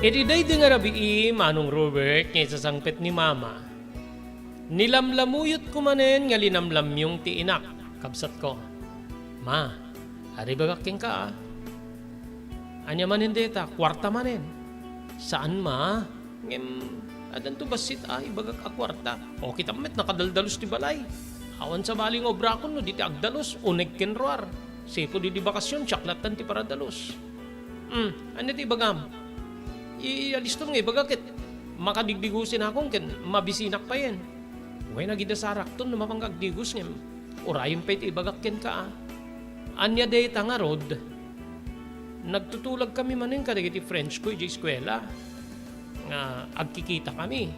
Iti daydi nga rabii, Manong Robert, nga isasangpet ni Mama, nilamlamuyotko manen nga linamlamyong ti inak, kabsatko. Ma, adi bagak kenka, a. Ania manen dayta? Kuarta manen? Saan, ma. Ngem, addanto bassit a ibagak a kuarta. O, kitam met, nakadaldalus ti balay. Awan sabali nga obrakon no di ti agdalus, uneg ken ruar. Sipud idi bakasion, siak lattan ti paradalus. Hmm, ania ti ibagam? Ialistom nga ibaga ket makadigdigusen akon ken mabisinak payen. Wen, agidasarakton no mapangka agdigus ngem urayen pay ti ibagak kenka, a. Ania dayta ngarud? Nagtutulagkami manen kadagiti friends ko idiay eskuela nga agkikitakami.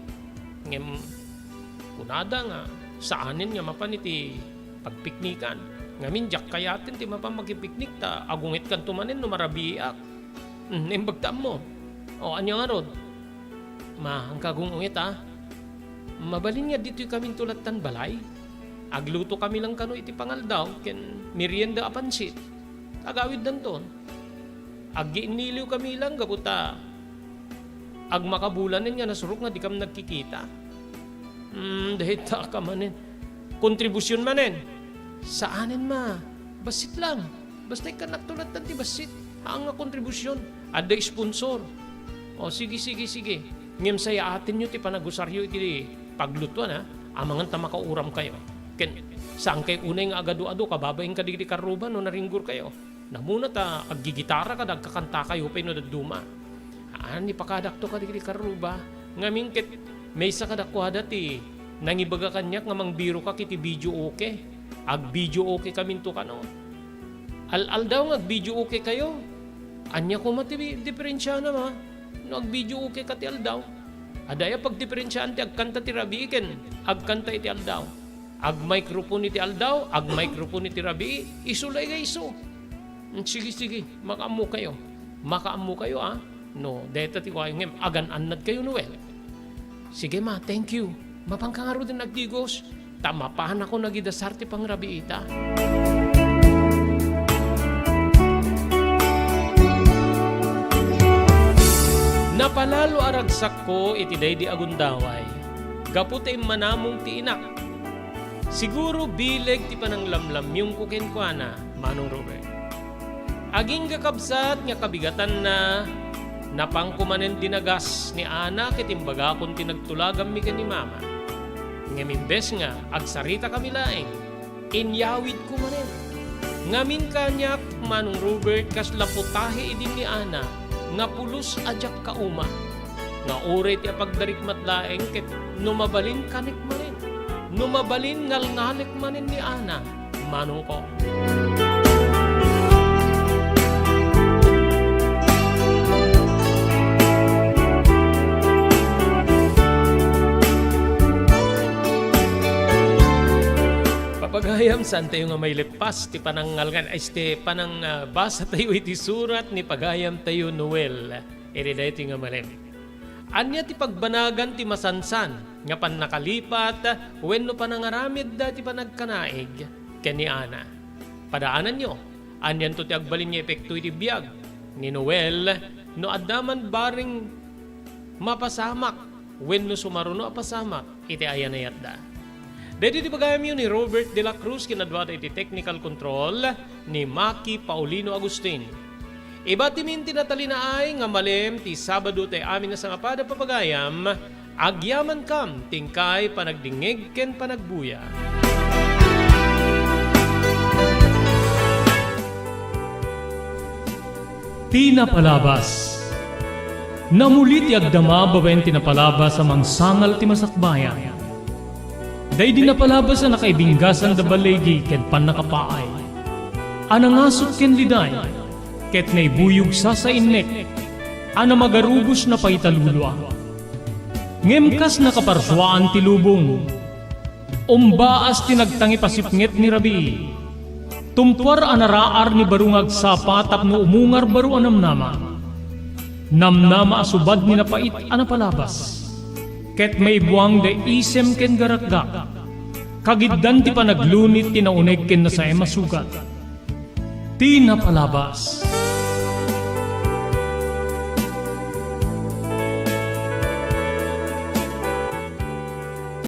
Ngem kunada nga saanen nga mapan iti pagpiknikan. Ngamin, diak kayaten ti mapan makipiknik ta agungetkanto manen no marabiiak. Hmm, naimbag ta ammo. O, ania ngarud? Ma, agkagung-unget, a. Mabalin nga ditoy kaminto lattan balay. Aglutokami lang kano iti pangaldaw ken merienda a pansit. Agawiddanton. Aggiinniliwkami lang gapu ta agmakabulanen nga nasurok nga dikam nagkikita. Hmm, dayta ka manen. Kontribusion manen. Saanen, ma. Bassit lang. Basta ikkannakto lattan ti bassit. Haan nga kontribusion. Adda sponsor. O, sige, sige, sige. Ngem sayaatenyo ti panagusaryo iti Paglutuan, ha? Amangan ta makauramkayo. Ken, saan kay unay nga agadu-adu, kababain kadagiti karruba no naringgorkayo. Namuna ta aggigitara kada agkakantakayo pay no dadduma. Haan, ipakadakto kadagiti karruba. Ngamin ket maysa kadakuada ti nangibaga kaniak nga mangbiroka iti videoke. Agvideoke kaminto kano. Al-aldaw nga agvideoke kayo. Ania koma ti bi-, diferensiana, ma? No agvideoke ka ti aldaw. Adda aya pagdiferensiaan ti agkanta ti rabii ken agkanta iti aldaw. Agmicrophone iti aldaw, agmicrophone iti rabii, isu la nga isu. Mm, sige, sige, makaammo kayo. Makaammo kayo, ah. No, deta ti kuayo ngem, agan-annad kayo, Noel. Sige, ma, thank you. Mapanka ngaruden agdigos, ta mapanakon agidasar ti pangrabiita. Napalalo a ragsakko iti daydi a gundaway, gapu ta immanamong ti inak. Siguro bileg ti pananglamlamyongko kenkuana, Manong Robert. Agingga kabsat nga kabigatanna, napangko manen dinagas ni Ana ket imbagakon ti nagtulaganmi ken ni Mama. Ngem imbes nga agsaritakami laeng, inyawidko manen. Ngamin kaniak, Manong Robert, kasla putahe idin ni Ana nga pulos a diak kauma. Nga uray ti apagdarikmat laeng ket no mabalin kanek manen, no mabalin ngalngalek manen ni Ana, manongko. Papagayam, saan tayo nga maileppas ti panangngalngan, ay, ti panang, ah, basa tayo iti surat ni pagayam tayo Noel. Iri daytoy nga malem. Ania ti pagbanagan ti masansan nga pannakalipat wenno panangaramidda ti panagkanaig ken ni Ana? Padaananyo, anianto ti agbalin nga epekto iti biag ni Noel no adda man bareng mapasamak wenno sumaruno a pasamak iti ayanayatda. Daytoy ti pagayamyo ni Robert de la Cruz, kinadwada iti technical control ni Maki Paulino Agustin. Ibatimin ti natalinaay nga malem ti Sabado ti amin a sangapada papagayam, agyamankam ti inkay panagdingngeg ken panagbuya. Ti napalabas. Namuli ti agdama babaen ti napalabas a mangsangal ti masakbayan. Daydi napalabas a nakaibinggasan da baligi ken pannakapaay. A nangasuk ken liday, ket naibuyog sasainnek, a namagarubos napaitalulua. Ngem kas nakaparsuaan ti lubong, umbaas ti nagtangipasipnget ni rabii. Tumpuar a naraar ni baro nga agsapa tapno umungar baro a namnama. Namnama a subad ni napait a napalabas. Ket maibuang da isem ken garakgak. Kagiddan ti panaglunit ti nauneg ken nasaem a sugat. Ti napalabas.